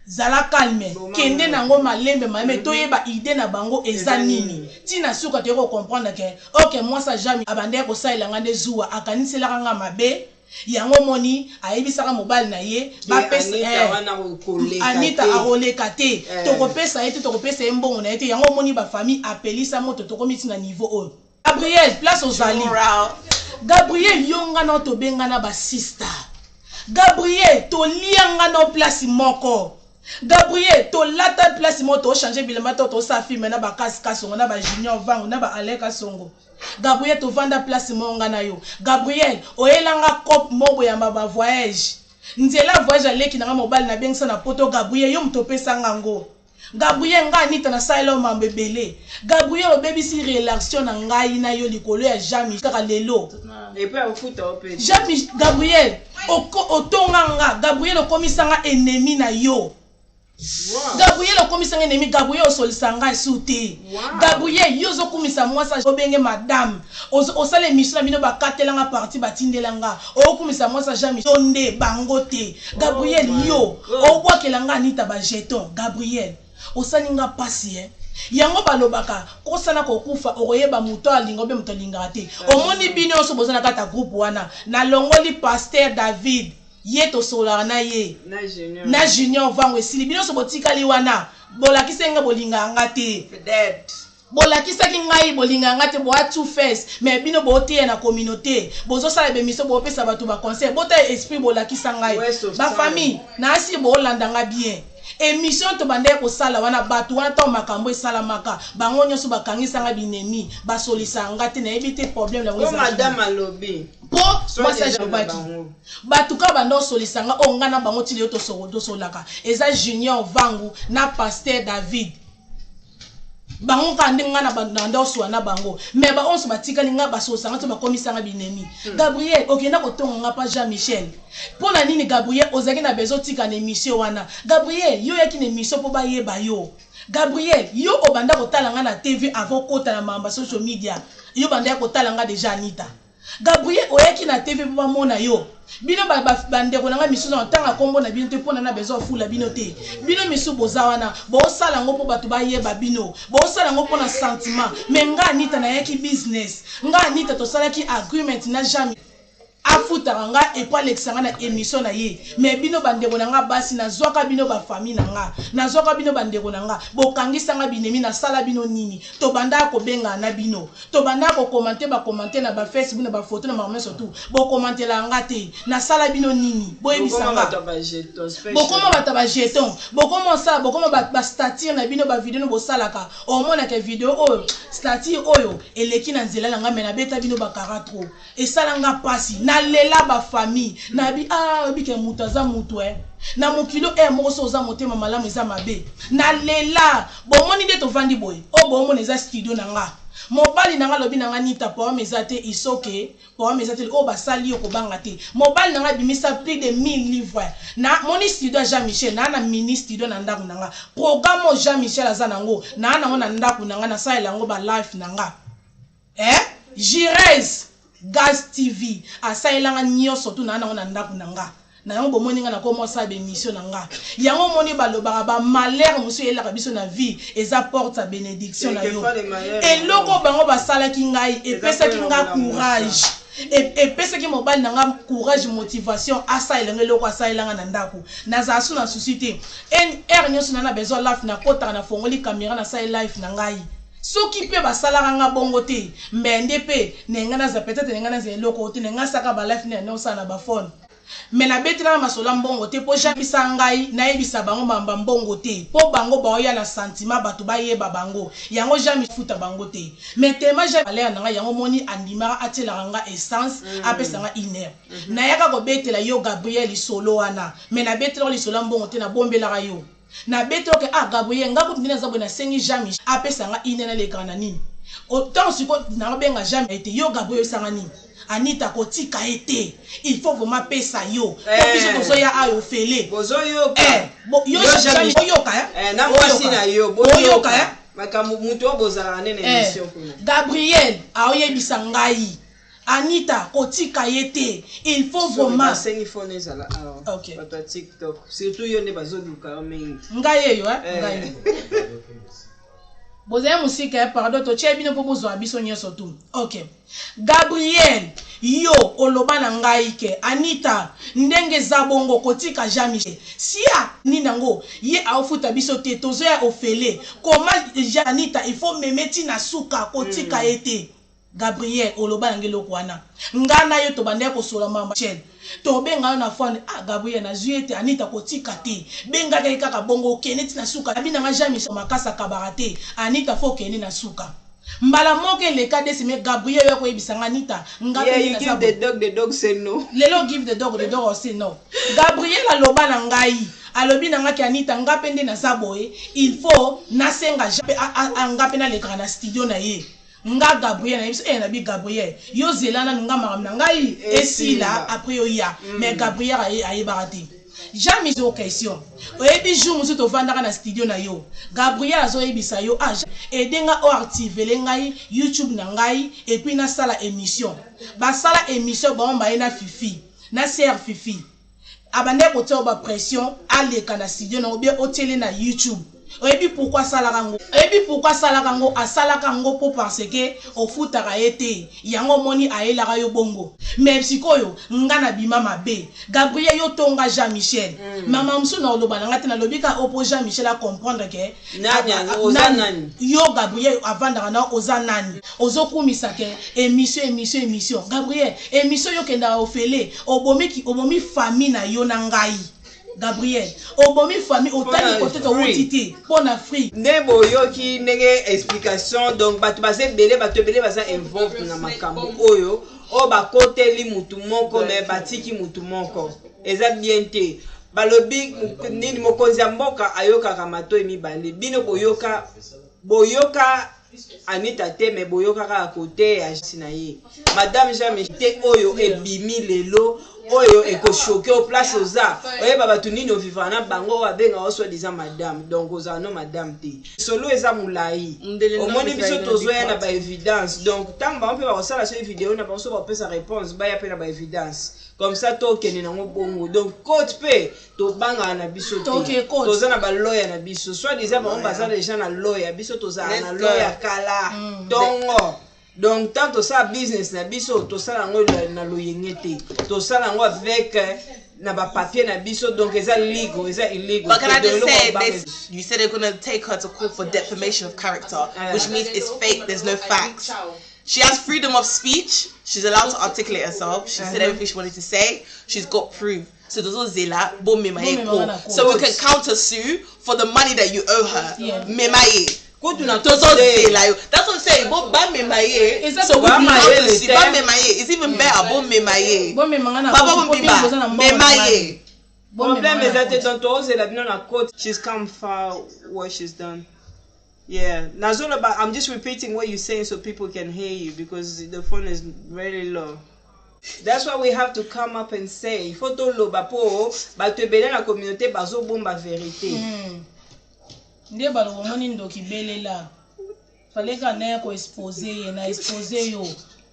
zala calme. Boma Kende moto. nango malembe malembe, toyeba idée na bango eza Eza nini. nini. Ti na suka toyei ko comprendre ke ok mwasi ya Jami abandaki kosalela nga nde zuwa, akaniselaka nga mabe. Yango moni ayebisaka mobali na ye, Ke bapesa, Anita eh, wana akoleka Anita te. akoleka te. Eh. Tokopesa ye te, tokopesa ye mbongo na ye te. Yango omoni ba famille apelisa moto, tokomi ti na niveau oyo. Gabriel, place ozali. Gabriel, yo nga na tobengana ba sister. Gabriel, tolia nga na place moko. Gabriel, tolata place moko, to changer bilamba to tosala film na ba Kas Kasongo, na ba Junior Vangu, na ba Alain Kasongo. Gabriel, tovanda place moko nga na yo. Gabriel, oyela nga cope moko boyamba ba voyage. Nzela voyage aleki na nga mobali na bengisa na poto. Gabriel, yo moto opesa nga ngo. Gabriel, nga Anita nasalela yo mambo ebele. Gabriel, obebisi relation na ngai na yo likolo ya Jami kaka lelo. Et puis akofuta yo pe. Jami, Gabriel, otonga nga. Gabriel, okomisa nga ennemi na yo. Wow. Gabriel, okomisa nga ennemi. Gabriel, osolisa nga esu te. Wow. Gabriel, yo ozokumisa mwasi obenge madame. Osala émission na bino bakatela nga parti batindela nga. Okumisa mwasi Jami yo nde bango te. Gabriel, Oh my yo God. obwakela nga Anita ba jeton. Gabriel, osali nga pasi eh. Yango balobaka kosana kokufa okoyeba moto alinga obe moto alingaka te. Omoni bino nyonso boza na kati ya groupe wana, nalongoli pasteur David, ye tosololaka na ye na Junior, na Junior Vangu esili. Bino nyonso botikali wana, bolakisaki nga bolingaka nga te. Dead. Bolakisaki ngai bolingaka nga te, boa two face, mais bino boteya na communauté, bozosala bemission, bopesa bato ba conseil, bota esprit bolakisa ngai. Waste of Ba time. famille, naasi bolanda nga bien. Émission tobandaki kosala wana, bato wana ntango makambo esalamaka, bango nyonso bakangisa nga binemi, basolisa nga te, nayebi te problème na bango Po ezalaki madame nini. alobi. Po Soit mwasi déjà na alobaki bango. Bato kaka banda osolisa nga oyo nga na bango ti lelo tosolaka eza Junior Vangu na pasteur David. Bango kaka nde nga na banda osola na bango, mais ba onso batikali nga basolisa nga to bakomisa nga binemi. Gabriel okenda kotonga nga pa Jean Michel mpo na nini? Gabriel ozalaki na besoin otika na émission wana. Gabriel yo oyaki na émission mpo bayeba yo. Gabriel yo obanda kotala nga na TV avant okota na mamba social media, yo bandaki kotala nga déjà Anita. Gabriel oyaki na TV mpo bamona yo. Bino bandeko na ngai misusu na ntanga kombo na bino te mpo na na besoin ofula bino te. Bino misusu boza wana bosala yango mpo bato bayeba bino, bosala yango mpo na sentiment. Mais nga Anita nayaki business, nga Anita tosalaki agreement na Jean afutaka nga epo alekisa nga na émission na ye. Mais bino bandeko na nga basi, nazwaka bino ba famille na nga, nazwaka bino bandeko na nga, bokangisa nga binemi. Nasala bino nini? Tobandaka kobengana na bino, tobandaka kokomante bakomante na bafacebook na bafoto na makambo nyonso tu, bokomantela nga te. Nasala bino nini? Boyebisa Bokoma nga. bato ya ba jeton special. Bokoma bato ya bajeton, bokoma osala, bokoma bastatire na bino, bavideo no bosalaka, omonaka video oyo, statire oyo eleki na nzela na ngai, me nabeta bino bakara trop, esala nga mpasi, nalela bafamille nabi. Ah, oyebi ke moto aza moto e na mokili oyo moko so oza motema malamu eza mabe. Nalela. Bomoni nde tovandi boye, oyo bomona eza studio na nga. Mobali na nga alobi na nga: "Nita, problème eza te, isoke problème eza te, oyo basali yo kobanga te." Mobali na nga abimisa plus de 1000 livres na moni studio ya Jean Michel naa na mini studio na ndako na nga. Programme oyo Jean Michel aza nango, naa nango na ndako na nga, nasalela yango balive na nga. Jires Gaz TV asalelanga nyonso tu, naa nango na ndako na nga. Na yango bomoni nga nakoma osala baémission na nga. Yango omoni balobaka bamalheur mosusu eyelaka biso na vie eza porte ya bénédiction na yo. Quelquefois, les malheurs, Eloko bango basalaki ngai epesaki eza nga mpe courage, epesaki mobali na nga courage, motivation, asalelanga eloko asalelanga na ndako. Nazala su na susi te. Heure nyonso na besoin live, nakotaka, nafongoli caméra, nasali live na ngai. Soki mpe basalaka nga bongo te, mbe nde mpe na ngai naza peut-être na ngai nazala eloko te, na ngai asaka balive nde na osala na bafone. Me nabetelaka masolo ya mbongo te mpo jabisa ngai nayebisa bango mamba mbongo te, mpo bango baoya na sentiment bato bayeba bango. Yango Jean futa bango te, mais tellement Jean valeur na ngai, yango moni andimaka atielaka nga essence, apesa nga une heure. Nayaka kobetela yo Gabriel lisolo wana, mais nabetelaka lisolo ya mbongo te, nabombelaka yo. Nabetela ke: "Ah Gabriel, nga kutu nde naza boye, nasengi Jean Michel apesa nga une heure nalekaka na nini." Ntango sikoyo naobenga Jean ete: "Yo Gabriel, oyebisanga nini? Anita kotika ye te, il faut vraiment pesa yo po biso tozoya ayo ofele." Bozoyoka? Yo Yo, Jean oyoka, eh? Na mwasi Oyoka. na yo. Oyoka, Boyoka eh? makambo moto oyo bozalaka nde na émission kuna. Gabriel aoyebisa ngai: "Anita, kotika ye te, il faut Sorry, vraiment." Basengi phone ezala awa. Ok. Bato ya TikTok surtout, yo nde bazoluka yo mingi. Ngai eyo, eh? Ngai bozali mosika, pardon, totie bino mpo bozwa biso nyonso tu. Ok Gabriel, yo oloba na ngai ke: "Anita, ndenge eza bongo, kotika Jean Michel sia nini yango, ye aofuta biso te, tozoya ofele koma Anita, il faut meme ntina suka, kotika ye te." Gabriel oloba yango eloko wana, nga na yo tobandaki kosola mamba Michel, tobenga yo na phone: "Ah Gabriel, nazwi ete Anita kotika te, bengaka ye kaka bongo, okende ti na suka." Abi nanga Jean Michel makasi akabaka te. "Anita, faut okende na suka." Mbala moko eleka desi, me Gabriel oyo akoyebisa nga: "Anita, nga Yeah, you give the dog, the dog say no. Lelo give the dog, the dog say no. Gabriel aloba na ngai, alobi na ngaki: "Anita, nga mpe nde naza boye, il faut nasenga nga mpe nalekaka na studio na ye." Nga Gabriel nayebi so nabi: "Gabriel, yo zela nanu, nga makambo na ngai esila, après oya." Mais Gabriel ayebaka te. Jean miso question, oyebi jour mosusu tovandaka na studio na yo, Gabriel azoyebisa yo: "Ah, aide nga oyo activele ngai YouTube na ngai et puis nasala émission." Basala émission bango baye na Fifi na ser Fifi, abandaki kotia yo bapression aleka na studio na obie otiele na YouTube. Oyebi pourquoi asalaka yango? Oyebi pourquoi asalaka yango? Asalaka yango po parce que ofutaka ye te. Yango omoni ayelaka yo bongo. Mais sikoyo nga na bima mabe. Gabriel yo tonga Jean Michel. Mama mosusu na oloba na nga te nalobi kaka oyo po Jean Michel a comprendre que Nani yango? Oza nani? Yo Gabriel avandaka na yo oza nani? Ozo kumisa que emission emission emission. Gabriel emission yo okendaka ofele obomi obomi famille na yo na ngai. Gabriel obomi famille otali kote towuti te pona free. Nde boyoki ndenge explication donc batu baza ebele batu ebele baza involved na makambo oyo oyo bakoteli mutu moko mais batiki mutu moko eza bien te balobi nini mokonzi ya mboka ayokaka matoyi mibale bino boyoka boyoka Anita te mais boyoka kaka kote ya na ye madame jean te oyo ebimi lelo oyo eko choque yo place oza oyeba batu nini ovivaka na bango oyo abengaka yo soit disant madame donc ozala no madame te solo eza mulayi omoni biso tozoya na ba evidence donc ntango bango mpe bakosala soki video na bango so bakopesa reponse baya mpe na ba evidence comme ça tokende nango bongo donc cote mpe tobangaka na biso te toza na baloya na biso soit disant bango baza deja na loya biso tozala na loya kala tongo donc tant tosala business na biso tosala yango na loyenge te tosala yango avec euh, na ba papier na biso donc eza legal eza illegal But can I just say this? You said they're gonna take her to court for defamation of character, which means it's fake. There's no facts. She has freedom of speech. She's allowed to articulate herself. She said everything she wanted to say. She's got proof. So tozozela bomema ye ko. So we can counter sue for the money that you owe her. Mema ye. Kutu na tozozela yo. That's what I'm saying. Bo ba mema ye. So we can counter sue. Ba mema ye. It's even better. Bo mema ye. Papa Bombimba. Mema ye. Problème eza te donc tozela bino na court. She's come far what she's done. Yeah, nazoloba I'm just repeating what you're saying so people can hear you because the phone is really low. That's why we have to come up and say, il faut toloba po bato ebele na communauté bazobomba verite. Mm. Nde baloba omoni ndoki belela. Fallait kaka naya ko expose ye na expose yo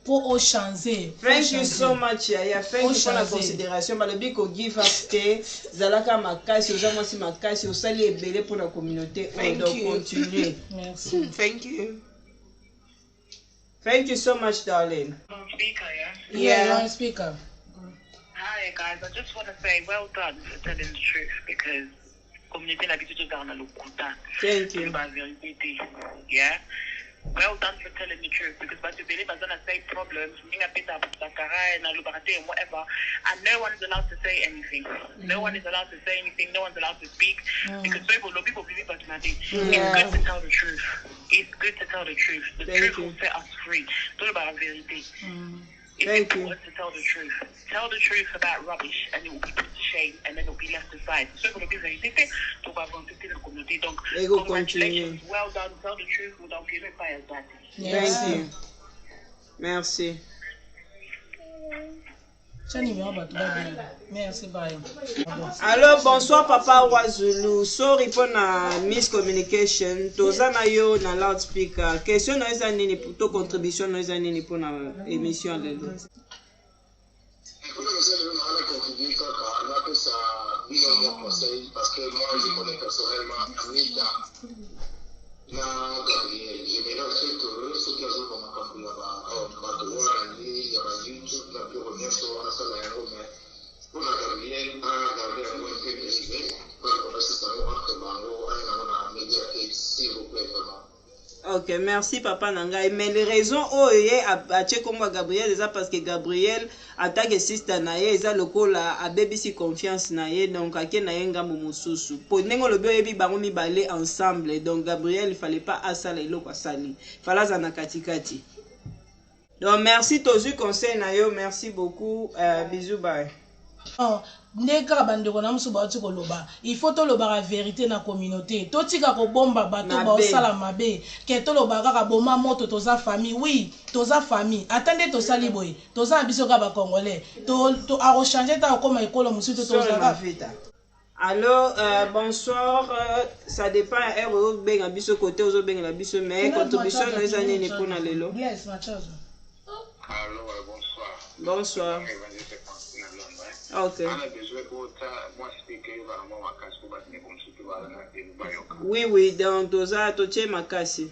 po o change. Thank you so much yaya thank you pona consideration balobi ko give up te zalaka makasi oza mwasi makasi osali ebele pona communauté oyo donc continue. Merci. Thank you. Thank you so much darling. On speaker, yeah? Yeah, yeah. on speaker. Hi guys, I just want to say well done for telling the truth because communauté na biso tozala na lokuta. Thank you. Ba vérité te. Yeah. Well done for telling the truth because bato ebele baza na same problems ndenge apesa bakara na lobaka te whatever and no one is allowed to say anything. No one is allowed to say anything. No one's allowed to speak because soki bolobi bobimi bato mabe. It's good to tell the truth. It's good to tell the truth. The Thank truth you. will set us free. Tolobaka verite. It's Thank you. important to tell the truth. Tell the truth about rubbish and it will be put to shame and then it will be left aside. Soki olobi verite te, toko avancer te na communauté. Donc, Eko congratulations. continue. Well done. Tell the truth. Moto akokende epai ya aza te. Thank you. Merci. Tia numéro bato babenga. Merci bye. Allo, bonsoir papa Roi Zulu. Sorry pona miscommunication. Toza na yo na loudspeaker. Question na yo eza nini to contribution na yo eza nini pona émission ya lelo? Mpona émission lelo na na contribuer kaka napesa bino mwa conseil parce que moi je connais personnellement Anita na Gabriel. J'aimerais ce que soki azoloba makambo ya ba ba droit na ye ya ba YouTube na biloko nyonso asala yango mais mpona Gabriel a garder yango un peu privé baluka basisa yango entre bango aya nango na media te s'il vous plaît vraiment. Ok, merci papa na ngai. Mais les raisons oyo ye atie kombo ya Gabriel eza parce que Gabriel atake sister na ye eza lokola abebisi confiance na ye donc ake na ye ngambo mosusu. Po ndenge olobi oyebi bango mibale ensemble donc Gabriel il fallait pas asala eloko asali. Fallait azala na katikati. Donc merci tozui conseil na yo merci beaucoup euh, bisous bye. Non, nde kaka bandeko na mosusu bauti koloba il faut tolobaka verite na communauté totika kobomba bato baosala mabe ke toloba kaka boma moto toza famille oui toza famille ata nde tosali boye toza na biso kaka bacongolais to, to akochange ta akokoma ekolo mosusu to tozalaka Allo euh, bonsoir euh, ça dépend ya heure ozobenga biso kote ozobengela biso mais contribution na eza nini mpona lelo Blaise, ma charge. Allô, bonsoir. Bonsoir. Evangeliste Francine na Londres. Ok. Ana besoin bota mwa speaker eyebaka mwa makasi po bato ndeko mosusu bala na te bayoka. Oui, donc toza totie makasi.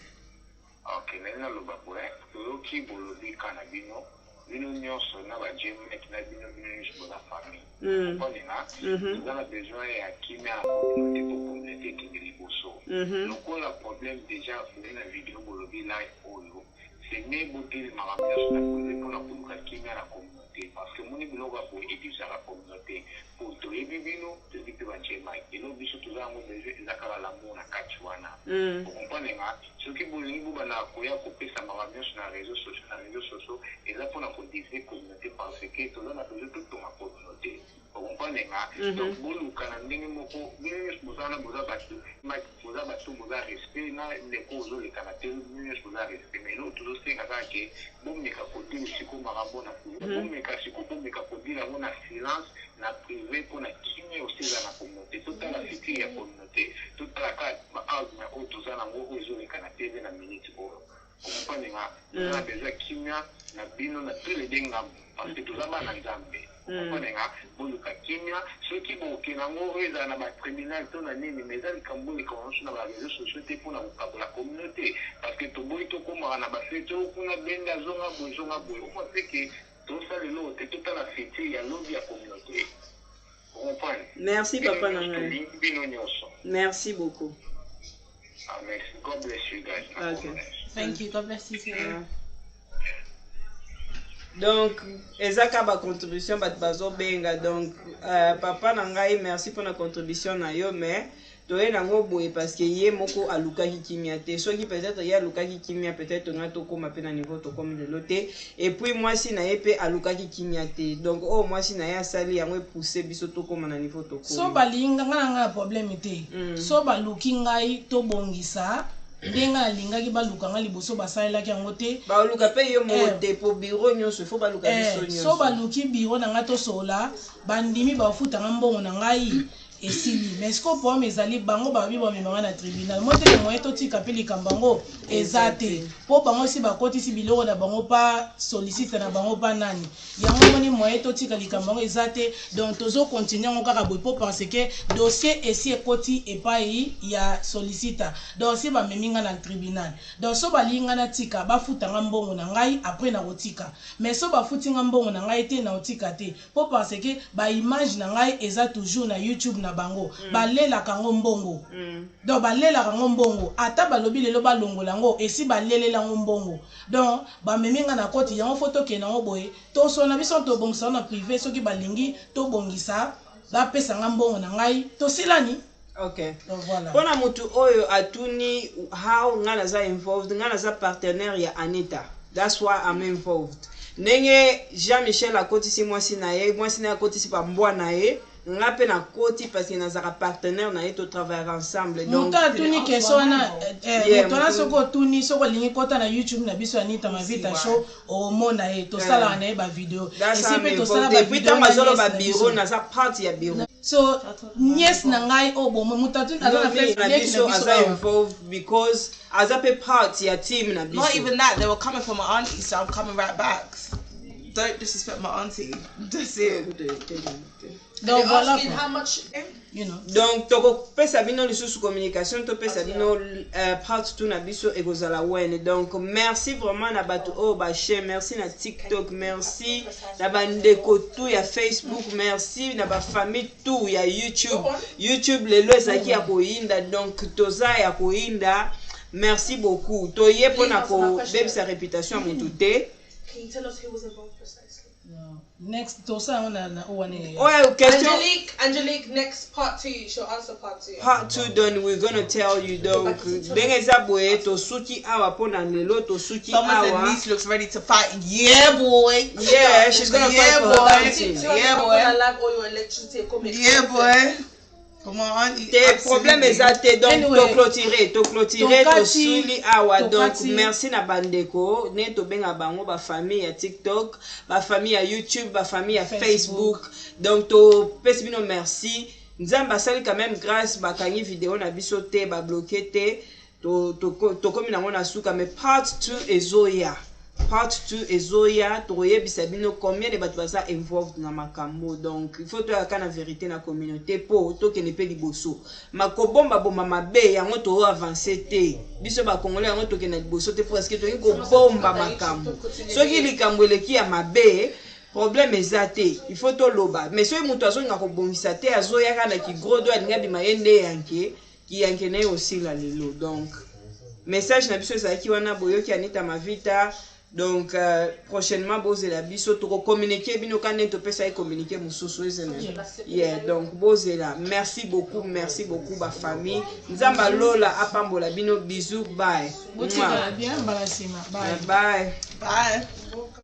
Ok, ndenge naloba boye, toyoki bolobi ka na bino, bino nyonso na ba Gmec na bino bino nyonso boza famille. Okolinga, toza na besoin ya kimia na communauté po communauté ekende liboso. Lokola problème déjà boye na video bolobi live oyo, c'est mieux botelemaka nyonso na privé mpona koluka kimia na communauté, parce que moni biloko ya boye edivisaka communauté. Po toyebi bino, toyebi mpe ba Gmec. Eloko biso toza yango besoin eza kaka l'amour na kati wana. Okomprendre nga, soki bolingi bobanda koya kopesa makambo nyonso na réseau sociaux, na réseau sociaux eza mpona kodiviser communauté, parce que toza na besoin totonga communauté. Okomprendre nga? Donc boluka na ndenge moko, bino nyonso boza wana, boza bato, boza bato, boza respect na ndeko ozoleka na te, bino nyonso boza respect. Mais eloko tozosenga kaka ke bomeka kodila siko makambo na bomeka siko, bomeka kodila yango na silence, na privé, mpona kimia osi eza na communauté. Totala futur ya communauté, totala kaka baargument oyo toza nango oyo ezoleka na TV na minute oyo. Okomprendre nga? Toza na besoin kimia na bino na tous les deux ngambo, parce que toza bana Nzambe. Okomprendre nga? Boluka kimia. Soki bokende yango oyo ezala na batribunal to na nini, mais eza likambo boleka nyonso na baréseau sociaux te mpona kokabola communauté, parce que toboyi tokomaka na bafete oyo kuna bende azonga boye, zonga boye, omwa mpe ke tosala eloko te. Totala futur ya lobi ya communauté. Okomprendre? Merci, papa na ngai. Tolingi bino nyonso. Merci beaucoup. Ah, merci. God bless you guys. Ok. Thank you. God bless you too. Ah. Donc eza kaka bacontribution, bato bazobenga. Donc papa na ngai, merci mpona contribution na yo, mais toye nango boye parce que ye moko alukaki kimia te. Soki peut-être ye alukaki kimia, peut-être ngai tokóma mpe na niveau tokómi lelo te. Et puis mwasi na ye mpe alukaki kimia te. Donc oyo mwasi na ye asali, yango epousse biso tokóma na niveau tokómi. So balinga nga na ngai ya problème te. So baluki ngai, tobongisa ndenge nalingaki. Baluka ngai liboso, basalelaki yango te. Baluka mpe yo moko Eh. te, po bureau nyonso ifo baluka biso Eh, nyonso. so baluki bureau na ngai, tosola, bandimi, bafutanga mbongo na ngai, esili. Mais sikoyo problème ezali, bango babi bamemanga na tribunal. Mo teke moye totika mpe likambo yango eza te, mpo bango esi bakotisi biloko na bango pa sollicite na bango pa nani yango. Moni moye totika likambo yango eza te. Donc tozocontinue yango kaka boye, mpo parce que dossier esi ekoti epai ya sollicita. Donc si bamemi nga na tribunal, donc so balingi nga natika, bafutanga mbongo na ngai, après nakotika. Mais so bafuti nga mbongo na ngai te, nakotika te, mpo parce que baimage na ngai eza toujours na YouTube na bango. Balelaka yango mbongo. Donc balelaka yango mbongo. Ata balobi lelo balongola yango, esi balelela yango mbongo. Donc bamemi nga na koti yango, fo tokende yango boye, tosona biso, tobongisa yango na privé. Soki balingi tobongisa, bapesa nga mbongo na ngai, tosilani. Ok. Donc voilà. Mpona motu oyo atuni how ngai naza involved, ngai naza partenaire ya Anita, that's why I'm involved. Ndenge Jean Michel akotisi mwasi na ye, mwasi na ye akotisi bambwa na ye, nga mpe nakoti parce que nazalaka partenaire na ye, totravaillaka ensemble. Donc Moto atuni question wana, Yeah, moto wana, soki otuni, soki olingi, kota na YouTube na biso, Anita Mavita Show, okomona ye. Tosalaka na ye bavideo, esi mpe tosala. Depuis ntango azoloba bureau, naza part ya bureau. So nièce na ngai oyo bomo, moto atuni aza na na biso, aza involved because aza mpe part ya team na biso. Not even that, they were coming for my auntie, so I'm coming right back. Don't disrespect my auntie. That's it. Donc voilà Asking quoi. how much Donc tokopesa bino lisusu communication, topesa bino part 2 na biso ekozala wene. Donc merci vraiment na bato oyo bashare, merci na TikTok, merci na bandeko tu ya Facebook, merci na bafamille tu ya YouTube. YouTube lelo ezalaki ya koyinda, donc toza ya koyinda. Merci beaucoup. Toye mpona kobebisa réputation ya motu te. Can you tell us who was involved precisely? No. Next tosala yango na oyo wana eya. Oyo question. Angelique, Angelique, next part two. She'll answer part two. Part 2, then we're gonna tell you. Donc ndenge eza boye, tosuki awa mpona lelo, tosuki Someone said awa. niece looks ready to fight. Yeah, boy. Yeah, she's gonna fight Yeah, for her boy. auntie. Yeah, boy. Live all your electricity come Yeah, boy. Come on, auntie. Te, problème eza te. Donc Anyway. toclôture, toclôture. Tosuli awa donc. Merci na bandeko nde tobenga bango, bafamille ya TikTok, bafamille ya YouTube, bafamille ya Facebook. Facebook. Donc topesi bino merci. Nzambe asali quand même grâce, bakangi video na biso te, babloke te. Tokomi nango na suka, mais part 2 ezoya. Part 2 ezoya, tokoyebisa bino combien de bato baza involved na makambo. Donc il faut toyaka na vérité na communauté po tokende mpe liboso. Makobombabomba mabe yango to avance te. Biso bakongole yango tokende na liboso te, parce que tolingi kobomba makambo. Soki likambo eleki ya mabe, problème eza te, il faut toloba. Mais soki moto azolinga kobongisa te, azoyaka na kigrodo, alingi abima ye nde yanke kiyanke na ye osila lelo. Donc message na biso ezalaki wana, boyoki Anita Mavita. Donc prochainement bozela biso, tokocommuniquer bino ka ndenge topesa ye communiqué mosusu ezela. Yeah, donc bozela. Merci beaucoup, merci beaucoup bafamille. Nzambe alola apambola bino. Bisous, bye. Botikala bien, mbala nsima, bye. Bye. Bye.